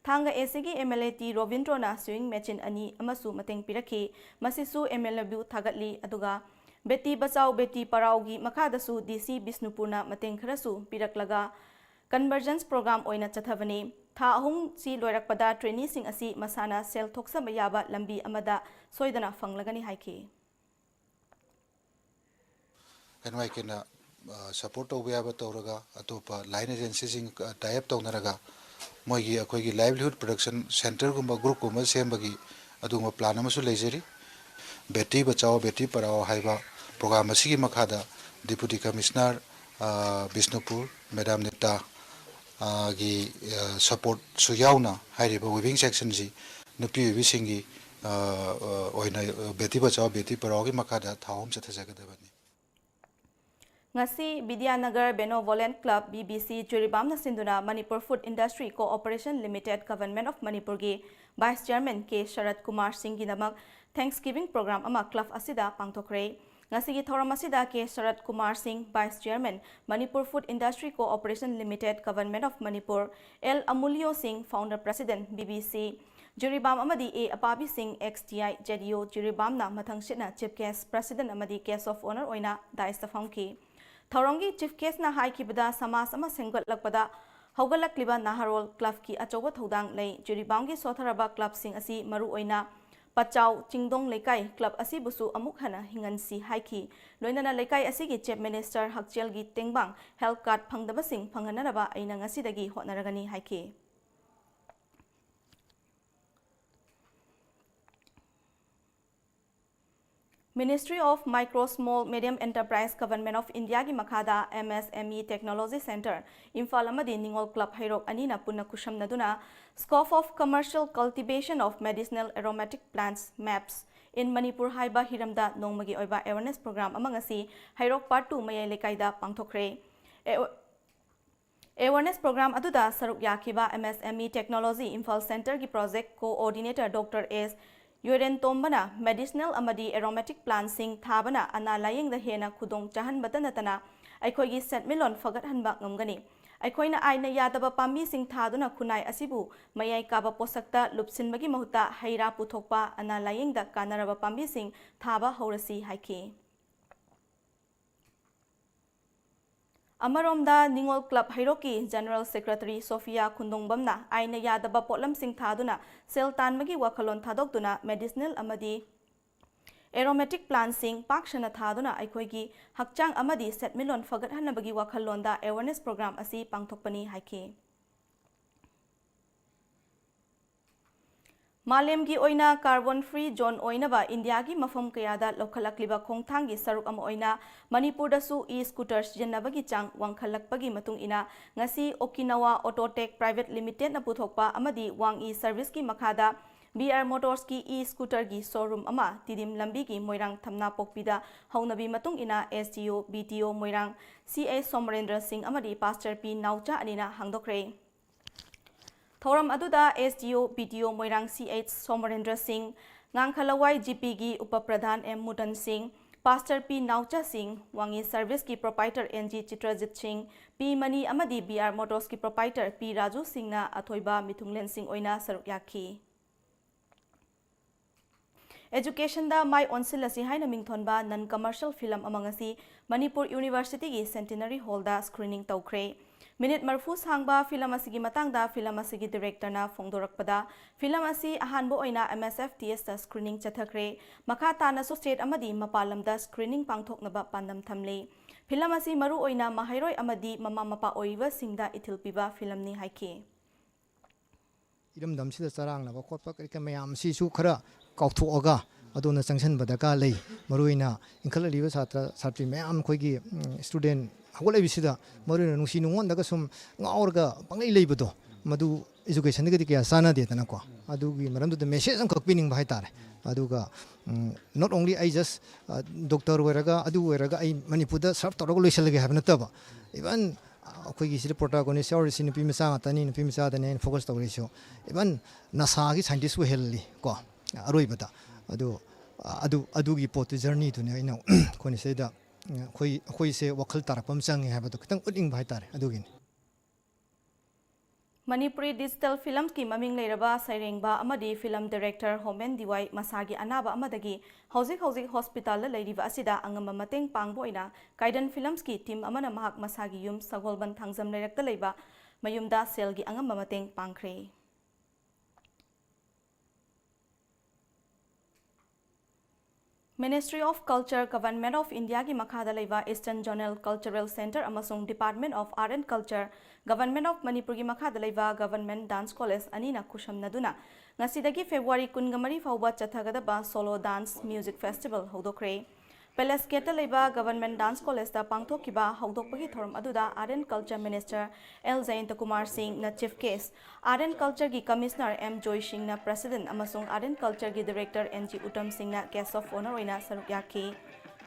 ꯊꯥꯡꯒ ꯑꯦ ꯁꯤꯒꯤ ꯑꯦꯝ ꯑꯦꯜ ꯑꯦ ꯇꯤ ꯔꯣꯕꯤꯟꯗ꯭ꯔꯣꯅ sewing machine ꯑꯅꯤ ꯑꯃꯁꯨ ꯃꯇꯦꯡ ꯄꯤꯔꯛꯈꯤ꯫ ꯃꯁꯤꯁꯨ ꯑꯦꯝ ꯑꯦꯜ ꯑꯦꯕꯨ ꯊꯥꯒꯠꯂꯤ꯫ ꯑꯗꯨꯒ ꯕꯦꯇꯤ ꯕꯆꯥꯎ ꯕꯦꯇꯤ ꯄꯔꯥꯎꯒꯤ ꯃꯈꯥꯗꯁꯨ ꯗꯤ ꯁꯤ ꯕꯤꯁꯅꯨꯄꯨꯔꯅ ꯃꯇꯦꯡ ꯈꯔꯁꯨ ꯄꯤꯔꯛꯂꯒ convergence program ꯑꯣꯏꯅ ꯆꯠꯊꯕꯅꯤ꯫ ꯊꯥ ꯑꯍꯨꯝꯁꯤ ꯂꯣꯏꯔꯛꯄꯗ traineeꯁꯤꯡ ꯑꯁꯤ ꯃꯁꯥꯅ ꯁꯦꯜ ꯊꯣꯛꯆꯕ ꯌꯥꯕ ꯂꯝꯕꯤ ꯑꯃꯗ ꯁꯣꯏꯗꯅ ꯐꯪꯂꯒꯅꯤ ꯍꯥꯏꯈꯤ꯫ ꯑꯦꯟ ꯋꯥꯏ ꯀꯦꯅ ꯁꯄꯣꯔꯠ ꯇꯧꯕ ꯌꯥꯕ ꯇꯧꯔꯒ, ꯑꯇꯣꯞꯄ ꯂꯥꯏꯟ ꯑꯦꯖꯦꯟꯁꯤꯁꯤꯡ ꯇꯥꯏ ꯑꯞ ꯇꯧꯅꯔꯒ, ꯃꯣꯏꯒꯤ ꯑꯩꯈꯣꯏꯒꯤ ꯂꯥꯏꯚꯂꯤꯍꯨꯗ ꯄ꯭ꯔꯗꯛꯁꯟ ꯁꯦꯟꯇꯔꯒꯨꯝꯕ, ꯒ꯭ꯔꯨꯞꯀꯨꯝꯕ ꯁꯦꯝꯕꯒꯤ ꯑꯗꯨꯒꯨꯝꯕ ꯄ꯭ꯂꯥꯟ ꯑꯃꯁꯨ ꯂꯩꯖꯔꯤ꯫ ꯕꯦꯇꯤ ꯕꯆꯥꯎ ꯕꯦꯇꯤ ꯄꯔꯥꯎ ꯍꯥꯏꯕ ꯄ꯭ꯔꯣꯒ꯭ꯔꯥꯝ ꯑꯁꯤꯒꯤ ꯃꯈꯥꯗ ꯗꯤꯄꯨꯇꯤ ꯀꯃꯤꯁꯅꯔ, ꯑ, ꯕꯤꯁꯅꯨꯄꯨꯔ, ꯃꯦꯗꯥꯝ ꯅꯤꯇꯥ, ꯑ, ꯒꯤ, ꯑ, ꯁꯄꯣꯔꯠꯁꯨ ꯌꯥꯎꯅ ꯍꯥꯏꯔꯤꯕ ꯋꯤꯚꯤꯡ ꯁꯦꯛꯁꯟꯁꯤ ꯅꯨꯄꯤ ꯑꯣꯏꯕꯤꯁꯤꯡꯒꯤ, ꯑ, ꯑ, ꯑꯣꯏꯅ, ꯑ, ꯕꯦꯇꯤ ꯕꯆꯥꯎ ꯕꯦꯇꯤ ꯄꯔꯥꯎꯒꯤ ꯃꯈꯥꯗ ꯊꯧ ꯑꯍꯨꯝ ꯆꯠꯊꯖꯒꯗꯕꯅꯤ꯫ ꯉꯁꯤ Bidyanagar benevolent club, B B C, ꯖꯤꯔꯤꯕꯥꯝꯅ ꯁꯤꯟꯗꯨꯅ Manipur food industry corporation limited government of ꯃꯅꯤꯄꯨꯔꯒꯤ vice chairman K Sarat Kumar ꯁꯤꯡꯒꯤꯗꯃꯛ ꯊꯦꯡꯛꯁꯒꯤꯚꯤꯡ ꯄ꯭ꯔꯣꯒ꯭ꯔꯥꯝ ꯑꯃ ꯀ꯭ꯂꯕ ꯑꯁꯤꯗ ꯄꯥꯡꯊꯣꯛꯈ꯭ꯔꯦ꯫ ꯉꯁꯤꯒꯤ ꯊꯧꯔꯝ ꯑꯁꯤꯗ K Sarat Kumar Singh, vice chairman, Manipur food industry corporation limited, government of Manipur, L Amuliyo Singh, founder president, B B ꯁꯤ, ꯖꯤꯔꯤꯕꯥꯝ ꯑꯃꯗꯤ ꯑꯦ ꯑꯄꯥꯕꯤ ꯁꯤꯡ, ꯑꯦꯛꯁ ꯇꯤ ꯑꯥꯏ ꯖꯦꯗ ꯏ ꯑꯣ, ꯖꯤꯔꯤꯕꯥꯝꯅ ꯃꯊꯪꯁꯤꯠꯅ ꯆꯤꯐ ꯒꯦꯁ꯭ꯠ, ꯄ꯭ꯔꯁꯤꯗꯦꯟꯠ ꯑꯃꯗꯤ ꯒꯦꯁ꯭ꯠ ꯑꯣꯐ ꯑꯣꯅꯔ ꯑꯣꯏꯅ ꯗꯥꯏꯁꯇ ꯐꯝꯈꯤ꯫ ꯊꯧꯔꯝꯒꯤ ꯆꯤꯐ ꯒꯦꯁ꯭ꯠꯅ ꯍꯥꯏꯈꯤꯕꯗ, ꯁꯃꯥꯖ ꯑꯃ ꯁꯦꯝꯒꯠꯂꯛꯄꯗ ꯍꯧꯒꯠꯂꯛꯂꯤꯕ ꯅꯍꯥꯔꯣꯜ ꯀ꯭ꯂꯕꯀꯤ ꯑꯆꯧꯕ ꯊꯧꯗꯥꯡ ꯂꯩ꯫ ꯖꯤꯔꯤꯕꯥꯝꯒꯤ ꯁꯣꯠꯊꯔꯕ ꯀ꯭ꯂꯕꯁꯤꯡ ꯑꯁꯤ ꯃꯔꯨꯑꯣꯏꯅ ꯄꯆꯥꯎ, ꯆꯤꯡꯗꯣꯡ ꯂꯩꯀꯥꯏ ꯀ꯭ꯂꯕ ꯑꯁꯤꯕꯨꯁꯨ ꯑꯃꯨꯛ ꯍꯟꯅ ꯍꯤꯡꯍꯟꯁꯤ ꯍꯥꯏꯈꯤ꯫ ꯂꯣꯏꯅꯅ ꯂꯩꯀꯥꯏ ꯑꯁꯤꯒꯤ ꯆꯤꯐ ꯃꯤꯅꯤꯁꯇꯔ ꯍꯛꯁꯦꯜꯒꯤ ꯇꯦꯡꯕꯥꯡ, ꯍꯦꯜꯊ ꯀꯥꯔꯗ ꯐꯪꯗꯕꯁꯤꯡ ꯐꯪꯍꯟꯅꯅꯕ ꯑꯩꯅ ꯉꯁꯤꯗꯒꯤ ꯍꯣꯠꯅꯔꯒꯅꯤ ꯍꯥꯏꯈꯤ꯫ Ministry of Micro, Small, Medium Enterprise, Government of Indiaꯒꯤ ꯃꯈꯥꯗ M S M E Technology Centre, Imphal ꯑꯃꯗꯤ ꯅꯤꯉꯣꯜ ꯀ꯭ꯂꯕ ꯍꯩꯔꯣꯛ ꯑꯅꯤꯅ ꯄꯨꯟꯅ ꯈꯨꯠꯁꯝꯅꯗꯨꯅ Scope of Commercial Cultivation of Medicinal Aromatic Plants, MAPs, in Manipur ꯍꯥꯏꯕ ꯍꯤꯔꯝꯗ ꯅꯣꯡꯃꯒꯤ ꯑꯣꯏꯕ ꯑꯦꯋꯦꯔꯅꯦꯁ ꯄ꯭ꯔꯣꯒ꯭ꯔꯥꯝ ꯑꯃ ꯉꯁꯤ ꯍꯩꯔꯣꯛ ꯄꯥꯔꯠ ꯇꯨ ꯃꯌꯥꯏ ꯂꯩꯀꯥꯏꯗ ꯄꯥꯡꯊꯣꯛꯈ꯭ꯔꯦ꯫ ꯑꯦ-, ꯑꯦꯋꯦꯔꯅꯦꯁ ꯄ꯭ꯔꯣꯒ꯭ꯔꯥꯝ ꯑꯗꯨꯗ ꯁꯔꯨꯛ ꯌꯥꯈꯤꯕ M S M E Technology Imphal ꯁꯦꯟꯇꯔꯒꯤ ꯄ꯭ꯔꯣꯖꯦꯛ ꯀꯣꯑꯣꯔꯗꯤꯅꯦꯇꯔ ꯗꯣꯛꯇꯔ ꯑꯦꯁ ꯌꯨꯔꯦꯟꯇꯣꯝꯕꯅ medicinal ꯑꯃꯗꯤ aromatic plantꯁꯤꯡ ꯊꯥꯕꯅ ꯑꯅꯥ ꯂꯥꯌꯦꯡꯗ ꯍꯦꯟꯅ ꯈꯨꯗꯣꯡ ꯆꯥꯍꯟꯕꯇ ꯅꯠꯇꯅ ꯑꯩꯈꯣꯏꯒꯤ ꯁꯦꯟꯃꯤꯠꯂꯣꯟ ꯐꯒꯠꯍꯟꯕ ꯉꯝꯒꯅꯤ꯫ ꯑꯩꯈꯣꯏꯅ ꯑꯥꯏꯟꯅ ꯌꯥꯗꯕ ꯄꯥꯝꯕꯤꯁꯤꯡ ꯊꯥꯗꯨꯅ ꯈꯨꯟꯅꯥꯏ ꯑꯁꯤꯕꯨ ꯃꯌꯥꯏ ꯀꯥꯕ ꯄꯣꯠꯁꯛꯇ ꯂꯨꯞꯁꯤꯟꯕꯒꯤ ꯃꯍꯨꯠꯇ ꯍꯩ ꯔꯥ ꯄꯨꯊꯣꯛꯄ, ꯑꯅꯥ ꯂꯥꯌꯦꯡꯗ ꯀꯥꯟꯅꯔꯕ ꯄꯥꯝꯕꯤꯁꯤꯡ ꯊꯥꯕ ꯍꯧꯔꯁꯤ ꯍꯥꯏꯈꯤ꯫ ꯑꯃꯔꯣꯝꯗ, ꯅꯤꯉꯣꯜ ꯀ꯭ꯂꯕ ꯍꯩꯔꯣꯛꯀꯤ ꯖꯦꯅꯔꯦꯜ ꯁꯦꯀ꯭ꯔꯦꯇꯔꯤ ꯁꯣꯐꯤꯌꯥ ꯈꯨꯟꯗꯣꯡꯕꯝꯅ ꯑꯥꯏꯟꯅ ꯌꯥꯗꯕ ꯄꯣꯠꯂꯝꯁꯤꯡ ꯊꯥꯗꯨꯅ ꯁꯦꯜ ꯇꯥꯟꯕꯒꯤ ꯋꯥꯈꯜꯂꯣꯟ ꯊꯥꯗꯣꯛꯇꯨꯅ medicinal ꯑꯃꯗꯤ Aromatic plantꯁꯤꯡ ꯄꯥꯛ ꯁꯟꯅ ꯊꯥꯗꯨꯅ ꯑꯩꯈꯣꯏꯒꯤ ꯍꯛꯆꯥꯡ ꯑꯃꯗꯤ ꯁꯦꯟꯃꯤꯠꯂꯣꯟ ꯐꯒꯠꯍꯟꯅꯕꯒꯤ ꯋꯥꯈꯜꯂꯣꯟꯗ awareness program ꯑꯁꯤ ꯄꯥꯡꯊꯣꯛꯄꯅꯤ ꯍꯥꯏꯈꯤ꯫ ꯃꯥꯂꯦꯝꯒꯤ ꯑꯣꯏꯅ carbon free zone ꯑꯣꯏꯅꯕ ꯏꯟꯗꯤꯌꯥꯒꯤ ꯃꯐꯝ ꯀꯌꯥꯗ ꯂꯧꯈꯠꯂꯛꯂꯤꯕ ꯈꯣꯡꯊꯥꯡꯒꯤ ꯁꯔꯨꯛ ꯑꯃ ꯑꯣꯏꯅ ꯃꯅꯤꯄꯨꯔꯗꯁꯨ e-scooter ꯁꯤꯖꯤꯟꯅꯕꯒꯤ ꯆꯥꯡ ꯋꯥꯡꯈꯠꯂꯛꯄꯒꯤ ꯃꯇꯨꯡ ꯏꯟꯅ ꯉꯁꯤ Okinawa Autotech Private Limitedꯅ ꯄꯨꯊꯣꯛꯄ ꯑꯃꯗꯤ Wang E Serviceꯀꯤ ꯃꯈꯥꯗ B R Motorsꯀꯤ e-scooterꯒꯤ showroom ꯑꯃ ꯇꯤꯗꯤꯝ ꯂꯝꯕꯤꯒꯤ ꯃꯣꯏꯔꯥꯡ ꯊꯝꯅꯥꯄꯣꯛꯄꯤꯗ ꯍꯧꯅꯕꯤ ꯃꯇꯨꯡ ꯏꯟꯅ S D O, B D O ꯃꯣꯏꯔꯥꯡ C H ꯁꯣꯃꯔꯦꯟꯗ꯭ꯔ ꯁꯤꯡ ꯑꯃꯗꯤ Pastor P ꯅꯥꯎꯆꯥ ꯑꯅꯤꯅ ꯍꯥꯡꯗꯣꯛꯈ꯭ꯔꯦ꯫ ꯊꯧꯔꯝ ꯑꯗꯨꯗ S D O, B D O ꯃꯣꯏꯔꯥꯡ C H ꯁꯣꯃꯔꯦꯟꯗ꯭ꯔ ꯁꯤꯡ, ꯉꯥꯡꯈꯂꯋꯥꯏ G Pꯒꯤ ꯎꯄ ꯄ꯭ꯔꯙꯥꯟ M ꯃꯨꯇꯟ ꯁꯤꯡ, Pastor P ꯅꯥꯎꯆꯥ ꯁꯤꯡ, ꯋꯥꯡꯉꯤ Serviceꯀꯤ proprietor N G ꯆꯤꯇ꯭ꯔꯖꯤꯠ ꯁꯤꯡ, P ꯃꯅꯤ ꯑꯃꯗꯤ B R Motorsꯀꯤ proprietor P Raju ꯁꯤꯡꯅ ꯑꯊꯣꯏꯕ ꯃꯤꯊꯨꯡꯂꯦꯟꯁꯤꯡ ꯑꯣꯏꯅ ꯁꯔꯨꯛ ꯌꯥꯈꯤ꯫ Educationꯗ ꯃꯥꯏ ꯑꯣꯟꯁꯤꯜꯂꯁꯤ ꯍꯥꯏꯅ ꯃꯤꯡꯊꯣꯟꯕ non commercial film ꯑꯃ ꯉꯁꯤ ꯃꯅꯤꯄꯨꯔ Universityꯒꯤ Centenary Hallꯗ screening ꯇꯧꯈ꯭ꯔꯦ꯫ ꯃꯤꯅꯤꯠ ꯃꯔꯤꯐꯨ ꯁꯥꯡꯕ film ꯑꯁꯤꯒꯤ ꯃꯇꯥꯡꯗ film ꯑꯁꯤꯒꯤ directorꯅ ꯐꯣꯡꯗꯣꯔꯛꯄꯗ, film ꯑꯁꯤ ꯑꯍꯥꯟꯕ ꯑꯣꯏꯅ M S F T Sꯇ screening ꯆꯠꯊꯈ꯭ꯔꯦ꯫ ꯃꯈꯥ ꯇꯥꯅꯁꯨ state ꯑꯃꯗꯤ ꯃꯄꯥꯟ ꯂꯝꯗ screening ꯄꯥꯡꯊꯣꯛꯅꯕ ꯄꯥꯟꯗꯝ ꯊꯝꯂꯤ꯫ Film ꯑꯁꯤ ꯃꯔꯨꯑꯣꯏꯅ ꯃꯍꯩꯔꯣꯏ ꯑꯃꯗꯤ ꯃꯃꯥ ꯃꯄꯥ ꯑꯣꯏꯔꯤꯕꯁꯤꯡꯗ ꯏꯊꯤꯜ ꯄꯤꯕ filmꯅꯤ ꯍꯥꯏꯈꯤ꯫ ꯏꯔꯝꯗꯝꯁꯤꯗ ꯆꯔꯥꯡꯅꯕ ꯈꯣꯠꯄ ꯀꯔꯤ ꯀꯔꯤ ꯃꯌꯥꯝꯁꯤꯁꯨ ꯈꯔ ꯀꯥꯎꯊꯣꯛꯑꯒ ꯑꯗꯣꯝꯗ ꯆꯪꯁꯤꯟꯕ ꯗꯔꯀꯥꯔ ꯂꯩ꯫ ꯃꯔꯨꯑꯣꯏꯅ ꯏꯟꯈꯠꯂꯛꯂꯤꯕ ꯁꯥꯇ꯭ꯔ ꯁꯥꯇ꯭ꯔꯤ ꯃꯌꯥꯝ, ꯑꯩꯈꯣꯏꯒꯤ student ꯍꯧꯒꯠꯂꯛꯏꯕꯁꯤꯗ ꯃꯔꯨꯑꯣꯏꯅ ꯅꯨꯡꯁꯤ ꯅꯨꯡꯉꯣꯟꯗꯒ ꯁꯨꯝ ꯉꯥꯎꯔꯒ ꯄꯪꯂꯩ ꯂꯩꯕꯗꯣ, ꯃꯗꯨ educationꯒꯗꯤ ꯀꯌꯥ ꯆꯥꯟꯅꯗꯦꯗꯅꯀꯣ꯫ ꯑꯗꯨꯒꯤ ꯃꯔꯝꯗꯨꯗ message ꯑꯃꯈꯛ ꯄꯤꯅꯤꯡꯕ ꯍꯥꯏꯇꯥꯔꯦ꯫ ꯑꯗꯨꯒ not only ꯑꯩ just doctor ꯑꯣꯏꯔꯒ, ꯑꯗꯨ ꯑꯣꯏꯔꯒ ꯑꯩ ꯃꯅꯤꯄꯨꯔꯗ serve ꯇꯧꯔꯒ ꯂꯣꯏꯁꯤꯜꯂꯒꯦ ꯍꯥꯏꯕ ꯅꯠꯇꯕ, even ꯑꯩꯈꯣꯏꯒꯤ ꯁꯤꯗ protagonist ꯌꯥꯎꯔꯤꯁꯤ ꯅꯨꯄꯤ ꯃꯆꯥ ꯉꯥꯛꯇꯅꯤ, ꯅꯨꯄꯤ ꯃꯆꯥꯗꯅꯤ ꯑꯩꯅ focus ꯇꯧꯔꯤꯁꯨ꯫ Even NASAꯒꯤ scientist ꯑꯣꯏꯍꯜꯂꯤ ꯀꯣ ꯑꯔꯣꯏꯕꯗ꯫ ꯑꯗꯨ ꯑꯗꯨ ꯑꯗꯨꯒꯤ ꯄꯣꯠꯇꯨ journeyꯗꯨꯅꯤ ꯑꯩꯅ ꯑꯩꯈꯣꯏꯅ ꯁꯤꯗ ꯑꯩꯈꯣꯏ ꯑꯩꯈꯣꯏꯁꯦ ꯋꯥꯈꯜ ꯇꯥꯔꯛꯄ ꯑꯃ ꯆꯪꯉꯦ ꯍꯥꯏꯕꯗꯣ ꯈꯤꯇꯪ ꯎꯠꯅꯤꯡꯕ ꯍꯥꯏꯇꯥꯔꯦ꯫ ꯑꯗꯨꯒꯤꯅꯤ꯫ ꯃꯅꯤꯄꯨꯔꯤ digital filmꯁꯀꯤ ꯃꯃꯤꯡ ꯂꯩꯔꯕ ꯁꯩꯔꯦꯡꯕ ꯑꯃꯗꯤ film director ꯍꯣꯃꯦꯟ ꯗꯤꯋꯥꯏ ꯃꯁꯥꯒꯤ ꯑꯅꯥꯕ ꯑꯃꯗꯒꯤ ꯍꯧꯖꯤꯛ ꯍꯧꯖꯤꯛ hospitalꯗ ꯂꯩꯔꯤꯕ ꯑꯁꯤꯗ ꯑꯉꯝꯕ ꯃꯇꯦꯡ ꯄꯥꯡꯕ ꯑꯣꯏꯅ Kaidan Filmsꯀꯤ team ꯑꯃꯅ ꯃꯍꯥꯛ ꯃꯁꯥꯒꯤ ꯌꯨꯝ ꯁꯒꯣꯜꯕꯟ ꯊꯥꯡꯖꯝ ꯂꯩꯔꯛꯇ ꯂꯩꯕ ꯃꯌꯨꯝꯗ ꯁꯦꯜꯒꯤ ꯑꯉꯝꯕ ꯃꯇꯦꯡ ꯄꯥꯡꯈ꯭ꯔꯦ꯫ Ministry of Culture, Government of India ꯒꯤ ꯃꯈꯥꯗ ꯂꯩꯕ Eastern Zonal Cultural Centre ꯑꯃꯁꯨꯡ Department of Art and Culture, Government of ꯃꯅꯤꯄꯨꯔꯒꯤ ꯃꯈꯥꯗ ꯂꯩꯕ Government Dance College ꯑꯅꯤꯅ ꯈꯨꯠꯁꯝꯅꯗꯨꯅ ꯉꯁꯤꯗꯒꯤ February ꯀꯨꯟꯃꯔꯤ ꯐꯥꯎꯕ ꯆꯠꯊꯒꯗꯕ Solo Dance Music Festival ꯍꯧꯗꯣꯛꯈ꯭ꯔꯦ꯫ Palace Gate ꯇ ꯂꯩꯕ Government Dance College ꯇ ꯄꯥꯡꯊꯣꯛꯈꯤꯕ ꯍꯧꯗꯣꯛꯄꯒꯤ ꯊꯧꯔꯝ ꯑꯗꯨꯗ Art and Culture Minister L Jayanta Kumar ꯁꯤꯡꯅ Chief Guest, Art and Culture ꯒꯤ Commissioner ꯑꯦꯝ ꯖꯣꯏ ꯁꯤꯡꯅ President ꯑꯃꯁꯨꯡ Art and Culture ꯒꯤ Director ꯑꯦꯟ ꯖꯤ ꯎꯇꯝ ꯁꯤꯡꯅ Guest of Honour ꯑꯣꯏꯅ ꯁꯔꯨꯛ ꯌꯥꯈꯤ꯫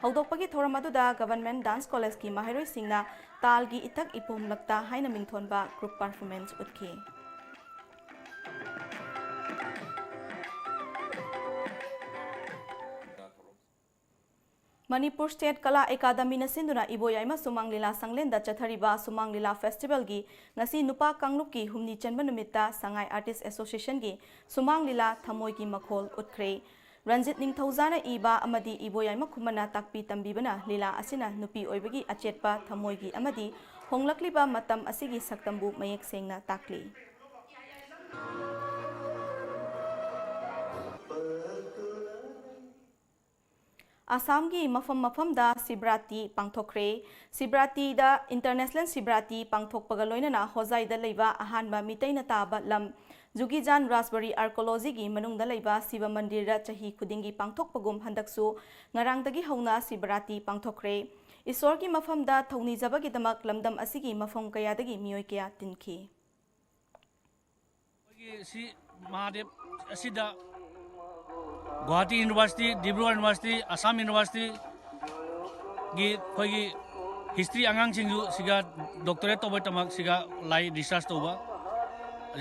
ꯍꯧꯗꯣꯛꯄꯒꯤ ꯊꯧꯔꯝ ꯑꯗꯨꯗ Government Dance College ꯀꯤ ꯃꯍꯩꯔꯣꯏꯁꯤꯡꯅ ꯇꯥꯜꯒꯤ ꯏꯊꯛ ꯏꯄꯣꯝꯂꯛꯇ ꯍꯥꯏꯅ ꯃꯤꯡꯊꯣꯟꯕ group performance ꯎꯠꯈꯤ꯫ ꯃꯅꯤꯄꯨꯔ State ꯀꯂꯥ ꯑꯦꯀꯥꯗꯃꯤꯅ ꯁꯤꯟꯗꯨꯅ ꯏꯕꯣꯌꯥꯏꯃ ꯁꯨꯃꯥꯡ ꯂꯤꯂꯥ ꯁꯪꯂꯦꯟꯗ ꯆꯠꯊꯔꯤꯕ ꯁꯨꯃꯥꯡ ꯂꯤꯂꯥ Festival ꯒꯤ ꯉꯁꯤ ꯅꯨꯄꯥ ꯀꯥꯡꯂꯨꯞꯀꯤ ꯍꯨꯝꯅꯤ ꯆꯟꯕ ꯅꯨꯃꯤꯠꯇ Sangai Artist Association ꯒꯤ ꯁꯨꯃꯥꯡ ꯂꯤꯂꯥ ꯊꯃꯣꯏꯒꯤ ꯃꯈꯣꯜ ꯎꯠꯈ꯭ꯔꯦ꯫ ꯔꯟꯖꯤꯠ ꯅꯤꯡꯊꯧꯖꯥꯅ ꯏꯕ ꯑꯃꯗꯤ ꯏꯕꯣꯌꯥꯏꯃ ꯈꯨꯃꯟꯅ ꯇꯥꯛꯄꯤ ꯇꯝꯕꯤꯕꯅ ꯂꯤꯂꯥ ꯑꯁꯤꯅ ꯅꯨꯄꯤ ꯑꯣꯏꯕꯒꯤ ꯑꯆꯦꯠꯄ ꯊꯃꯣꯏꯒꯤ ꯑꯃꯗꯤ ꯍꯣꯡꯂꯛꯂꯤꯕ ꯃꯇꯝ ꯑꯁꯤꯒꯤ ꯁꯛꯇꯝꯕꯨ ꯃꯌꯦꯛ ꯁꯦꯡꯅ ꯇꯥꯛꯂꯤ꯫ ꯑꯁꯥꯝꯒꯤ ꯃꯐꯝ ꯃꯐꯝꯗ ꯁꯤꯕꯔꯥꯇꯤ ꯄꯥꯡꯊꯣꯛꯈ꯭ꯔꯦ꯫ ꯁꯤꯕꯔꯥꯇꯤꯗ, International ꯁꯤꯕꯔꯥꯇꯤ ꯄꯥꯡꯊꯣꯛꯄꯒ ꯂꯣꯏꯅꯅ ꯍꯣꯖꯥꯏꯗ ꯂꯩꯕ ꯑꯍꯥꯟꯕ ꯃꯤꯇꯩꯅ ꯇꯥꯕ ꯂꯝ ꯖꯨꯒꯤꯖꯥꯟ ꯔꯥꯖꯕꯔꯤ Archaeology ꯒꯤ ꯃꯅꯨꯡꯗ ꯂꯩꯕ ꯁꯤꯕ ꯃꯟꯗꯤꯔꯗ ꯆꯍꯤ ꯈꯨꯗꯤꯡꯒꯤ ꯄꯥꯡꯊꯣꯛꯄꯒꯨꯝ ꯍꯟꯗꯛꯁꯨ ꯉꯔꯥꯡꯗꯒꯤ ꯍꯧꯅ ꯁꯤꯕꯔꯥꯇꯤ ꯄꯥꯡꯊꯣꯛꯈ꯭ꯔꯦ꯫ ꯏꯁꯣꯔꯒꯤ ꯃꯐꯝꯗ ꯊꯧꯅꯤꯖꯕꯒꯤꯗꯃꯛ ꯂꯝꯗꯝ ꯑꯁꯤꯒꯤ ꯃꯐꯝ ꯀꯌꯥꯗꯒꯤ ꯃꯤꯑꯣꯏ ꯀꯌꯥ ꯇꯤꯟꯈꯤ꯫ ꯑꯩꯈꯣꯏꯒꯤ ꯁꯤ ꯃꯍꯥꯗꯦꯕ ꯑꯁꯤꯗ Guwahati University, Dibrugarh University, Assam University ꯒꯤ ꯑꯩꯈꯣꯏꯒꯤ history ꯑꯉꯥꯡꯁꯤꯡꯁꯨ ꯁꯤꯒ doctorate ꯇꯧꯕꯒꯤꯗꯃꯛ ꯁꯤꯒ ꯂꯥꯛꯏ research ꯇꯧꯕ꯫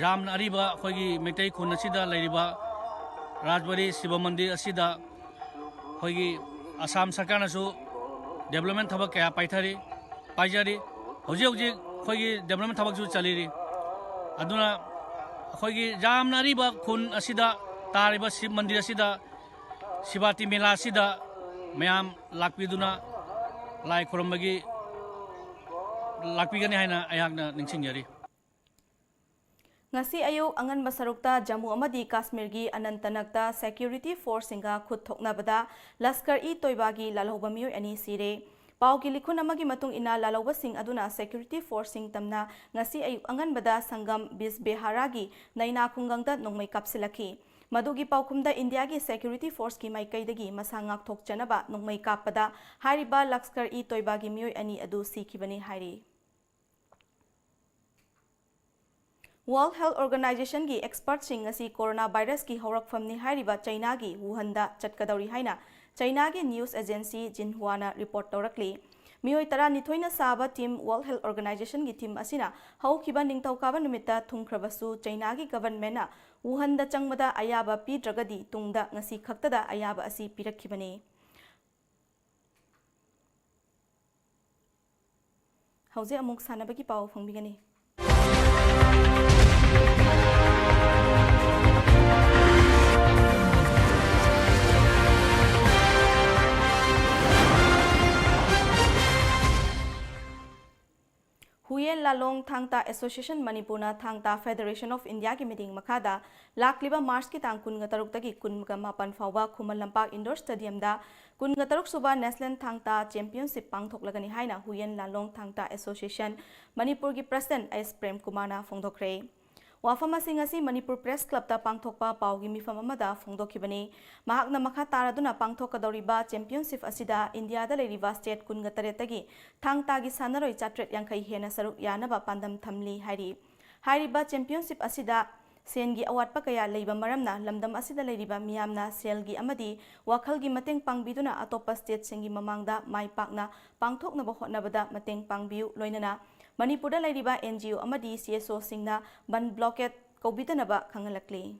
ꯌꯥꯝꯅ ꯑꯔꯤꯕ ꯑꯩꯈꯣꯏꯒꯤ ꯃꯩꯇꯩ ꯈꯨꯟ ꯑꯁꯤꯗ ꯂꯩꯔꯤꯕ ꯔꯥꯖꯕꯔꯤ ꯁꯤꯕ ꯃꯟꯗꯤꯔ ꯑꯁꯤꯗ ꯑꯩꯈꯣꯏꯒꯤ ꯑꯁꯥꯝ ꯁꯔꯀꯥꯔꯅꯁꯨ development ꯊꯕꯛ ꯀꯌꯥ ꯄꯥꯏꯊꯔꯤ, ꯄꯥꯏꯖꯔꯤ꯫ ꯍꯧꯖꯤꯛ ꯍꯧꯖꯤꯛ ꯑꯩꯈꯣꯏꯒꯤ development ꯊꯕꯛꯁꯨ ꯆꯠꯂꯤꯔꯤ꯫ ꯑꯗꯨꯅ ꯑꯩꯈꯣꯏꯒꯤ ꯌꯥꯝꯅ ꯑꯔꯤꯕ ꯈꯨꯟ ꯑꯁꯤꯗ ꯇꯥꯔꯤꯕ ꯁꯤꯕ ꯃꯟꯗꯤꯔ ꯑꯁꯤꯗ ꯁꯤꯕꯥꯇꯤ ꯃꯦꯂꯥ ꯑꯁꯤꯗ ꯃꯌꯥꯝ ꯂꯥꯛꯄꯤꯗꯨꯅ ꯂꯥꯏ ꯈꯨꯔꯨꯝꯕꯒꯤ, ꯂꯥꯛꯄꯤꯒꯅꯤ ꯍꯥꯏꯅ ꯑꯩꯍꯥꯛꯅ ꯅꯤꯡꯁꯤꯡꯖꯔꯤ꯫ ꯉꯁꯤ ꯑꯌꯨꯛ ꯑꯉꯟꯕ ꯁꯔꯨꯛꯇ ꯖꯝꯃꯨ ꯑꯃꯗꯤ ꯀꯥꯁꯃꯤꯔꯒꯤ ꯑꯅꯟꯇꯅꯒꯇ ꯁꯦꯀ꯭ꯌꯨꯔꯤꯇꯤ ꯐꯣꯔꯁꯁꯤꯡꯒ ꯈꯨꯠ ꯊꯣꯛꯅꯕꯗ ꯂꯁꯀꯔ-ꯏ-ꯇꯣꯏꯕꯥꯒꯤ ꯂꯥꯜꯍꯧꯕ ꯃꯤꯑꯣꯏ ꯑꯅꯤ ꯁꯤꯔꯦ꯫ ꯄꯥꯎꯒꯤ ꯂꯤꯈꯨꯟ ꯑꯃꯒꯤ ꯃꯇꯨꯡ ꯏꯟꯅ, ꯂꯥꯜꯍꯧꯕꯁꯤꯡ ꯑꯗꯨꯅ ꯁꯦꯀ꯭ꯌꯨꯔꯤꯇꯤ ꯐꯣꯔꯁꯁꯤꯡ ꯇꯝꯅ ꯉꯁꯤ ꯑꯌꯨꯛ ꯑꯉꯟꯕꯗ ꯁꯪꯒꯝ ꯕꯤꯖꯕꯦꯍꯥꯔꯥꯒꯤ ꯅꯩꯅꯥ ꯈꯨꯡꯒꯪꯗ ꯅꯣꯡꯃꯩ ꯀꯥꯞꯁꯤꯜꯂꯛꯈꯤ꯫ ꯃꯗꯨꯒꯤ ꯄꯥꯎꯈꯨꯝꯗ ꯏꯟꯗꯤꯌꯥꯒꯤ ꯁꯦꯀ꯭ꯌꯨꯔꯤꯇꯤ ꯐꯣꯔꯁꯀꯤ ꯃꯥꯏꯀꯩꯗꯒꯤ ꯃꯁꯥ ꯉꯥꯛꯊꯣꯛꯆꯅꯕ ꯅꯣꯡꯃꯩ ꯀꯥꯞꯄꯗ ꯍꯥꯏꯔꯤꯕ ꯂꯁꯀꯔ-ꯏ-ꯇꯣꯏꯕꯥꯒꯤ ꯃꯤꯑꯣꯏ ꯑꯅꯤ ꯑꯗꯨ ꯁꯤꯈꯤꯕꯅꯤ ꯍꯥꯏꯔꯤ꯫ World Health Organizationꯒꯤ expertꯁꯤꯡ ꯉꯁꯤ ꯀꯣꯔꯣꯅꯥ ꯚꯥꯏꯔꯁꯀꯤ ꯍꯧꯔꯛꯐꯝꯅꯤ ꯍꯥꯏꯔꯤꯕ ꯆꯩꯅꯥꯒꯤ ꯋꯨꯍꯟꯗ ꯆꯠꯀꯗꯧꯔꯤ ꯍꯥꯏꯅ ꯆꯩꯅꯥꯒꯤ news agency ꯖꯤꯟꯍꯨꯋꯥꯅ report ꯇꯧꯔꯛꯂꯤ꯫ ꯃꯤꯑꯣꯏ ꯇꯔꯥꯅꯤꯊꯣꯏꯅ ꯁꯥꯕ team, World Health Organizationꯒꯤ team ꯑꯁꯤꯅ ꯍꯧꯈꯤꯕ ꯅꯤꯡꯊꯧꯀꯥꯕ ꯅꯨꯃꯤꯠꯇ ꯊꯨꯡꯈ꯭ꯔꯕꯁꯨ, ꯆꯩꯅꯥꯒꯤ governmentꯅ ꯋꯨꯍꯟꯗ ꯆꯪꯕꯗ ꯑꯌꯥꯕ ꯄꯤꯗ꯭ꯔꯒꯗꯤ ꯇꯨꯡꯗ ꯉꯁꯤ ꯈꯛꯇꯗ ꯑꯌꯥꯕ ꯑꯁꯤ ꯄꯤꯔꯛꯈꯤꯕꯅꯤ꯫ ꯍꯧꯖꯤꯛ ꯑꯃꯨꯛ ꯁꯥꯟꯅꯕꯒꯤ ꯄꯥꯎ ꯐꯪꯕꯤꯒꯅꯤ꯫ ꯍꯨꯌꯦꯟ ꯂꯥꯂꯣꯡ ꯊꯥꯡ ꯇꯥ Association ꯃꯅꯤꯄꯨꯔꯅ ꯊꯥꯡ ꯇꯥ Federation of Indiaꯒꯤ ꯃꯤꯠꯌꯦꯡ ꯃꯈꯥꯗ ꯂꯥꯛꯂꯤꯕ Marchꯀꯤ ꯇꯥꯡ ꯀꯨꯟꯒ ꯇꯔꯨꯛꯇꯒꯤ ꯀꯨꯟꯒ ꯃꯥꯄꯟ ꯐꯥꯎꯕ ꯈꯨꯃꯟ ꯂꯝꯄꯥꯛ indoor stadiumꯗ ꯀꯨꯟꯒ ꯇꯔꯨꯛ ꯁꯨꯕ National ꯊꯥꯡ ꯇꯥ Championship ꯄꯥꯡꯊꯣꯛꯂꯒꯅꯤ ꯍꯥꯏꯅ ꯍꯨꯌꯦꯟ ꯂꯥꯂꯣꯡ ꯊꯥꯡ ꯇꯥ Association ꯃꯅꯤꯄꯨꯔꯒꯤ president ꯑꯦꯁ ꯄ꯭ꯔꯦꯝ ꯀꯨꯃꯥꯔꯅ ꯐꯣꯡꯗꯣꯛꯈ꯭ꯔꯦ꯫ ꯋꯥꯐꯝ ꯑꯁꯤ ꯉꯁꯤ ꯃꯅꯤꯄꯨꯔ Press Clubꯇ ꯄꯥꯡꯊꯣꯛꯄ ꯄꯥꯎꯒꯤ ꯃꯤꯐꯝ ꯑꯃꯗ ꯐꯣꯡꯗꯣꯛꯈꯤꯕꯅꯤ꯫ ꯃꯍꯥꯛꯅ ꯃꯈꯥ ꯇꯥꯔꯗꯨꯅ ꯄꯥꯡꯊꯣꯛꯀꯗꯧꯔꯤꯕ championship ꯑꯁꯤꯗ ꯏꯟꯗꯤꯌꯥꯗ ꯂꯩꯔꯤꯕ state ꯀꯨꯟꯒ ꯇꯔꯦꯠꯇꯒꯤ ꯊꯥꯡ ꯇꯥꯒꯤ ꯁꯥꯟꯅꯔꯣꯏ ꯆꯥꯇ꯭ꯔꯦꯠ ꯌꯥꯡꯈꯩ ꯍꯦꯟꯅ ꯁꯔꯨꯛ ꯌꯥꯅꯕ ꯄꯥꯟꯗꯝ ꯊꯝꯂꯤ ꯍꯥꯏꯔꯤ꯫ ꯍꯥꯏꯔꯤꯕ championship ꯑꯁꯤꯗ ꯁꯦꯟꯒꯤ ꯑꯋꯥꯠꯄ ꯀꯌꯥ ꯂꯩꯕ ꯃꯔꯝꯅ ꯂꯝꯗꯝ ꯑꯁꯤꯗ ꯂꯩꯔꯤꯕ ꯃꯤꯌꯥꯝꯅ ꯁꯦꯜꯒꯤ ꯑꯃꯗꯤ ꯋꯥꯈꯜꯒꯤ ꯃꯇꯦꯡ ꯄꯥꯡꯕꯤꯗꯨꯅ ꯑꯇꯣꯞꯄ stateꯁꯤꯡꯒꯤ ꯃꯃꯥꯡꯗ ꯃꯥꯏ ꯄꯥꯛꯅ ꯄꯥꯡꯊꯣꯛꯅꯕ ꯍꯣꯠꯅꯕꯗ ꯃꯇꯦꯡ ꯄꯥꯡꯕꯤꯌꯨ, ꯂꯣꯏꯅꯅ ꯃꯅꯤꯄꯨꯔꯗ ꯂꯩꯔꯤꯕ NGO ꯑꯃꯗꯤ CSOꯁꯤꯡꯅ ꯕꯟ blockade ꯀꯧꯕꯤꯗꯅꯕ ꯈꯪꯍꯜꯂꯛꯂꯤ꯫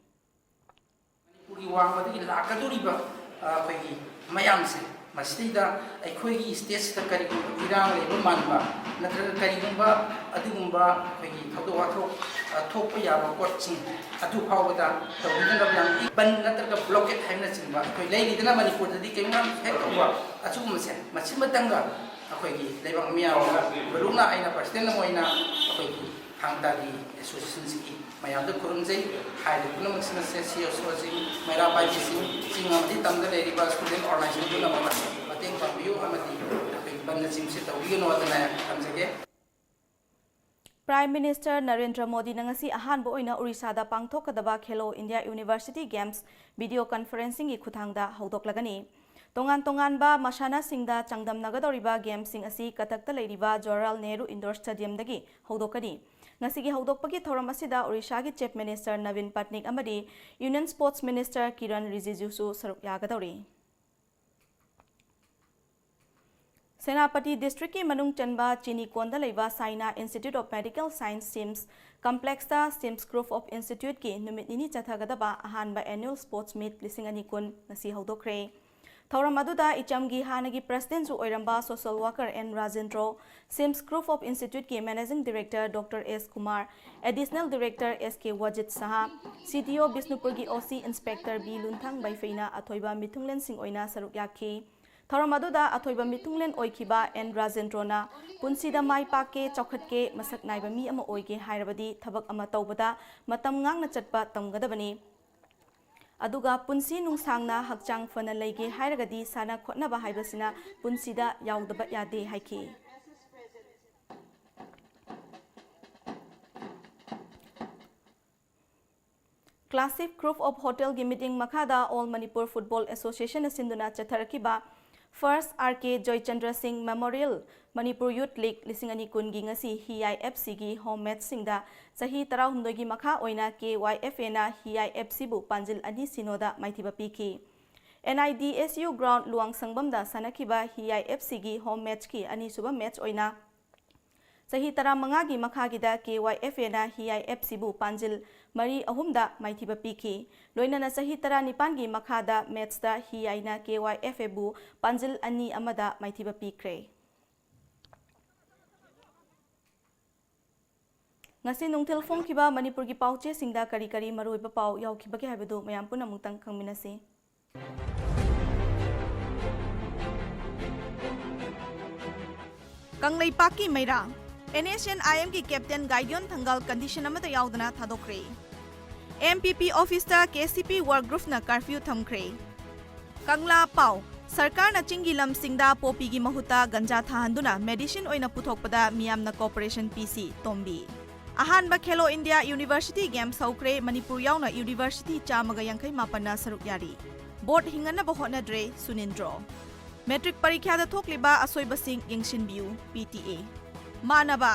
ꯃꯅꯤꯄꯨꯔꯒꯤ ꯋꯥꯡꯃꯗꯒꯤ ꯂꯥꯛꯀꯗꯧꯔꯤꯕ, ꯑ, ꯑꯩꯈꯣꯏꯒꯤ ꯃꯌꯥꯝꯁꯦ, ꯃꯁꯤꯗꯩꯗ ꯑꯩꯈꯣꯏꯒꯤ stateꯁꯤꯗ ꯀꯔꯤꯒꯨꯝꯕ ꯏꯔꯥꯡ ꯂꯩꯕ ꯃꯥꯟꯕ ꯅꯠꯇ꯭ꯔꯒ ꯀꯔꯤꯒꯨꯝꯕ ꯑꯗꯨꯒꯨꯝꯕ ꯑꯩꯈꯣꯏꯒꯤ ꯊꯧꯗꯣꯛ ꯋꯥꯊꯣꯛ, ꯑ, ꯊꯣꯛꯄ ꯌꯥꯕ ꯄꯣꯠꯁꯤꯡ ꯑꯗꯨ ꯐꯥꯎꯕꯗ ꯇꯧꯕꯤꯗꯅꯕ ꯌꯥꯝ ꯕꯟ ꯅꯠꯇ꯭ꯔꯒ blockade ꯍꯥꯏꯕꯅꯆꯤꯡꯕ ꯑꯩꯈꯣꯏ ꯂꯩꯔꯤꯗꯅ ꯃꯅꯤꯄꯨꯔꯗꯗꯤ ꯀꯔꯤꯒꯨꯝꯕ ꯍꯦꯛ ꯇꯧꯕ ꯑꯁꯤꯒꯨꯝꯕꯁꯦ, ꯃꯁꯤꯃꯇꯪꯒ ꯑꯩꯈꯣꯏꯒꯤ ꯂꯩꯕꯥꯛ ꯃꯤꯌꯥꯝꯒ ꯂꯣꯏꯅꯅ ꯑꯩꯅ personal ꯑꯃ ꯑꯣꯏꯅ ꯑꯩꯈꯣꯏꯒꯤ ꯊꯥꯡ ꯇꯥꯒꯤ ꯑꯦꯁꯣꯁꯤꯌꯦꯁꯟꯁꯤꯒꯤ ꯃꯌꯥꯝꯗ ꯈꯨꯔꯨꯝꯖꯩ꯫ ꯍꯥꯏꯔꯤꯕ ꯄꯨꯝꯅꯃꯛꯁꯤꯅ ꯁꯤ ꯁꯤ ꯑꯣ ꯁꯤꯡ, ꯃꯩꯔꯥ ꯄꯥꯏꯕꯤꯁꯤꯡ, ꯆꯤꯡ ꯑꯃꯗꯤ ꯇꯝꯗ ꯂꯩꯔꯤꯕ ꯁ꯭ꯇꯨꯗꯦꯟ ꯑꯣꯔꯒꯅꯥꯏꯖꯦꯁꯟ ꯄꯨꯝꯅꯃꯛꯅ ꯃꯇꯦꯡ ꯄꯥꯡꯕꯤꯌꯨ ꯑꯃꯗꯤ ꯑꯩꯈꯣꯏꯒꯤ ꯕꯟꯅꯆꯤꯡꯕꯁꯤ ꯇꯧꯕꯤꯒꯅꯨ ꯍꯥꯏꯗꯅ ꯊꯝꯖꯒꯦ꯫ Prime Minister ꯅꯔꯦꯟꯗ꯭ꯔ ꯃꯣꯗꯤꯅ ꯉꯁꯤ ꯑꯍꯥꯟꯕ ꯑꯣꯏꯅ ꯎꯔꯤꯁꯥꯗ ꯄꯥꯡꯊꯣꯛꯀꯗꯕ Khelo India University Games video conferencingꯒꯤ ꯈꯨꯠꯊꯥꯡꯗ ꯍꯧꯗꯣꯛꯂꯒꯅꯤ꯫ ꯇꯣꯉꯥꯟ ꯇꯣꯉꯥꯟꯕ ꯃꯁꯥꯟꯅꯁꯤꯡꯗ ꯆꯥꯡꯗꯝꯅꯒꯗꯧꯔꯤꯕ ꯒꯦꯝꯁꯤꯡ ꯑꯁꯤ ꯀꯇꯛꯇ ꯂꯩꯔꯤꯕ ꯖꯋꯥꯍꯔꯂꯥꯜ ꯅꯦꯍꯔꯨ ꯏꯟꯗꯣꯔ ꯁ꯭ꯇꯦꯗꯤꯌꯝꯗꯒꯤ ꯍꯧꯗꯣꯛꯀꯅꯤ꯫ ꯉꯁꯤꯒꯤ ꯍꯧꯗꯣꯛꯄꯒꯤ ꯊꯧꯔꯝ ꯑꯁꯤꯗ ꯑꯣꯔꯤꯁꯥꯒꯤ Chief Minister ꯅꯕꯤꯟ ꯄꯠꯅꯤꯛ ꯑꯃꯗꯤ Union Sports Minister ꯀꯤꯔꯟ ꯔꯤꯖꯤꯖꯨꯁꯨ ꯁꯔꯨꯛ ꯌꯥꯒꯗꯧꯔꯤ꯫ ꯁꯦꯅꯥꯄꯇꯤ ꯗꯤꯁꯇ꯭ꯔꯤꯛꯀꯤ ꯃꯅꯨꯡ ꯆꯟꯕ ꯆꯤꯅꯤꯀꯣꯟꯗ ꯂꯩꯕ ꯁꯥꯏꯅꯥ Institute of Medical Science SIMS complexꯇ SIMS Group of Instituteꯀꯤ ꯅꯨꯃꯤꯠ ꯅꯤꯅꯤ ꯆꯠꯊꯒꯗꯕ ꯑꯍꯥꯟꯕ Annual Sports Meet ꯂꯤꯁꯤꯡ ꯑꯅꯤ ꯀꯨꯟ ꯉꯁꯤ ꯍꯧꯗꯣꯛꯈ꯭ꯔꯦ꯫ ꯊꯧꯔꯝ ꯑꯗꯨꯗ ꯏꯆꯝꯒꯤ ꯍꯥꯟꯅꯒꯤ Presidentꯁꯨ ꯑꯣꯏꯔꯝꯕ social worker N Rajendro, SIMS Group of Instituteꯀꯤ Managing Director Doctor S Kumar, Additional Director S K Wajit Saha, C D ꯑꯣ ꯕꯤꯁꯅꯨꯄꯨꯔꯒꯤ ꯑꯣ ꯁꯤ Inspector ꯕꯤ ꯂꯨꯟꯊꯪ ꯕꯩꯐꯩꯅ ꯑꯊꯣꯏꯕ ꯃꯤꯊꯨꯡꯂꯦꯟꯁꯤꯡ ꯑꯣꯏꯅ ꯁꯔꯨꯛ ꯌꯥꯈꯤ꯫ ꯊꯧꯔꯝ ꯑꯗꯨꯗ ꯑꯊꯣꯏꯕ ꯃꯤꯊꯨꯡꯂꯦꯟ ꯑꯣꯏꯈꯤꯕ ꯑꯦꯟ ꯔꯥꯖꯦꯟꯗ꯭ꯔꯣꯅ ꯄꯨꯟꯁꯤꯗ ꯃꯥꯏ ꯄꯥꯛꯀꯦ, ꯆꯥꯎꯈꯠꯀꯦ, ꯃꯁꯛ ꯅꯥꯏꯕ ꯃꯤ ꯑꯃ ꯑꯣꯏꯒꯦ ꯍꯥꯏꯔꯕꯗꯤ ꯊꯕꯛ ꯑꯃ ꯇꯧꯕꯗ ꯃꯇꯝ ꯉꯥꯛꯅ ꯆꯠꯄ ꯇꯝꯒꯗꯕꯅꯤ꯫ ꯑꯗꯨꯒ ꯄꯨꯟꯁꯤ ꯅꯨꯡꯁꯥꯡꯅ ꯍꯛꯆꯥꯡ ꯐꯅ ꯂꯩꯒꯦ ꯍꯥꯏꯔꯒꯗꯤ ꯁꯥꯟꯅ ꯈꯣꯠꯅꯕ ꯍꯥꯏꯕꯁꯤꯅ ꯄꯨꯟꯁꯤꯗ ꯌꯥꯎꯗꯕ ꯌꯥꯗꯦ ꯍꯥꯏꯈꯤ꯫ Classic Group of Hotelꯒꯤ ꯃꯤꯠꯌꯦꯡ ꯃꯈꯥꯗ All Manipur Football Associationꯅ ꯁꯤꯟꯗꯨꯅ ꯆꯠꯊꯔꯛꯈꯤꯕ First ꯑꯥꯔ ꯀꯦ ꯖꯣꯏꯆꯟꯗ꯭ꯔ ꯁꯤꯡ Memorial Manipur Youth League ꯂꯤꯁꯤꯡ ꯑꯅꯤ ꯀꯨꯟꯒꯤ ꯉꯁꯤ ꯍꯤ ꯑꯥꯏ ꯑꯦꯐ ꯁꯤꯒꯤ home matchꯁꯤꯡꯗ ꯆꯍꯤ ꯇꯔꯥꯍꯨꯝꯗꯣꯏꯒꯤ ꯃꯈꯥ ꯑꯣꯏꯅ ꯀꯦ ꯋꯥꯏ ꯑꯦꯐ ꯑꯦꯅ ꯍꯤ ꯑꯥꯏ ꯑꯦꯐ ꯁꯤꯕꯨ ꯄꯥꯟꯖꯤꯜ ꯑꯅꯤ ꯁꯤꯅꯣꯗ ꯃꯥꯏꯊꯤꯕ ꯄꯤꯈꯤ꯫ N I D S U ground ꯂꯨꯋꯥꯡꯁꯪꯕꯝꯗ ꯁꯥꯟꯅꯈꯤꯕ ꯍꯤ ꯑꯥꯏ ꯑꯦꯐ ꯁꯤꯒꯤ home matchꯀꯤ ꯑꯅꯤꯁꯨꯕ match ꯑꯣꯏꯅ ꯆꯍꯤ ꯇꯔꯥꯃꯉꯥꯒꯤ ꯃꯈꯥꯒꯤꯗ ꯀꯦ ꯋꯥꯏ ꯑꯦꯐ ꯑꯦꯅ ꯍꯤ ꯑꯥꯏ ꯑꯦꯐ ꯁꯤꯕꯨ ꯄꯥꯟꯖꯤꯜ ꯃꯔꯤ ꯑꯍꯨꯝꯗ ꯃꯥꯏꯊꯤꯕ ꯄꯤꯈꯤ꯫ ꯂꯣꯏꯅꯅ ꯆꯍꯤ ꯇꯔꯥꯅꯤꯄꯥꯟꯒꯤ ꯃꯈꯥꯗ matchꯇ ꯍꯤ ꯑꯥꯏꯅ ꯀꯦ ꯋꯥꯏ ꯑꯦꯐ ꯑꯦꯕꯨ ꯄꯥꯟꯖꯤꯜ ꯑꯅꯤ ꯑꯃꯗ ꯃꯥꯏꯊꯤꯕ ꯄꯤꯈ꯭ꯔꯦ꯫ ꯉꯁꯤ ꯅꯨꯡꯊꯤꯜ ꯐꯣꯡꯈꯤꯕ ꯃꯅꯤꯄꯨꯔꯒꯤ ꯄꯥꯎꯆꯦꯁꯤꯡꯗ ꯀꯔꯤ ꯀꯔꯤ ꯃꯔꯨꯑꯣꯏꯕ ꯄꯥꯎ ꯌꯥꯎꯈꯤꯕꯒꯦ ꯍꯥꯏꯕꯗꯨ ꯃꯌꯥꯝ ꯄꯨꯟꯅ ꯑꯃꯨꯛꯇꯪ ꯈꯪꯃꯤꯟꯅꯁꯤ꯫ ꯀꯪꯂꯩꯄꯥꯛꯀꯤ ꯃꯩꯔꯥ꯫ NSCN-IMꯒꯤ captain ꯒꯥꯏꯗꯤꯌꯣꯟ ꯊꯪꯒꯥꯜ condition ꯑꯃꯠꯇ ꯌꯥꯎꯗꯅ ꯊꯥꯗꯣꯛꯈ꯭ꯔꯦ꯫ MPP officeꯇ KCP work groupꯅ curfew ꯊꯝꯈ꯭ꯔꯦ꯫ ꯀꯪꯂꯥ ꯄꯥꯎ, ꯁꯔꯀꯥꯔꯅ ꯆꯤꯡꯒꯤ ꯂꯝꯁꯤꯡꯗ poppyꯒꯤ ꯃꯍꯨꯠꯇ ꯒꯟꯖꯥ ꯊꯥꯍꯟꯗꯨꯅ medicine ꯑꯣꯏꯅ ꯄꯨꯊꯣꯛꯄꯗ ꯃꯤꯌꯥꯝꯅ cooperation ꯄꯤꯁꯤ, ꯇꯣꯝꯕꯤ꯫ ꯑꯍꯥꯟꯕ Khelo India University Games ꯍꯧꯈ꯭ꯔꯦ, ꯃꯅꯤꯄꯨꯔ ꯌꯥꯎꯅ university ꯆꯥꯝꯃꯒ ꯌꯥꯡꯈꯩ ꯃꯥꯄꯟꯅ ꯁꯔꯨꯛ ꯌꯥꯔꯤ꯫ Board ꯍꯤꯡꯍꯟꯅꯕ ꯍꯣꯠꯅꯗ꯭ꯔꯦ, ꯁꯨꯅꯤꯟꯗ꯭ꯔꯣ꯫ Matric ꯄꯔꯤꯈ꯭ꯌꯥꯗ ꯊꯣꯛꯂꯤꯕ ꯑꯁꯣꯏꯕꯁꯤꯡ ꯌꯦꯡꯁꯤꯟꯕꯤꯌꯨ, PTA꯫ ꯃꯥꯟꯅꯕ,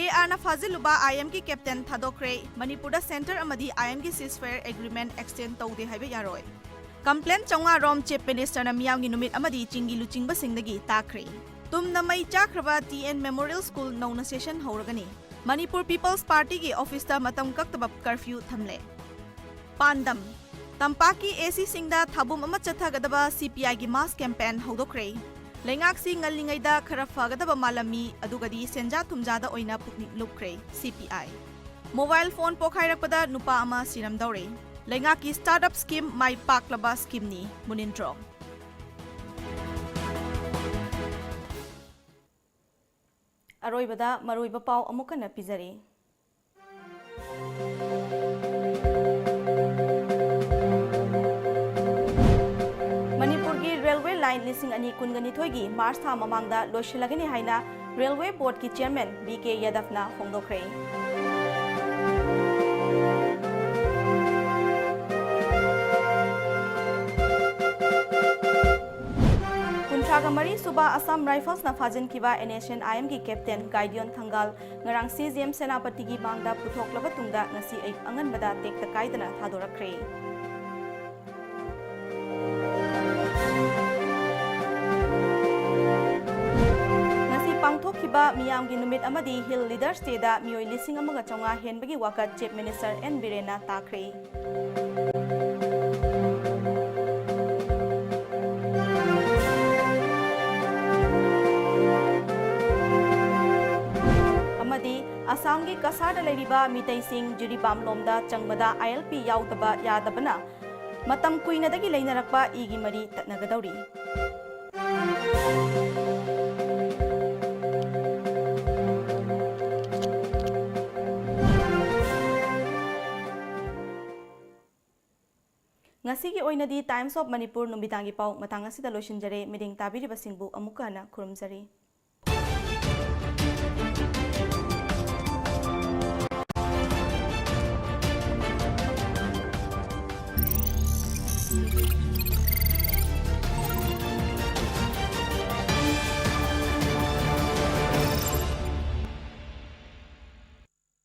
ARꯅ ꯐꯥꯖꯤꯜꯂꯨꯕ IMꯒꯤ captain ꯊꯥꯗꯣꯛꯈ꯭ꯔꯦ, ꯃꯅꯤꯄꯨꯔꯗ centre ꯑꯃꯗꯤ IMꯒꯤ ceasefire agreement extend ꯇꯧꯗꯦ ꯍꯥꯏꯕ ꯌꯥꯔꯣꯏ꯫ Complaint ꯆꯥꯝꯃꯉꯥ ꯔꯣꯝ Chief Ministerꯅ ꯃꯤꯌꯥꯝꯒꯤ ꯅꯨꯃꯤꯠ ꯑꯃꯗꯤ ꯆꯤꯡꯒꯤ ꯂꯨꯆꯤꯡꯕꯁꯤꯡꯗꯒꯤ ꯇꯥꯈ꯭ꯔꯦ꯫ ꯇꯨꯝꯅ ꯃꯩ ꯆꯥꯛꯈ꯭ꯔꯕ TN Memorial School ꯅꯧꯅ session ꯍꯧꯔꯒꯅꯤ꯫ ꯃꯅꯤꯄꯨꯔ People's Partyꯒꯤ officeꯇ ꯃꯇꯝ ꯀꯛꯇꯕ curfew ꯊꯝꯂꯦ꯫ ꯄꯥꯟꯗꯝ, ꯇꯝꯄꯥꯛꯀꯤ ACꯁꯤꯡꯗ ꯊꯥꯕꯨꯝ ꯑꯃ ꯆꯠꯊꯒꯗꯕ CPIꯒꯤ mass campaign ꯍꯧꯗꯣꯛꯈ꯭ꯔꯦ꯫ ꯂꯩꯉꯥꯛꯁꯤ ꯉꯜꯂꯤꯉꯩꯗ ꯈꯔ ꯐꯒꯗꯕ ꯃꯥꯜꯂꯝꯃꯤ, ꯑꯗꯨꯒꯗꯤ ꯁꯦꯟꯖꯥ ꯊꯨꯝꯖꯥꯗ ꯑꯣꯏꯅ ꯄꯨꯛꯅꯤꯡ ꯂꯨꯞꯈ꯭ꯔꯦ, CPI꯫ Mobile phone ꯄꯣꯈꯥꯏꯔꯛꯄꯗ ꯅꯨꯄꯥ ꯑꯃ ꯁꯤꯔꯝꯗꯧꯔꯦ꯫ ꯂꯩꯉꯥꯛꯀꯤ startup scheme ꯃꯥꯏ ꯄꯥꯛꯂꯕ schemeꯅꯤ, ꯃꯨꯅꯤꯟꯗ꯭ꯔꯣ꯫ ꯑꯔꯣꯏꯕꯗ ꯃꯔꯨꯑꯣꯏꯕ ꯄꯥꯎ ꯑꯃꯨꯛ ꯍꯟꯅ ꯄꯤꯖꯔꯤ꯫ ꯃꯅꯤꯄꯨꯔꯒꯤ railway line ꯂꯤꯁꯤꯡ ꯑꯅꯤ ꯀꯨꯟꯒ ꯅꯤꯊꯣꯏꯒꯤ March ꯊꯥ ꯃꯃꯥꯡꯗ ꯂꯣꯏꯁꯤꯜꯂꯒꯅꯤ ꯍꯥꯏꯅ railway boardꯀꯤ chairman B K ꯌꯥꯗꯕꯅ ꯐꯣꯡꯗꯣꯛꯈ꯭ꯔꯦ꯫ ꯀꯨꯟꯊ꯭ꯔꯥꯒ ꯃꯔꯤ ꯁꯨꯕ Assam Riflesꯅ ꯐꯥꯖꯤꯟꯈꯤꯕ NSCN-IMꯒꯤ captain ꯒꯥꯏꯗꯤꯌꯣꯟ ꯊꯪꯒꯥꯜ ꯉꯔꯥꯡ CJM ꯁꯦꯅꯥꯄꯇꯤꯒꯤ ꯃꯥꯡꯗ ꯄꯨꯊꯣꯛꯂꯕ ꯇꯨꯡꯗ ꯉꯁꯤ ꯑꯌꯨꯛ ꯑꯉꯟꯕꯗ ꯇꯦꯛꯇ ꯀꯥꯏꯗꯅ ꯊꯥꯗꯣꯔꯛꯈ꯭ꯔꯦ꯫ ꯉꯁꯤ ꯄꯥꯡꯊꯣꯛꯈꯤꯕ ꯃꯤꯌꯥꯝꯒꯤ ꯅꯨꯃꯤꯠ ꯑꯃꯗꯤ Hill Leaders Dayꯗ ꯃꯤꯑꯣꯏ ꯂꯤꯁꯤꯡ ꯑꯃꯒ ꯆꯥꯝꯃꯉꯥ ꯍꯦꯟꯕꯒꯤ ꯋꯥꯀꯠ Chief Minister N ꯕꯤꯔꯦꯟꯅ ꯇꯥꯈ꯭ꯔꯦ꯫ ꯑꯃꯗꯤ ꯑꯁꯥꯝꯒꯤ ꯀꯁꯥꯔꯗ ꯂꯩꯔꯤꯕ ꯃꯤꯇꯩꯁꯤꯡ ꯖꯤꯔꯤꯕꯥꯝ ꯂꯣꯝꯗ ꯆꯪꯕꯗ ILP ꯌꯥꯎꯗꯕ ꯌꯥꯗꯕꯅ ꯃꯇꯝ ꯀꯨꯏꯅꯗꯒꯤ ꯂꯩꯅꯔꯛꯄ ꯏꯒꯤ ꯃꯔꯤ ꯇꯠꯅꯒꯗꯧꯔꯤ꯫ ꯉꯁꯤꯒꯤ ꯑꯣꯏꯅꯗꯤ Times of Manipur ꯅꯨꯃꯤꯗꯥꯡꯒꯤ ꯄꯥꯎ ꯃꯇꯥꯡ ꯑꯁꯤꯗ ꯂꯣꯏꯁꯤꯟꯖꯔꯦ꯫ ꯃꯤꯠꯌꯦꯡ ꯇꯥꯕꯤꯔꯤꯕꯁꯤꯡꯕꯨ ꯑꯃꯨꯛꯀ ꯍꯟꯅ ꯈꯨꯔꯨꯝꯖꯔꯤ꯫